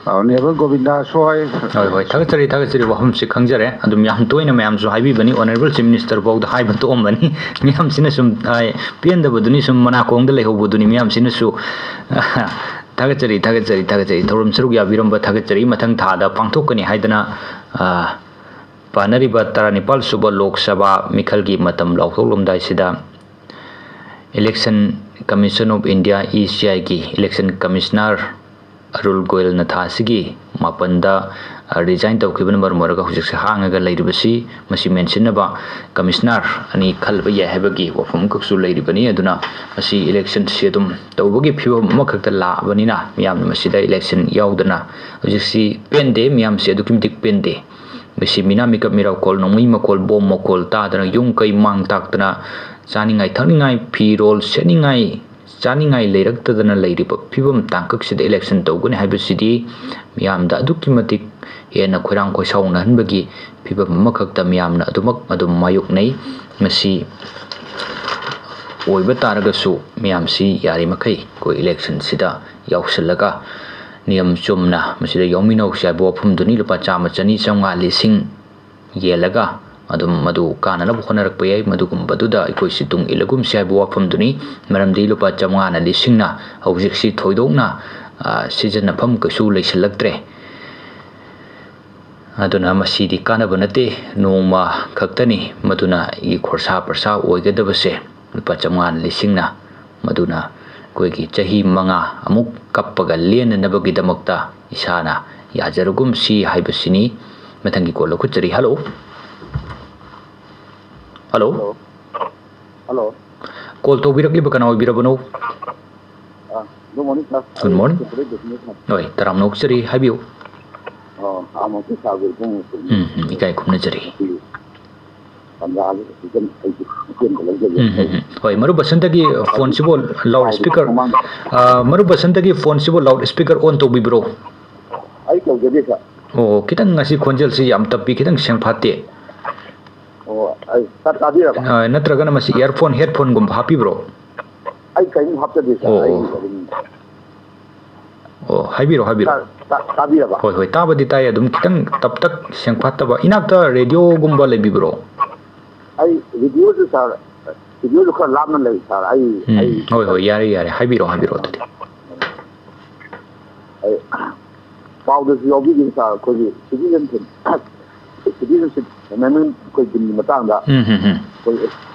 ꯑ, ꯅꯦꯕꯜ ꯒꯣꯕꯤꯟꯗꯥꯁ ꯍꯣꯏ꯫ ꯍꯣꯏ, ꯍꯣꯏ, ꯊꯥꯒꯠꯆꯔꯤ, ꯊꯥꯒꯠꯆꯔꯤ꯫ ꯋꯥꯐꯝꯁꯤ ꯈꯪꯖꯔꯦ꯫ ꯑꯗꯨꯝ ꯌꯥꯝ ꯇꯣꯏꯅ ꯃꯌꯥꯝꯁꯨ ꯍꯥꯏꯕꯤꯕꯅꯤ, Honourable Chief Minister ꯐꯥꯎꯗ ꯍꯥꯏꯕ ꯇꯣꯛꯑꯝꯕꯅꯤ꯫ ꯃꯤꯌꯥꯝꯁꯤꯅ ꯁꯨꯝ, ꯑ, ꯄꯦꯟꯗꯕꯗꯨꯅꯤ, ꯁꯨꯝ ꯃꯅꯥꯀꯣꯡꯗ ꯂꯩꯍꯧꯕꯗꯨꯅꯤ ꯃꯤꯌꯥꯝꯁꯤꯅꯁꯨ꯫ ꯊꯥꯒꯠꯆꯔꯤ, ꯊꯥꯒꯠꯆꯔꯤ, ꯊꯥꯒꯠꯆꯔꯤ꯫ ꯊꯧꯔꯝ ꯁꯔꯨꯛ ꯌꯥꯕꯤꯔꯝꯕ ꯊꯥꯒꯠꯆꯔꯤ꯫ ꯃꯊꯪ ꯊꯥꯗ ꯄꯥꯡꯊꯣꯛꯀꯅꯤ ꯍꯥꯏꯗꯅ, ꯑ, ꯄꯥꯟꯅꯔꯤꯕ ꯇꯔꯥꯅꯤꯄꯥꯜ ꯁꯨꯕ ꯂꯣꯛ ꯁꯚꯥ ꯃꯤꯈꯜꯒꯤ ꯃꯇꯝ ꯂꯥꯎꯊꯣꯛꯂꯝꯗꯥꯏꯁꯤꯗ Election Commission of India, E C I ꯒꯤ Election Commissioner ꯑꯔꯨꯜ ꯒꯣꯌꯜꯅ ꯊꯥ ꯑꯁꯤꯒꯤ ꯃꯥꯄꯟꯗ, ꯑ, resign ꯇꯧꯈꯤꯕꯅ ꯃꯔꯝ ꯑꯣꯏꯔꯒ ꯍꯧꯖꯤꯛꯁꯦ ꯍꯥꯡꯉꯒ ꯂꯩꯔꯤꯕꯁꯤ, ꯃꯁꯤ ꯃꯦꯟꯁꯤꯟꯅꯕ commissioner ꯑꯅꯤ ꯈꯜꯂꯕ ꯌꯥꯏ ꯍꯥꯏꯕꯒꯤ ꯋꯥꯐꯝ ꯑꯃꯈꯛꯁꯨ ꯂꯩꯔꯤꯕꯅꯤ꯫ ꯑꯗꯨꯅ ꯃꯁꯤ election ꯁꯤ ꯑꯗꯨꯝ ꯇꯧꯕꯒꯤ ꯐꯤꯕꯝ ꯑꯃꯈꯛꯇ ꯂꯥꯛꯑꯕꯅꯤꯅ ꯃꯤꯌꯥꯝꯅ ꯃꯁꯤꯗ election ꯌꯥꯎꯗꯅ ꯍꯧꯖꯤꯛꯁꯤ ꯄꯦꯟꯗꯦ, ꯃꯤꯌꯥꯝꯁꯤ ꯑꯗꯨꯛꯀꯤ ꯃꯇꯤꯛ ꯄꯦꯟꯗꯦ꯫ ꯃꯁꯤ ꯃꯤꯅꯥ ꯃꯤꯀꯞ ꯃꯤꯔꯥꯎꯈꯣꯜ, ꯅꯣꯡꯃꯩ ꯃꯈꯣꯜ, ꯕꯣꯝ ꯃꯈꯣꯜ ꯇꯥꯗꯅ ꯌꯨꯝ ꯀꯩ ꯃꯥꯡ ꯇꯥꯛꯇꯅ ꯆꯥꯅꯤꯡꯉꯥꯏ ꯊꯛꯅꯤꯡꯉꯥꯏ ꯐꯤꯔꯣꯜ ꯁꯦꯠꯅꯤꯡꯉꯥꯏ ꯆꯥꯅꯤꯡꯉꯥꯏ ꯂꯩꯔꯛꯇꯗꯅ ꯂꯩꯔꯤꯕ ꯐꯤꯕꯝ ꯇꯥꯡꯀꯛꯁꯤꯗ election ꯇꯧꯒꯅꯤ ꯍꯥꯏꯕꯁꯤꯗꯤ ꯃꯤꯌꯥꯝꯗ ꯑꯗꯨꯛꯀꯤ ꯃꯇꯤꯛ ꯍꯦꯟꯅ ꯈꯣꯏꯔꯥꯡ ꯈꯣꯏꯁꯥꯎꯅꯍꯟꯕꯒꯤ ꯐꯤꯕꯝ ꯑꯃꯈꯛꯇ ꯃꯤꯌꯥꯝꯅ ꯑꯗꯨꯃꯛ ꯑꯗꯨꯝ ꯃꯥꯌꯣꯛꯅꯩ꯫ ꯃꯁꯤ ꯑꯣꯏꯕ ꯇꯥꯔꯒꯁꯨ ꯃꯤꯌꯥꯝꯁꯤ ꯌꯥꯔꯤꯃꯈꯩ ꯑꯩꯈꯣꯏ election ꯁꯤꯗ ꯌꯥꯎꯁꯤꯜꯂꯒ ꯅꯤꯌꯝ ꯆꯨꯝꯅ ꯃꯁꯤꯗ ꯌꯥꯎꯃꯤꯟꯅꯧꯁꯤ ꯍꯥꯏꯕ ꯋꯥꯐꯝꯗꯨꯅꯤ꯫ ꯂꯨꯄꯥ ꯆꯥꯝꯃ, ꯆꯅꯤ, ꯆꯥꯝꯃꯉꯥ, ꯂꯤꯁꯤꯡ ꯌꯦꯜꯂꯒ ꯑꯗꯨꯝ ꯃꯗꯨ ꯀꯥꯟꯅꯅꯕ ꯍꯣꯠꯅꯔꯛꯄ ꯌꯥꯏ꯫ ꯃꯗꯨꯒꯨꯝꯕꯗꯨꯗ ꯑꯩꯈꯣꯏꯁꯤ ꯇꯨꯡ ꯏꯜꯂꯒꯨꯝꯁꯤ ꯍꯥꯏꯕ ꯋꯥꯐꯝꯗꯨꯅꯤ꯫ ꯃꯔꯝꯗꯤ ꯂꯨꯄꯥ ꯆꯥꯝꯃꯉꯥꯅ ꯂꯤꯁꯤꯡꯅ ꯍꯧꯖꯤꯛꯁꯤ ꯊꯣꯏꯗꯣꯛꯅ, ꯑ, ꯁꯤꯖꯤꯟꯅꯐꯝ ꯀꯩꯁꯨ ꯂꯩꯁꯤꯜꯂꯛꯇ꯭ꯔꯦ꯫ ꯑꯗꯨꯅ ꯃꯁꯤꯗꯤ ꯀꯥꯟꯅꯕ ꯅꯠꯇꯦ꯫ ꯅꯣꯡꯃ ꯈꯛꯇꯅꯤ ꯃꯗꯨꯅ ꯑꯩꯒꯤ ꯈꯣꯔꯁꯥ ꯄꯔꯁꯥ ꯑꯣꯏꯒꯗꯕꯁꯦ꯫ ꯂꯨꯄꯥ ꯆꯥꯝꯃꯉꯥꯅ ꯂꯤꯁꯤꯡꯅ ꯃꯗꯨꯅ ꯑꯩꯈꯣꯏꯒꯤ ꯆꯍꯤ ꯃꯉꯥ ꯑꯃꯨꯛ ꯀꯞꯄꯒ ꯂꯦꯟꯅꯅꯕꯒꯤꯗꯃꯛꯇ ꯏꯁꯥꯅ ꯌꯥꯖꯔꯒꯨꯝꯁꯤ ꯍꯥꯏꯕꯁꯤꯅꯤ꯫ ꯃꯊꯪꯒꯤ call ꯂꯧꯈꯠꯆꯔꯤ꯫ Hello꯫ Hello꯫ Hello꯫ Hello꯫ Call ꯇꯧꯕꯤꯔꯛꯂꯤꯕ ꯀꯅꯥ ꯑꯣꯏꯕꯤꯔꯕꯅꯣ? ꯑ, good morning, sir꯫ Good morning꯫ ꯑꯩ ꯁꯦꯄꯔꯦꯠ ꯕꯤꯖꯤꯅꯦꯁ ꯍꯣꯏ, ꯇꯔꯥꯝꯅ ꯑꯣꯛꯆꯔꯤ, ꯍꯥꯏꯕꯤꯌꯨ꯫ ꯑ, ꯑꯍꯥꯟꯕꯃꯛꯇ ꯁꯥꯔꯕꯨ ꯏꯕꯨꯡ ꯎꯝ, ꯎꯝ, ꯏꯀꯥꯏ ꯈꯨꯝꯅꯖꯔꯤ꯫ ꯇꯥꯟꯖꯥ ꯑꯁꯤꯗ ꯑꯩ ꯈꯤꯇꯪ ꯑꯩꯁꯨ ꯃꯇꯦꯡ ꯑꯃ ꯂꯧꯖꯒꯦ꯫ ꯎꯝ, ꯎꯝ, ꯎꯝ꯫ ꯍꯣꯏ, ꯃꯔꯨꯞ ꯕꯁꯟꯇꯒꯤ ꯐꯣꯟꯁꯤꯕꯨ ꯂꯥꯎꯠ ꯏꯁꯄꯤꯀꯔ, ꯃꯃꯥꯡꯗ ꯑ, ꯃꯔꯨꯞ ꯕꯁꯟꯇꯒꯤ ꯐꯣꯟꯁꯤꯕꯨ ꯂꯥꯎꯠ ꯏꯁꯄꯤꯀꯔ ꯑꯣꯟ ꯇꯧꯕꯤꯕ꯭ꯔꯣ? ꯑꯩ ꯇꯧꯖꯗꯦ, ꯁꯥꯔ꯫ ꯑꯣ, ꯈꯤꯇꯪ ꯉꯁꯤ ꯈꯣꯟꯖꯦꯜꯁꯤ ꯌꯥꯝ ꯇꯞꯄꯤ, ꯈꯤꯇꯪ ꯁꯦꯡꯐꯥꯠꯇꯦ꯫ ꯑꯣ, ꯑꯩ ꯇꯥ-, ꯇꯥꯕꯤꯔꯕ? ꯑ, ꯅꯠꯇ꯭ꯔꯒꯅ ꯃꯁꯤ ꯏꯌꯥꯔꯐꯣꯟ, ꯍꯦꯠꯐꯣꯟꯒꯨꯝꯕ ꯍꯥꯞꯄꯤꯕ꯭ꯔꯣ? ꯑꯩ ꯀꯔꯤꯝ ꯍꯥꯞꯆꯗꯦ, ꯁꯥꯔ꯫ ꯑꯣ, ꯑꯩ ꯑꯣ꯫ ꯑꯗꯨꯝ ꯑꯣ, ꯍꯥꯏꯕꯤꯔꯣ, ꯍꯥꯏꯕꯤꯔꯣ꯫ ꯇꯥ-, ꯇꯥ-, ꯇꯥꯕꯤꯔꯕ? ꯍꯣꯏ, ꯍꯣꯏ, ꯇꯥꯕꯗꯤ ꯇꯥꯏ, ꯑꯗꯨꯝ ꯈꯤꯇꯪ ꯇꯞꯇꯛ ꯁꯦꯡꯐꯥꯠꯇꯕ꯫ ꯏꯅꯥꯛꯇ ꯔꯦꯗꯤꯑꯣꯒꯨꯝꯕ ꯂꯩꯕꯤꯕ꯭ꯔꯣ? ꯑꯩ ꯔꯦꯗꯤꯑꯣꯁꯨ, ꯁꯥꯔ, ꯔꯦꯗꯤꯑꯣꯁꯨ ꯈꯔ ꯂꯥꯞꯅ ꯂꯩ, ꯁꯥꯔ꯫ ꯑꯩ, ꯎꯝ, ꯑꯩ ꯍꯣꯏ, ꯍꯣꯏ, ꯌꯥꯔꯦ, ꯌꯥꯔꯦ, ꯍꯥꯏꯕꯤꯔꯣ, ꯍꯥꯏꯕꯤꯔꯣ ꯑꯗꯨꯗꯤ꯫ ꯑꯩ ꯄꯥꯎꯗꯁꯨ ꯌꯥꯎꯕꯤꯒꯦ, ꯁꯥꯔ, ꯑꯩꯈꯣꯏꯒꯤ citizenship, citizenship amendment ꯑꯩꯈꯣꯏ ꯕꯤꯜꯒꯤ ꯃꯇꯥꯡꯗ ꯎꯝ, ꯎꯝ, ꯎꯝ꯫ ꯑꯩꯈꯣꯏ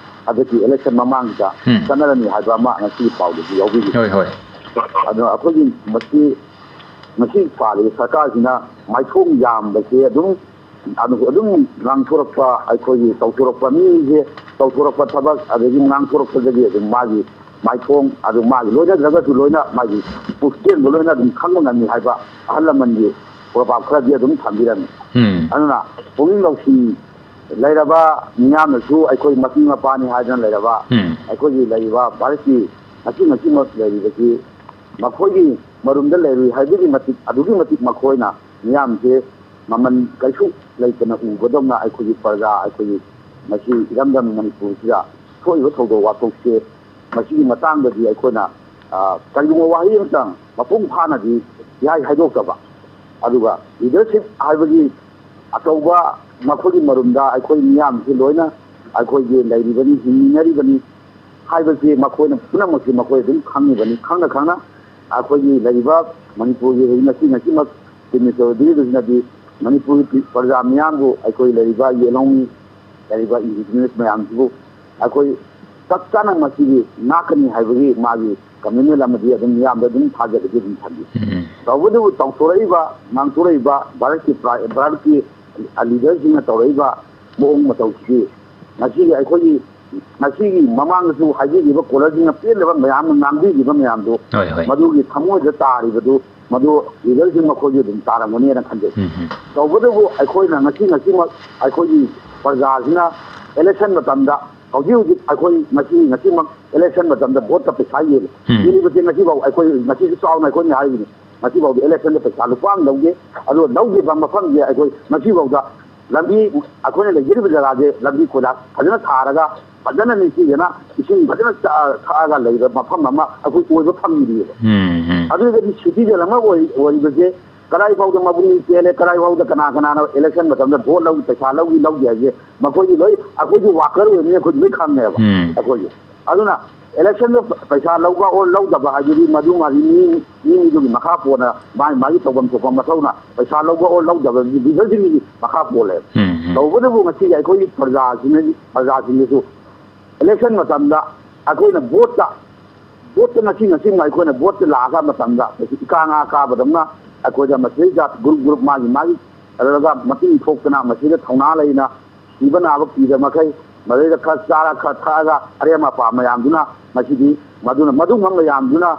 ꯍꯟꯗꯛꯀꯤ election ꯃꯃꯥꯡꯁꯤꯗ ꯎꯝ꯫ ꯆꯠꯅꯔꯅꯤ ꯍꯥꯏꯕ ꯑꯃ ꯉꯁꯤꯒꯤ ꯄꯥꯎꯗꯁꯨ ꯌꯥꯎꯕꯤꯒꯦ꯫ ꯍꯣꯏ, ꯍꯣꯏ꯫ ꯑꯗꯣ ꯑꯩꯈꯣꯏꯒꯤ ꯃꯁꯤ ꯉꯁꯤ ꯄꯥꯜꯂꯤꯕ ꯁꯔꯀꯥꯔꯁꯤꯅ ꯃꯥꯏꯊꯣꯡ ꯌꯥꯝꯕꯁꯦ ꯑꯗꯨꯝ, ꯑꯗꯨ ꯑꯗꯨꯝ ꯉꯥꯡꯊꯣꯔꯛꯄ, ꯑꯩꯈꯣꯏꯒꯤ ꯇꯧꯊꯣꯔꯛꯄ, ꯃꯤꯁꯦ ꯇꯧꯊꯣꯔꯛꯄ ꯊꯕꯛ ꯑꯗꯒꯤ ꯉꯥꯡꯊꯣꯔꯛꯄꯗꯒꯤ ꯑꯗꯨꯝ ꯃꯥꯒꯤ ꯃꯥꯏꯊꯣꯡ ꯑꯗꯨ ꯃꯥꯒꯤ ꯂꯣꯏꯅꯗ꯭ꯔꯒꯁꯨ ꯂꯣꯏꯅ ꯃꯥꯒꯤ ꯄꯨꯛꯆꯦꯜꯗꯣ ꯂꯣꯏꯅ ꯑꯗꯨꯝ ꯈꯪꯕ ꯉꯝꯃꯤ ꯍꯥꯏꯕ ꯑꯍꯜ ꯂꯃꯟꯒꯤ ꯄ꯭ꯔꯣꯚꯥꯕ ꯈꯔꯗꯤ ꯑꯗꯨꯝ ꯊꯝꯕꯤꯔꯝꯃꯤ꯫ ꯎꯝ꯫ ꯑꯗꯨꯅ ꯄꯨꯛꯅꯤꯡ ꯂꯧꯁꯤꯡ ꯂꯩꯔꯕ ꯃꯤꯌꯥꯝꯅꯁꯨ ꯑꯩꯈꯣꯏ ꯃꯄꯤ ꯃꯄꯥꯅꯤ ꯍꯥꯏꯗꯅ ꯂꯩꯔꯕ ꯎꯝ꯫ ꯑꯩꯈꯣꯏꯒꯤ ꯂꯩꯔꯤꯕ ꯚꯥꯔꯠꯀꯤ ꯉꯁꯤ ꯉꯁꯤꯃꯛ ꯂꯩꯔꯤꯕꯁꯤ ꯃꯈꯣꯏꯒꯤ ꯃꯔꯨꯝꯗ ꯂꯩꯔꯨꯏ ꯍꯥꯏꯕꯒꯤ ꯃꯇꯤꯛ, ꯑꯗꯨꯛꯀꯤ ꯃꯇꯤꯛ ꯃꯈꯣꯏꯅ ꯃꯤꯌꯥꯝꯁꯦ ꯃꯃꯜ ꯀꯩꯁꯨ ꯂꯩꯇꯅ ꯎꯕꯗꯧꯅ ꯑꯩꯈꯣꯏꯒꯤ ꯄ꯭ꯔꯖꯥ, ꯑꯩꯈꯣꯏꯒꯤ ꯃꯁꯤ ꯏꯔꯝꯗꯝ ꯃꯅꯤꯄꯨꯔꯁꯤꯗ ꯊꯣꯛꯏꯕ ꯊꯧꯗꯣꯛ ꯋꯥꯊꯣꯛꯁꯦ ꯃꯁꯤꯒꯤ ꯃꯇꯥꯡꯗꯗꯤ ꯑꯩꯈꯣꯏꯅ, ꯑ, ꯀꯔꯤꯒꯨꯝꯕ ꯋꯥꯍꯩ ꯑꯃꯇꯪ ꯃꯄꯨꯡ ꯐꯥꯅꯗꯤ ꯏꯍꯥꯏ ꯍꯥꯏꯗꯣꯛꯇꯕ, ꯑꯗꯨꯒ ꯂꯤꯗꯔꯁꯤꯞ ꯍꯥꯏꯕꯒꯤ ꯑꯆꯧꯕ ꯃꯈꯣꯏꯒꯤ ꯃꯔꯨꯝꯗ ꯑꯩꯈꯣꯏ ꯃꯤꯌꯥꯝꯁꯤ ꯂꯣꯏꯅ ꯑꯩꯈꯣꯏꯒꯤ ꯂꯩꯔꯤꯕꯅꯤ, ꯍꯤꯡꯃꯤꯟꯅꯔꯤꯕꯅꯤ ꯍꯥꯏꯕꯁꯤ ꯃꯈꯣꯏꯅ ꯄꯨꯝꯅꯃꯛꯁꯤ ꯃꯈꯣꯏ ꯑꯗꯨꯝ ꯈꯪꯉꯤꯕꯅꯤ꯫ ꯈꯪꯅ ꯈꯪꯅ ꯑꯩꯈꯣꯏꯒꯤ ꯂꯩꯔꯤꯕ ꯃꯅꯤꯄꯨꯔꯒꯤ ꯍꯧꯖꯤꯛ ꯉꯁꯤ ꯉꯁꯤꯃꯛ ꯆꯤꯞ ꯃꯤꯅꯤꯁꯇꯔ ꯑꯣꯏꯕꯤꯔꯤꯕꯁꯤꯅꯗꯤ ꯃꯅꯤꯄꯨꯔꯒꯤ ꯄ꯭ꯔꯖꯥ ꯃꯤꯌꯥꯝꯕꯨ, ꯑꯩꯈꯣꯏ ꯂꯩꯔꯤꯕ ꯌꯦꯜꯍꯧꯃꯤ, ꯂꯩꯔꯤꯕ ꯏꯟꯗꯤꯖꯤꯅꯁ ꯃꯌꯥꯝꯁꯤꯕꯨ ꯑꯩꯈꯣꯏ ꯆꯞ ꯆꯥꯅ ꯃꯁꯤꯒꯤ ꯉꯥꯛꯀꯅꯤ ꯍꯥꯏꯕꯒꯤ ꯃꯥꯒꯤ ꯀꯃꯤꯠꯃꯦꯟ ꯑꯃꯗꯤ ꯑꯗꯨꯝ ꯃꯤꯌꯥꯝꯗ ꯑꯗꯨꯝ ꯊꯥꯖꯕꯗꯤ ꯑꯗꯨꯝ ꯊꯝꯕꯤ꯫ ꯎꯝ꯫ ꯇꯧꯕꯇꯕꯨ ꯇꯧꯊꯣꯔꯛꯏꯕ, ꯉꯥꯡꯊꯣꯔꯛꯏꯕ ꯚꯥꯔꯠꯀꯤ ꯄ꯭ꯔꯥꯏ-, ꯚꯥꯔꯠꯀꯤ ꯂꯤꯗꯔꯁꯤꯡꯅ ꯇꯧꯔꯛꯏꯕ ꯃꯑꯣꯡ ꯃꯇꯧꯁꯤꯗꯤ ꯉꯁꯤꯒꯤ ꯑꯩꯈꯣꯏꯒꯤ, ꯉꯁꯤꯒꯤ ꯃꯃꯥꯡꯗꯁꯨ ꯍꯥꯏꯕꯤꯈꯤꯕ ꯀꯣꯂꯔꯁꯤꯡꯅ ꯄꯦꯟꯗꯕ ꯃꯌꯥꯝ ꯑꯃ ꯉꯥꯡꯕꯤꯈꯤꯕ ꯃꯌꯥꯝꯗꯣ, ꯍꯣꯏ, ꯍꯣꯏ꯫ ꯃꯗꯨꯒꯤ ꯊꯃꯣꯏꯗ ꯇꯥꯔꯤꯕꯗꯨ ꯃꯗꯨ ꯂꯤꯗꯔꯁꯤꯡ ꯃꯈꯣꯏꯁꯨ ꯑꯗꯨꯝ ꯇꯥꯔꯝꯒꯅꯤꯅ ꯈꯟꯖꯩ꯫ ꯎꯝ, ꯎꯝ꯫ ꯇꯧꯕꯇꯕꯨ ꯑꯩꯈꯣꯏꯅ ꯉꯁꯤ ꯉꯁꯤꯃꯛ ꯑꯩꯈꯣꯏꯒꯤ ꯄ꯭ꯔꯖꯥꯁꯤꯅ ꯏꯂꯦꯛꯁꯟ ꯃꯇꯝꯗ ꯍꯧꯖꯤꯛ ꯍꯧꯖꯤꯛ ꯑꯩꯈꯣꯏ ꯉꯁꯤ ꯉꯁꯤꯃꯛ ꯏꯂꯦꯛꯁꯟ ꯃꯇꯝꯗ ꯚꯣꯠꯇ ꯄꯩꯁꯥ ꯌꯦꯜꯂꯤ꯫ ꯎꯝ꯫ ꯌꯦꯜꯂꯤꯕꯁꯦ ꯉꯁꯤꯐꯥꯎ ꯑꯩꯈꯣꯏ ꯉꯁꯤꯁꯨ ꯆꯥꯎꯅ ꯑꯩꯈꯣꯏꯅ ꯍꯥꯏꯔꯤꯕꯅꯤ꯫ ꯉꯁꯤꯐꯥꯎꯗ ꯏꯂꯦꯛꯁꯟꯗ ꯄꯩꯁꯥ ꯂꯨꯄꯥ ꯑꯃ ꯂꯧꯗꯦ꯫ ꯑꯗꯨꯒ ꯂꯧꯗ꯭ꯔꯤꯕ ꯃꯐꯝꯁꯦ ꯑꯩꯈꯣꯏ ꯉꯁꯤꯐꯥꯎꯗ ꯂꯝꯕꯤ ꯑꯩꯈꯣꯏꯅ ꯂꯩꯖꯔꯤꯕ ꯖꯒꯥꯁꯦ ꯂꯝꯕꯤ ꯀꯣꯏꯂꯥꯁ ꯐꯖꯅ ꯊꯥꯔꯒ ꯐꯖꯅ ꯅꯤꯡꯊꯤꯖꯅ ꯏꯁꯤꯡ ꯐꯖꯅ ꯆꯥ-, ꯊꯛꯑꯒ ꯂꯩꯕ ꯃꯐꯝ ꯑꯃ ꯑꯩꯈꯣꯏ ꯑꯣꯏꯕ ꯐꯪꯗ꯭ꯔꯤꯑꯕ꯫ ꯎꯝ, ꯎꯝ꯫ ꯑꯗꯨꯒꯗꯤ ꯁꯤꯇꯤꯖꯦꯟ ꯑꯃ ꯑꯣꯏ-, ꯑꯣꯏꯔꯤꯕꯁꯦ ꯀꯗꯥꯏ ꯐꯥꯎꯗ ꯃꯕꯨꯛꯅꯤꯡ ꯄꯦꯜꯂꯦ, ꯀꯗꯥꯏ ꯐꯥꯎꯗ ꯀꯅꯥ ꯀꯅꯥꯅ ꯏꯂꯦꯛꯁꯟ ꯃꯇꯝꯗ ꯚꯣꯠ ꯂꯧꯏ, ꯄꯩꯁꯥ ꯂꯧꯏ, ꯂꯧꯗꯦ ꯍꯥꯏꯁꯦ ꯃꯈꯣꯏꯒꯤ ꯂꯣꯏ, ꯑꯩꯈꯣꯏꯁꯨ ꯋꯥꯀꯔ ꯑꯣꯏꯕꯅꯤꯅ ꯑꯩꯈꯣꯏꯁꯨ ꯂꯣꯏ ꯈꯪꯉꯦꯕ꯫ ꯎꯝ꯫ ꯑꯩꯈꯣꯏꯁꯨ ꯑꯗꯨꯅ ꯏꯂꯦꯛꯁꯟꯗ ꯄꯩꯁꯥ ꯂꯧꯕ ꯑꯣꯔ ꯂꯧꯗꯕ ꯍꯥꯏꯗꯨꯗꯤ ꯃꯗꯨ ꯃꯥꯒꯤ ꯃꯤ, ꯃꯤ ꯃꯤꯗꯨꯒꯤ ꯃꯈꯥ ꯄꯣꯟꯅ ꯃꯥꯒꯤ, ꯃꯥꯒꯤ ꯇꯧꯐꯝ ꯊꯣꯛꯄ ꯃꯊꯧꯅ ꯄꯩꯁꯥ ꯂꯧꯕ ꯑꯣꯔ ꯂꯧꯗꯕ ꯂꯤꯗꯔꯁꯤꯡꯒꯤ ꯃꯈꯥ ꯄꯣꯜꯂꯦꯕ꯫ ꯎꯝ, ꯎꯝ꯫ ꯇꯧꯕꯇꯕꯨ ꯉꯁꯤꯒꯤ ꯑꯩꯈꯣꯏꯒꯤ ꯄ꯭ꯔꯖꯥꯁꯤꯡꯅ, ꯄ꯭ꯔꯖꯥꯁꯤꯡꯗꯁꯨ ꯏꯂꯦꯛꯁꯟ ꯃꯇꯝꯗ ꯑꯩꯈꯣꯏꯅ ꯚꯣꯠꯇ, ꯚꯣꯠꯇ ꯉꯁꯤ ꯉꯁꯤꯃꯛ ꯑꯩꯈꯣꯏꯅ ꯚꯣꯠꯇ ꯂꯥꯛꯑꯒ ꯃꯇꯝꯗ ꯏꯀꯥ ꯉꯥ ꯀꯥꯕꯗꯧꯅ ꯑꯩꯈꯣꯏꯗ ꯃꯁꯤꯗꯩꯗ group group ꯃꯥꯒꯤ ꯃꯥꯒꯤ ꯇꯧꯔꯒ ꯃꯇꯤꯡ ꯊꯣꯛꯇꯅ ꯃꯁꯤꯗ ꯊꯧꯅꯥ ꯂꯩꯅ ꯁꯤꯕ ꯅꯥꯕ ꯀꯤꯗ ꯃꯈꯩ ꯃꯗꯩꯗ ꯈꯔ ꯆꯥꯔ ꯈꯔ ꯊꯛꯑꯒ ꯑꯔꯦꯝ ꯑꯄꯥ ꯃꯌꯥꯝꯗꯨꯅ ꯉꯁꯤꯗꯤ ꯃꯗꯨꯅ ꯃꯗꯨꯒꯨꯝꯕ ꯃꯌꯥꯝꯗꯨꯅ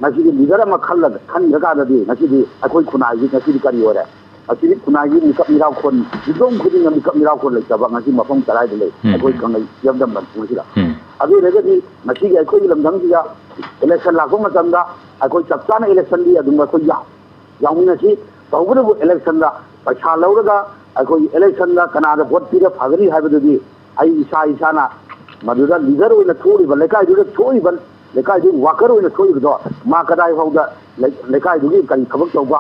ꯉꯁꯤꯗꯤ leader ꯑꯃ ꯈꯜꯂꯒ ꯈꯟꯈ꯭ꯔꯀꯥꯟꯗꯗꯤ ꯉꯁꯤꯗꯤ ꯑꯩꯈꯣꯏ ꯈꯨꯟꯅꯥꯏꯒꯤ ꯉꯁꯤꯗꯤ ꯀꯔꯤ ꯑꯣꯏꯔꯦ? ꯉꯁꯤꯗꯤ ꯈꯨꯟꯅꯥꯏꯒꯤ ꯃꯤꯀꯞ ꯃꯤꯔꯥꯎꯈꯣꯟ ꯌꯨꯝꯊꯣꯡ ꯈꯨꯗꯤꯡꯗ ꯃꯤꯀꯞ ꯃꯤꯔꯥꯎꯈꯣꯟ ꯂꯩꯇꯕ ꯉꯁꯤ ꯃꯐꯝ ꯀꯗꯥꯏꯗ ꯂꯩ? ꯎꯝ꯫ ꯑꯩꯈꯣꯏ ꯀꯪꯂꯩ ꯏꯔꯝꯗꯝ ꯃꯅꯤꯄꯨꯔꯁꯤꯗ꯫ ꯎꯝ꯫ ꯑꯗꯨ ꯑꯣꯏꯔꯒꯗꯤ ꯉꯁꯤꯒꯤ ꯑꯩꯈꯣꯏꯒꯤ ꯂꯝꯗꯝꯁꯤꯗ election ꯂꯥꯛꯄ ꯃꯇꯝꯗ ꯑꯩꯈꯣꯏ ꯆꯞ ꯆꯥꯅ election ꯗꯤ ꯑꯗꯨꯝ ꯑꯩꯈꯣꯏ ꯌꯥ-, ꯌꯥꯎꯃꯤꯟꯅꯁꯤ꯫ ꯇꯧꯕꯇꯕꯨ election ꯗ ꯄꯩꯁꯥ ꯂꯧꯔꯒ ꯑꯩꯈꯣꯏꯒꯤ election ꯗ ꯀꯅꯥꯗ vote ꯄꯤꯔ ꯐꯒꯅꯤ ꯍꯥꯏꯕꯗꯨꯗꯤ ꯑꯩ ꯏꯁꯥ ꯏꯁꯥꯅ ꯃꯗꯨꯗ leader ꯑꯣꯏꯅ ꯊꯣꯛꯂꯤꯕ, ꯂꯩꯀꯥꯏꯗꯨꯗ ꯊꯣꯛꯏꯕ, ꯂꯩꯀꯥꯏꯗꯨꯒꯤ worker ꯑꯣꯏꯅ ꯊꯣꯛꯏꯕꯗꯣ ꯃꯥ ꯀꯗꯥꯏ ꯐꯥꯎꯗ ꯂꯩ-, ꯂꯩꯀꯥꯏꯗꯨꯒꯤ ꯀꯔꯤ ꯊꯕꯛ ꯇꯧꯕ,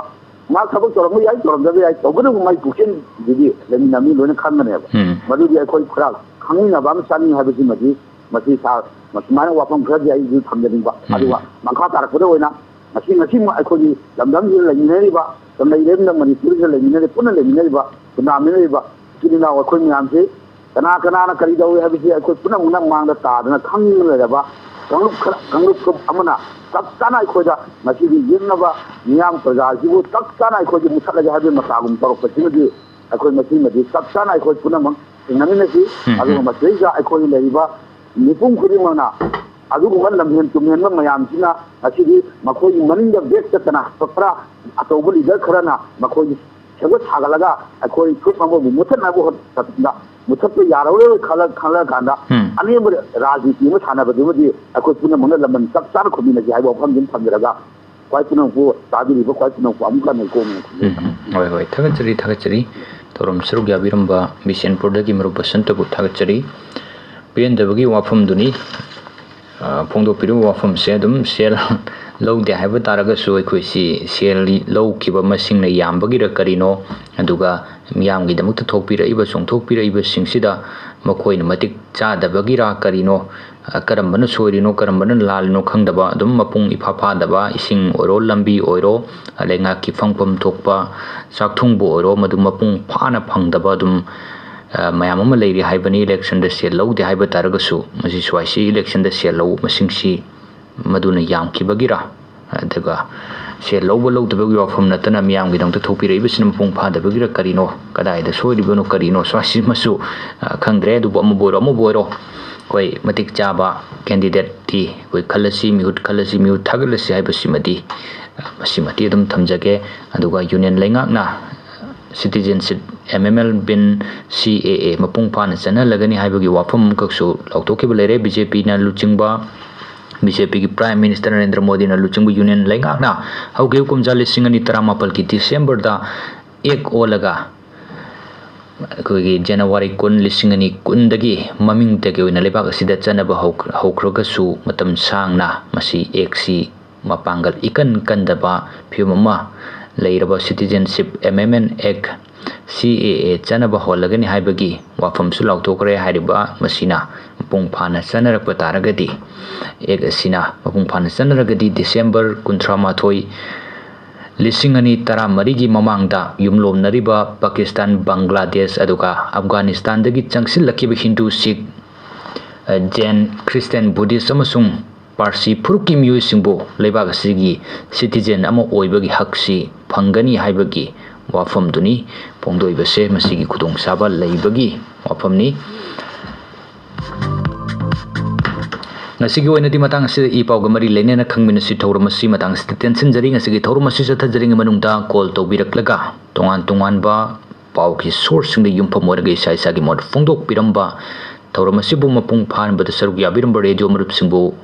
ꯃꯥ ꯊꯕꯛ ꯇꯧꯔꯝꯕ ꯌꯥꯏ, ꯇꯧꯔꯝꯗꯕ ꯌꯥꯏ, ꯇꯧꯕꯇꯕꯨ ꯃꯥꯏ ꯄꯨꯛꯆꯦꯜꯗꯨꯗꯤ ꯂꯩꯃꯤꯟꯅꯕ ꯃꯤ ꯂꯣꯏꯅ ꯈꯪꯒꯅꯦꯕ꯫ ꯎꯝ꯫ ꯃꯗꯨꯗꯤ ꯑꯩꯈꯣꯏ ꯈꯔ ꯈꯪꯃꯤꯟꯅꯕ ꯑꯃ ꯆꯪꯉꯤ ꯍꯥꯏꯕꯁꯤꯃꯗꯤ ꯃꯁꯤ ꯁꯥꯔ, ꯁꯨꯃꯥꯏꯅ ꯋꯥꯐꯝ ꯈꯔꯗꯤ ꯑꯩꯁꯨ ꯊꯝꯖꯅꯤꯡꯕ꯫ ꯎꯝ꯫ ꯑꯗꯨꯒ ꯃꯈꯥ ꯇꯥꯔꯛꯄꯗ ꯑꯣꯏꯅ ꯉꯁꯤ, ꯉꯁꯤꯃꯛ ꯑꯩꯈꯣꯏꯒꯤ ꯂꯝꯗꯝꯁꯤꯗ ꯂꯩꯃꯤꯟꯅꯔꯤꯕ, ꯂꯩꯔꯤꯕ ꯃꯅꯤꯄꯨꯔꯁꯤꯗ ꯂꯩꯃꯤꯟꯅꯔꯤ, ꯄꯨꯟꯅ ꯂꯩꯃꯤꯟꯅꯔꯤꯕ, ꯈꯨꯟꯗꯥꯃꯤꯟꯅꯔꯤꯕ ꯏꯆꯤꯜ ꯏꯅꯥꯎ ꯑꯩꯈꯣꯏ ꯃꯌꯥꯝꯁꯤ ꯀꯅꯥ ꯀꯅꯥꯅ ꯀꯔꯤ ꯇꯧꯏ ꯍꯥꯏꯕꯁꯤ ꯑꯩꯈꯣꯏ ꯄꯨꯝꯅꯃꯛꯅ ꯃꯥꯡꯗ ꯇꯥꯗꯅ ꯈꯪꯗꯨꯅ ꯂꯩꯔꯕ ꯀꯥꯡꯂꯨꯞ ꯈꯔ, ꯀꯥꯡꯂꯨꯞ ꯀꯥꯡꯂꯨꯞ ꯑꯃꯅ ꯆꯞ ꯆꯥꯅ ꯑꯩꯈꯣꯏꯗ ꯉꯁꯤꯗꯤ ꯌꯦꯛꯅꯕ ꯃꯤꯌꯥꯝ ꯄ꯭ꯔꯖꯥꯁꯤꯕꯨ ꯆꯞ ꯆꯥꯅ ꯑꯩꯈꯣꯏꯒꯤ ꯃꯨꯊꯠꯂꯒꯦ ꯍꯥꯏꯕꯒꯤ ꯃꯇꯥꯒꯨꯝ ꯇꯧꯔꯛꯄꯁꯤꯃꯗꯤ ꯑꯩꯈꯣꯏ ꯃꯁꯤꯃꯗꯤ ꯆꯞ ꯆꯥꯅ ꯑꯩꯈꯣꯏ ꯄꯨꯝꯅꯃꯛ ꯊꯦꯡꯅꯃꯤꯟꯅꯁꯤ꯫ ꯎꯝ, ꯎꯝ꯫ ꯑꯗꯨꯒ ꯃꯁꯤꯗꯩꯗ ꯑꯩꯈꯣꯏ ꯂꯩꯔꯤꯕ ꯃꯤꯄꯨꯝ ꯈꯨꯗꯤꯡꯃꯛꯅ ꯑꯗꯨꯒꯨꯝꯕ ꯂꯝꯍꯦꯟ ꯇꯨꯝꯍꯦꯟꯕ ꯃꯌꯥꯝꯁꯤꯅ ꯉꯁꯤꯗꯤ ꯃꯈꯣꯏꯒꯤ ꯃꯅꯤꯡꯗ back ꯆꯠꯇꯅ ꯈꯔ ꯑꯆꯧꯕ leader ꯈꯔꯅ ꯃꯈꯣꯏꯒꯤ ꯁꯦꯝꯒꯠ ꯁꯥꯒꯠꯂꯒ ꯑꯩꯈꯣꯏ ꯁꯨꯞꯅꯃꯛꯄꯨ ꯃꯨꯊꯠꯅꯕ ꯍꯣꯠꯅꯕꯗ ꯃꯨꯊꯠꯄ ꯌꯥꯔꯔꯣꯏ ꯈꯜꯂ-, ꯈꯜꯂ ꯀꯥꯟꯗ ꯎꯝ꯫ ꯑꯅꯦꯝꯕ ꯔꯥꯖꯅꯤꯇꯤ ꯑꯃ ꯁꯥꯟꯅꯕꯗꯨꯃꯗꯤ ꯑꯩꯈꯣꯏ ꯄꯨꯝꯅꯃꯛꯅ ꯂꯃꯟ ꯆꯞ ꯆꯥꯅ ꯈꯨꯝꯃꯤꯟꯅꯁꯤ ꯍꯥꯏꯕ ꯋꯥꯐꯝꯁꯤ ꯑꯃ ꯊꯝꯖꯔꯒ ꯈ꯭ꯋꯥꯏ ꯄꯨꯝꯅꯃꯛꯄꯨ ꯇꯥꯕꯤꯔꯤꯕ ꯈ꯭ꯋꯥꯏ ꯄꯨꯝꯅꯃꯛꯄꯨ ꯑꯃꯨꯛꯀ ꯍꯟꯅ ꯏꯀꯣꯛ ꯅꯤꯡꯅ ꯎꯝ, ꯈꯨꯝꯖꯔꯤ꯫ ꯎꯝ꯫ ꯍꯣꯏ, ꯍꯣꯏ꯫ ꯊꯥꯒꯠꯆꯔꯤ, ꯊꯥꯒꯠꯆꯔꯤ꯫ ꯊꯧꯔꯝ ꯁꯔꯨꯛ ꯌꯥꯕꯤꯔꯝꯕ ꯕꯤꯁꯦꯟꯄꯨꯔꯗꯒꯤ ꯃꯔꯨꯞ ꯕꯁꯟꯇꯕꯨ ꯊꯥꯒꯠꯆꯔꯤ꯫ ꯄꯦꯟꯗꯕꯒꯤ ꯋꯥꯐꯝꯗꯨꯅꯤ꯫ ꯑ, ꯐꯣꯡꯗꯣꯛꯄꯤꯔꯤꯕ ꯋꯥꯐꯝꯁꯦ ꯑꯗꯨꯝ ꯁꯦꯜ ꯂꯧꯗꯦ ꯍꯥꯏꯕ ꯇꯥꯔꯒꯁꯨ ꯑꯩꯈꯣꯏꯁꯤ ꯁꯦꯜ ꯂꯧꯈꯤꯕ ꯃꯁꯤꯡꯅ ꯌꯥꯝꯕꯒꯤꯔ ꯀꯔꯤꯅꯣ, ꯑꯗꯨꯒ ꯃꯤꯌꯥꯝꯒꯤꯗꯃꯛꯇ ꯊꯣꯛꯄꯤꯔꯛꯏꯕ, ꯆꯣꯡꯊꯣꯛꯄꯤꯔꯛꯏꯕꯁꯤꯡꯁꯤꯗ ꯃꯈꯣꯏꯅ ꯃꯇꯤꯛ ꯆꯥꯗꯕꯒꯤꯔ ꯀꯔꯤꯅꯣ, ꯑ, ꯀꯔꯝꯕꯅ ꯁꯣꯏꯔꯤꯅꯣ, ꯀꯔꯝꯕꯅ ꯂꯥꯜꯂꯤꯅꯣ ꯈꯪꯗꯕ, ꯑꯗꯨꯝ ꯃꯄꯨꯡ ꯏꯐꯥ ꯐꯥꯗꯕ, ꯏꯁꯤꯡ ꯑꯣꯏꯔꯣ, ꯂꯝꯕꯤ ꯑꯣꯏꯔꯣ, ꯑ, ꯂꯩꯉꯥꯛꯀꯤ ꯐꯪꯐꯝ ꯊꯣꯛꯄ ꯆꯥꯛꯊꯨꯡꯕꯨ ꯑꯣꯏꯔꯣ, ꯃꯗꯨ ꯃꯄꯨꯡ ꯐꯥꯅ ꯐꯪꯗꯕ, ꯑꯗꯨꯝ, ꯑ, ꯃꯌꯥꯝ ꯑꯃ ꯂꯩꯔꯤ ꯍꯥꯏꯕꯅꯤ꯫ Election ꯗ ꯁꯦꯜ ꯂꯧꯗꯦ ꯍꯥꯏꯕ ꯇꯥꯔꯒꯁꯨ, ꯃꯁꯤ ꯁ꯭ꯋꯥꯏꯁꯤ election ꯗ ꯁꯦꯜ ꯂꯧꯕ ꯃꯁꯤꯡꯁꯤ ꯃꯗꯨꯅ ꯌꯥꯝꯈꯤꯕꯒꯤꯔ, ꯑꯗꯨꯒ ꯁꯦꯜ ꯂꯧꯕ ꯂꯧꯗꯕꯒꯤ ꯋꯥꯐꯝ ꯅꯠꯇꯅ ꯃꯤꯌꯥꯝꯒꯤꯗꯃꯛꯇ ꯊꯣꯛꯄꯤꯔꯛꯏꯕꯁꯤꯅ ꯃꯄꯨꯡ ꯐꯥꯗꯕꯒꯤꯔ ꯀꯔꯤꯅꯣ, ꯀꯗꯥꯏꯗ ꯁꯣꯏꯔꯤꯕꯅꯣ ꯀꯔꯤꯅꯣ, ꯁ꯭ꯋꯥꯏꯁꯤꯃꯁꯨ, ꯑ, ꯈꯪꯗ꯭ꯔꯦ꯫ ꯑꯗꯨꯕꯨ ꯑꯃꯕꯨ ꯑꯣꯏꯔꯣ ꯑꯃꯕꯨ ꯑꯣꯏꯔꯣ, ꯑꯩꯈꯣꯏ ꯃꯇꯤꯛ ꯆꯥꯕ candidateꯇꯤ ꯑꯩꯈꯣꯏ ꯈꯜꯂꯁꯤ, ꯃꯤꯍꯨꯠ ꯈꯜꯂꯁꯤ, ꯃꯤꯍꯨꯠ ꯊꯥꯒꯠꯂꯁꯤ ꯍꯥꯏꯕꯁꯤꯃꯗꯤ, ꯑ, ꯃꯁꯤꯃꯗꯤ ꯑꯗꯨꯝ ꯊꯝꯖꯒꯦ꯫ ꯑꯗꯨꯒ union ꯂꯩꯉꯥꯛꯅ citizenship amendment bill, C A A, ꯃꯄꯨꯡ ꯐꯥꯅ ꯆꯠꯅꯍꯜꯂꯒꯅꯤ ꯍꯥꯏꯕꯒꯤ ꯋꯥꯐꯝ ꯑꯃꯈꯛꯁꯨ ꯂꯥꯎꯊꯣꯛꯈꯤꯕ ꯂꯩꯔꯦ꯫ BJPꯅ ꯂꯨꯆꯤꯡꯕ, BJPꯒꯤ Prime Minister ꯅꯔꯦꯟꯗ꯭ꯔ ꯃꯣꯗꯤꯅ ꯂꯨꯆꯤꯡꯕ union ꯂꯩꯉꯥꯛꯅ ꯍꯧꯈꯤꯕ ꯀꯨꯝꯖꯥ ꯂꯤꯁꯤꯡ ꯑꯅꯤ ꯇꯔꯥꯃꯥꯄꯜꯒꯤ Decemberꯗ act ꯑꯣꯜꯂꯒ ꯑꯩꯈꯣꯏꯒꯤ January ꯀꯨꯟ, ꯂꯤꯁꯤꯡ ꯑꯅꯤ ꯀꯨꯟꯗꯒꯤ ꯃꯃꯤꯡꯇꯒꯤ ꯑꯣꯏꯅ ꯂꯩꯕꯥꯛ ꯑꯁꯤꯗ ꯆꯠꯅꯕ ꯍꯧꯈ꯭ꯔ-, ꯍꯧꯈ꯭ꯔꯒꯁꯨ, ꯃꯇꯝ ꯁꯥꯡꯅ ꯃꯁꯤ actꯁꯤ ꯃꯄꯥꯡꯒꯜ ꯏꯀꯟ ꯀꯟꯗꯕ ꯐꯤꯕꯝ ꯑꯃ ꯂꯩꯔꯕ Citizenship Amendment Act, C A A, ꯆꯠꯅꯕ ꯍꯣꯜꯂꯒꯅꯤ ꯍꯥꯏꯕꯒꯤ ꯋꯥꯐꯝꯁꯨ ꯂꯥꯎꯊꯣꯛꯈ꯭ꯔꯦ꯫ ꯍꯥꯏꯔꯤꯕ ꯃꯁꯤꯅ ꯃꯄꯨꯡ ꯐꯥꯅ ꯆꯠꯅꯔꯛꯄ ꯇꯥꯔꯒꯗꯤ, act ꯑꯁꯤꯅ ꯃꯄꯨꯡ ꯐꯥꯅ ꯆꯠꯅꯔꯒꯗꯤ, December ꯀꯨꯟꯊ꯭ꯔꯥꯃꯥꯊꯣꯏ, ꯂꯤꯁꯤꯡ ꯑꯅꯤ ꯇꯔꯥꯃꯔꯤꯒꯤ ꯃꯃꯥꯡꯗ ꯌꯨꯝꯂꯣꯝꯅꯔꯤꯕ ꯄꯥꯀꯤꯁꯇꯥꯟ, ꯕꯪꯒ꯭ꯂꯥꯗꯦꯁ, ꯑꯗꯨꯒ ꯑꯐꯒꯥꯅꯤꯁꯇꯥꯟꯗꯒꯤ ꯆꯪꯁꯤꯜꯂꯛꯈꯤꯕ ꯍꯤꯟꯗꯨ, ꯁꯤꯈ, ꯖꯦꯟ, ꯈ꯭ꯔꯤꯁꯇꯤꯌꯥꯟ, ꯕꯨꯙꯤꯁ ꯑꯃꯁꯨꯡ ꯄꯥꯔꯁꯤ ꯐꯨꯔꯨꯞꯀꯤ ꯃꯤꯑꯣꯏꯁꯤꯡꯕꯨ ꯂꯩꯕꯥꯛ ꯑꯁꯤꯒꯤ citizen ꯑꯃ ꯑꯣꯏꯕꯒꯤ ꯍꯛꯁꯤ ꯐꯪꯒꯅꯤ ꯍꯥꯏꯕꯒꯤ ꯋꯥꯐꯝꯗꯨꯅꯤ ꯐꯣꯡꯗꯣꯛꯏꯕꯁꯦ꯫ ꯃꯁꯤꯒꯤ ꯈꯨꯗꯣꯡꯆꯥꯕ ꯂꯩꯕꯒꯤ ꯋꯥꯐꯝꯅꯤ꯫ ꯉꯁꯤꯒꯤ ꯑꯣꯏꯅꯗꯤ ꯃꯇꯥꯡ ꯑꯁꯤꯗ ꯏ ꯄꯥꯎꯒ ꯃꯔꯤ ꯂꯩꯅꯅ ꯈꯪꯃꯤꯟꯅꯁꯤ ꯊꯧꯔꯝ ꯑꯁꯤ ꯃꯇꯥꯡ ꯑꯁꯤꯗ ꯇꯦꯟꯁꯤꯟꯖꯔꯤ꯫ ꯉꯁꯤꯒꯤ ꯊꯧꯔꯝ ꯑꯁꯤ ꯆꯠꯊꯖꯔꯤꯉꯩ ꯃꯅꯨꯡꯗ call ꯇꯧꯕꯤꯔꯛꯂꯒ ꯇꯣꯉꯥꯟ ꯇꯣꯉꯥꯟꯕ ꯄꯥꯎꯒꯤ sourceꯁꯤꯡꯗ ꯌꯨꯝꯐꯝ ꯑꯣꯏꯔꯒ ꯏꯁꯥ ꯏꯁꯥꯒꯤ ꯃꯣꯠ ꯐꯣꯡꯗꯣꯛꯄꯤꯔꯝꯕ, ꯊꯧꯔꯝ ꯑꯁꯤꯕꯨ ꯃꯄꯨꯡ ꯐꯥꯍꯟꯕꯗ ꯁꯔꯨꯛ ꯌꯥꯕꯤꯔꯝꯕ radio ꯃꯔꯨꯞꯁꯤꯡꯕꯨ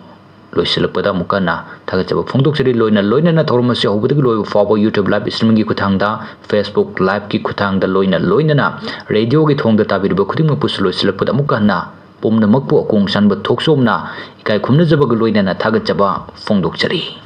ꯂꯣꯏꯁꯤꯜꯂꯛꯄꯗ ꯑꯃꯨꯛꯀ ꯍꯟꯅ ꯊꯥꯒꯠꯆꯕ ꯐꯣꯡꯗꯣꯛꯆꯔꯤ꯫ ꯂꯣꯏꯅ ꯂꯣꯏꯅꯅ ꯊꯧꯔꯝ ꯑꯁꯤ ꯍꯧꯕꯗꯒꯤ ꯂꯣꯏꯕ ꯐꯥꯎꯕ YouTube live streamingꯒꯤ ꯈꯨꯠꯊꯥꯡꯗ, Facebook liveꯀꯤ ꯈꯨꯠꯊꯥꯡꯗ, ꯂꯣꯏꯅ ꯂꯣꯏꯅꯅ radioꯒꯤ ꯊꯣꯡꯗ ꯇꯥꯕꯤꯔꯤꯕ ꯈꯨꯗꯤꯡꯃꯛꯄꯨꯁꯨ ꯂꯣꯏꯁꯤꯜꯂꯛꯄꯗ ꯑꯃꯨꯛꯀ ꯍꯟꯅ ꯄꯨꯝꯅꯃꯛꯄꯨ ꯑꯀꯣꯡ ꯁꯥꯟꯕ ꯊꯣꯛꯆꯣꯝꯅ ꯏꯀꯥꯏ ꯈꯨꯝꯅꯖꯕꯒ ꯂꯣꯏꯅꯅ ꯊꯥꯒꯠꯆꯕ ꯐꯣꯡꯗꯣꯛꯆꯔꯤ꯫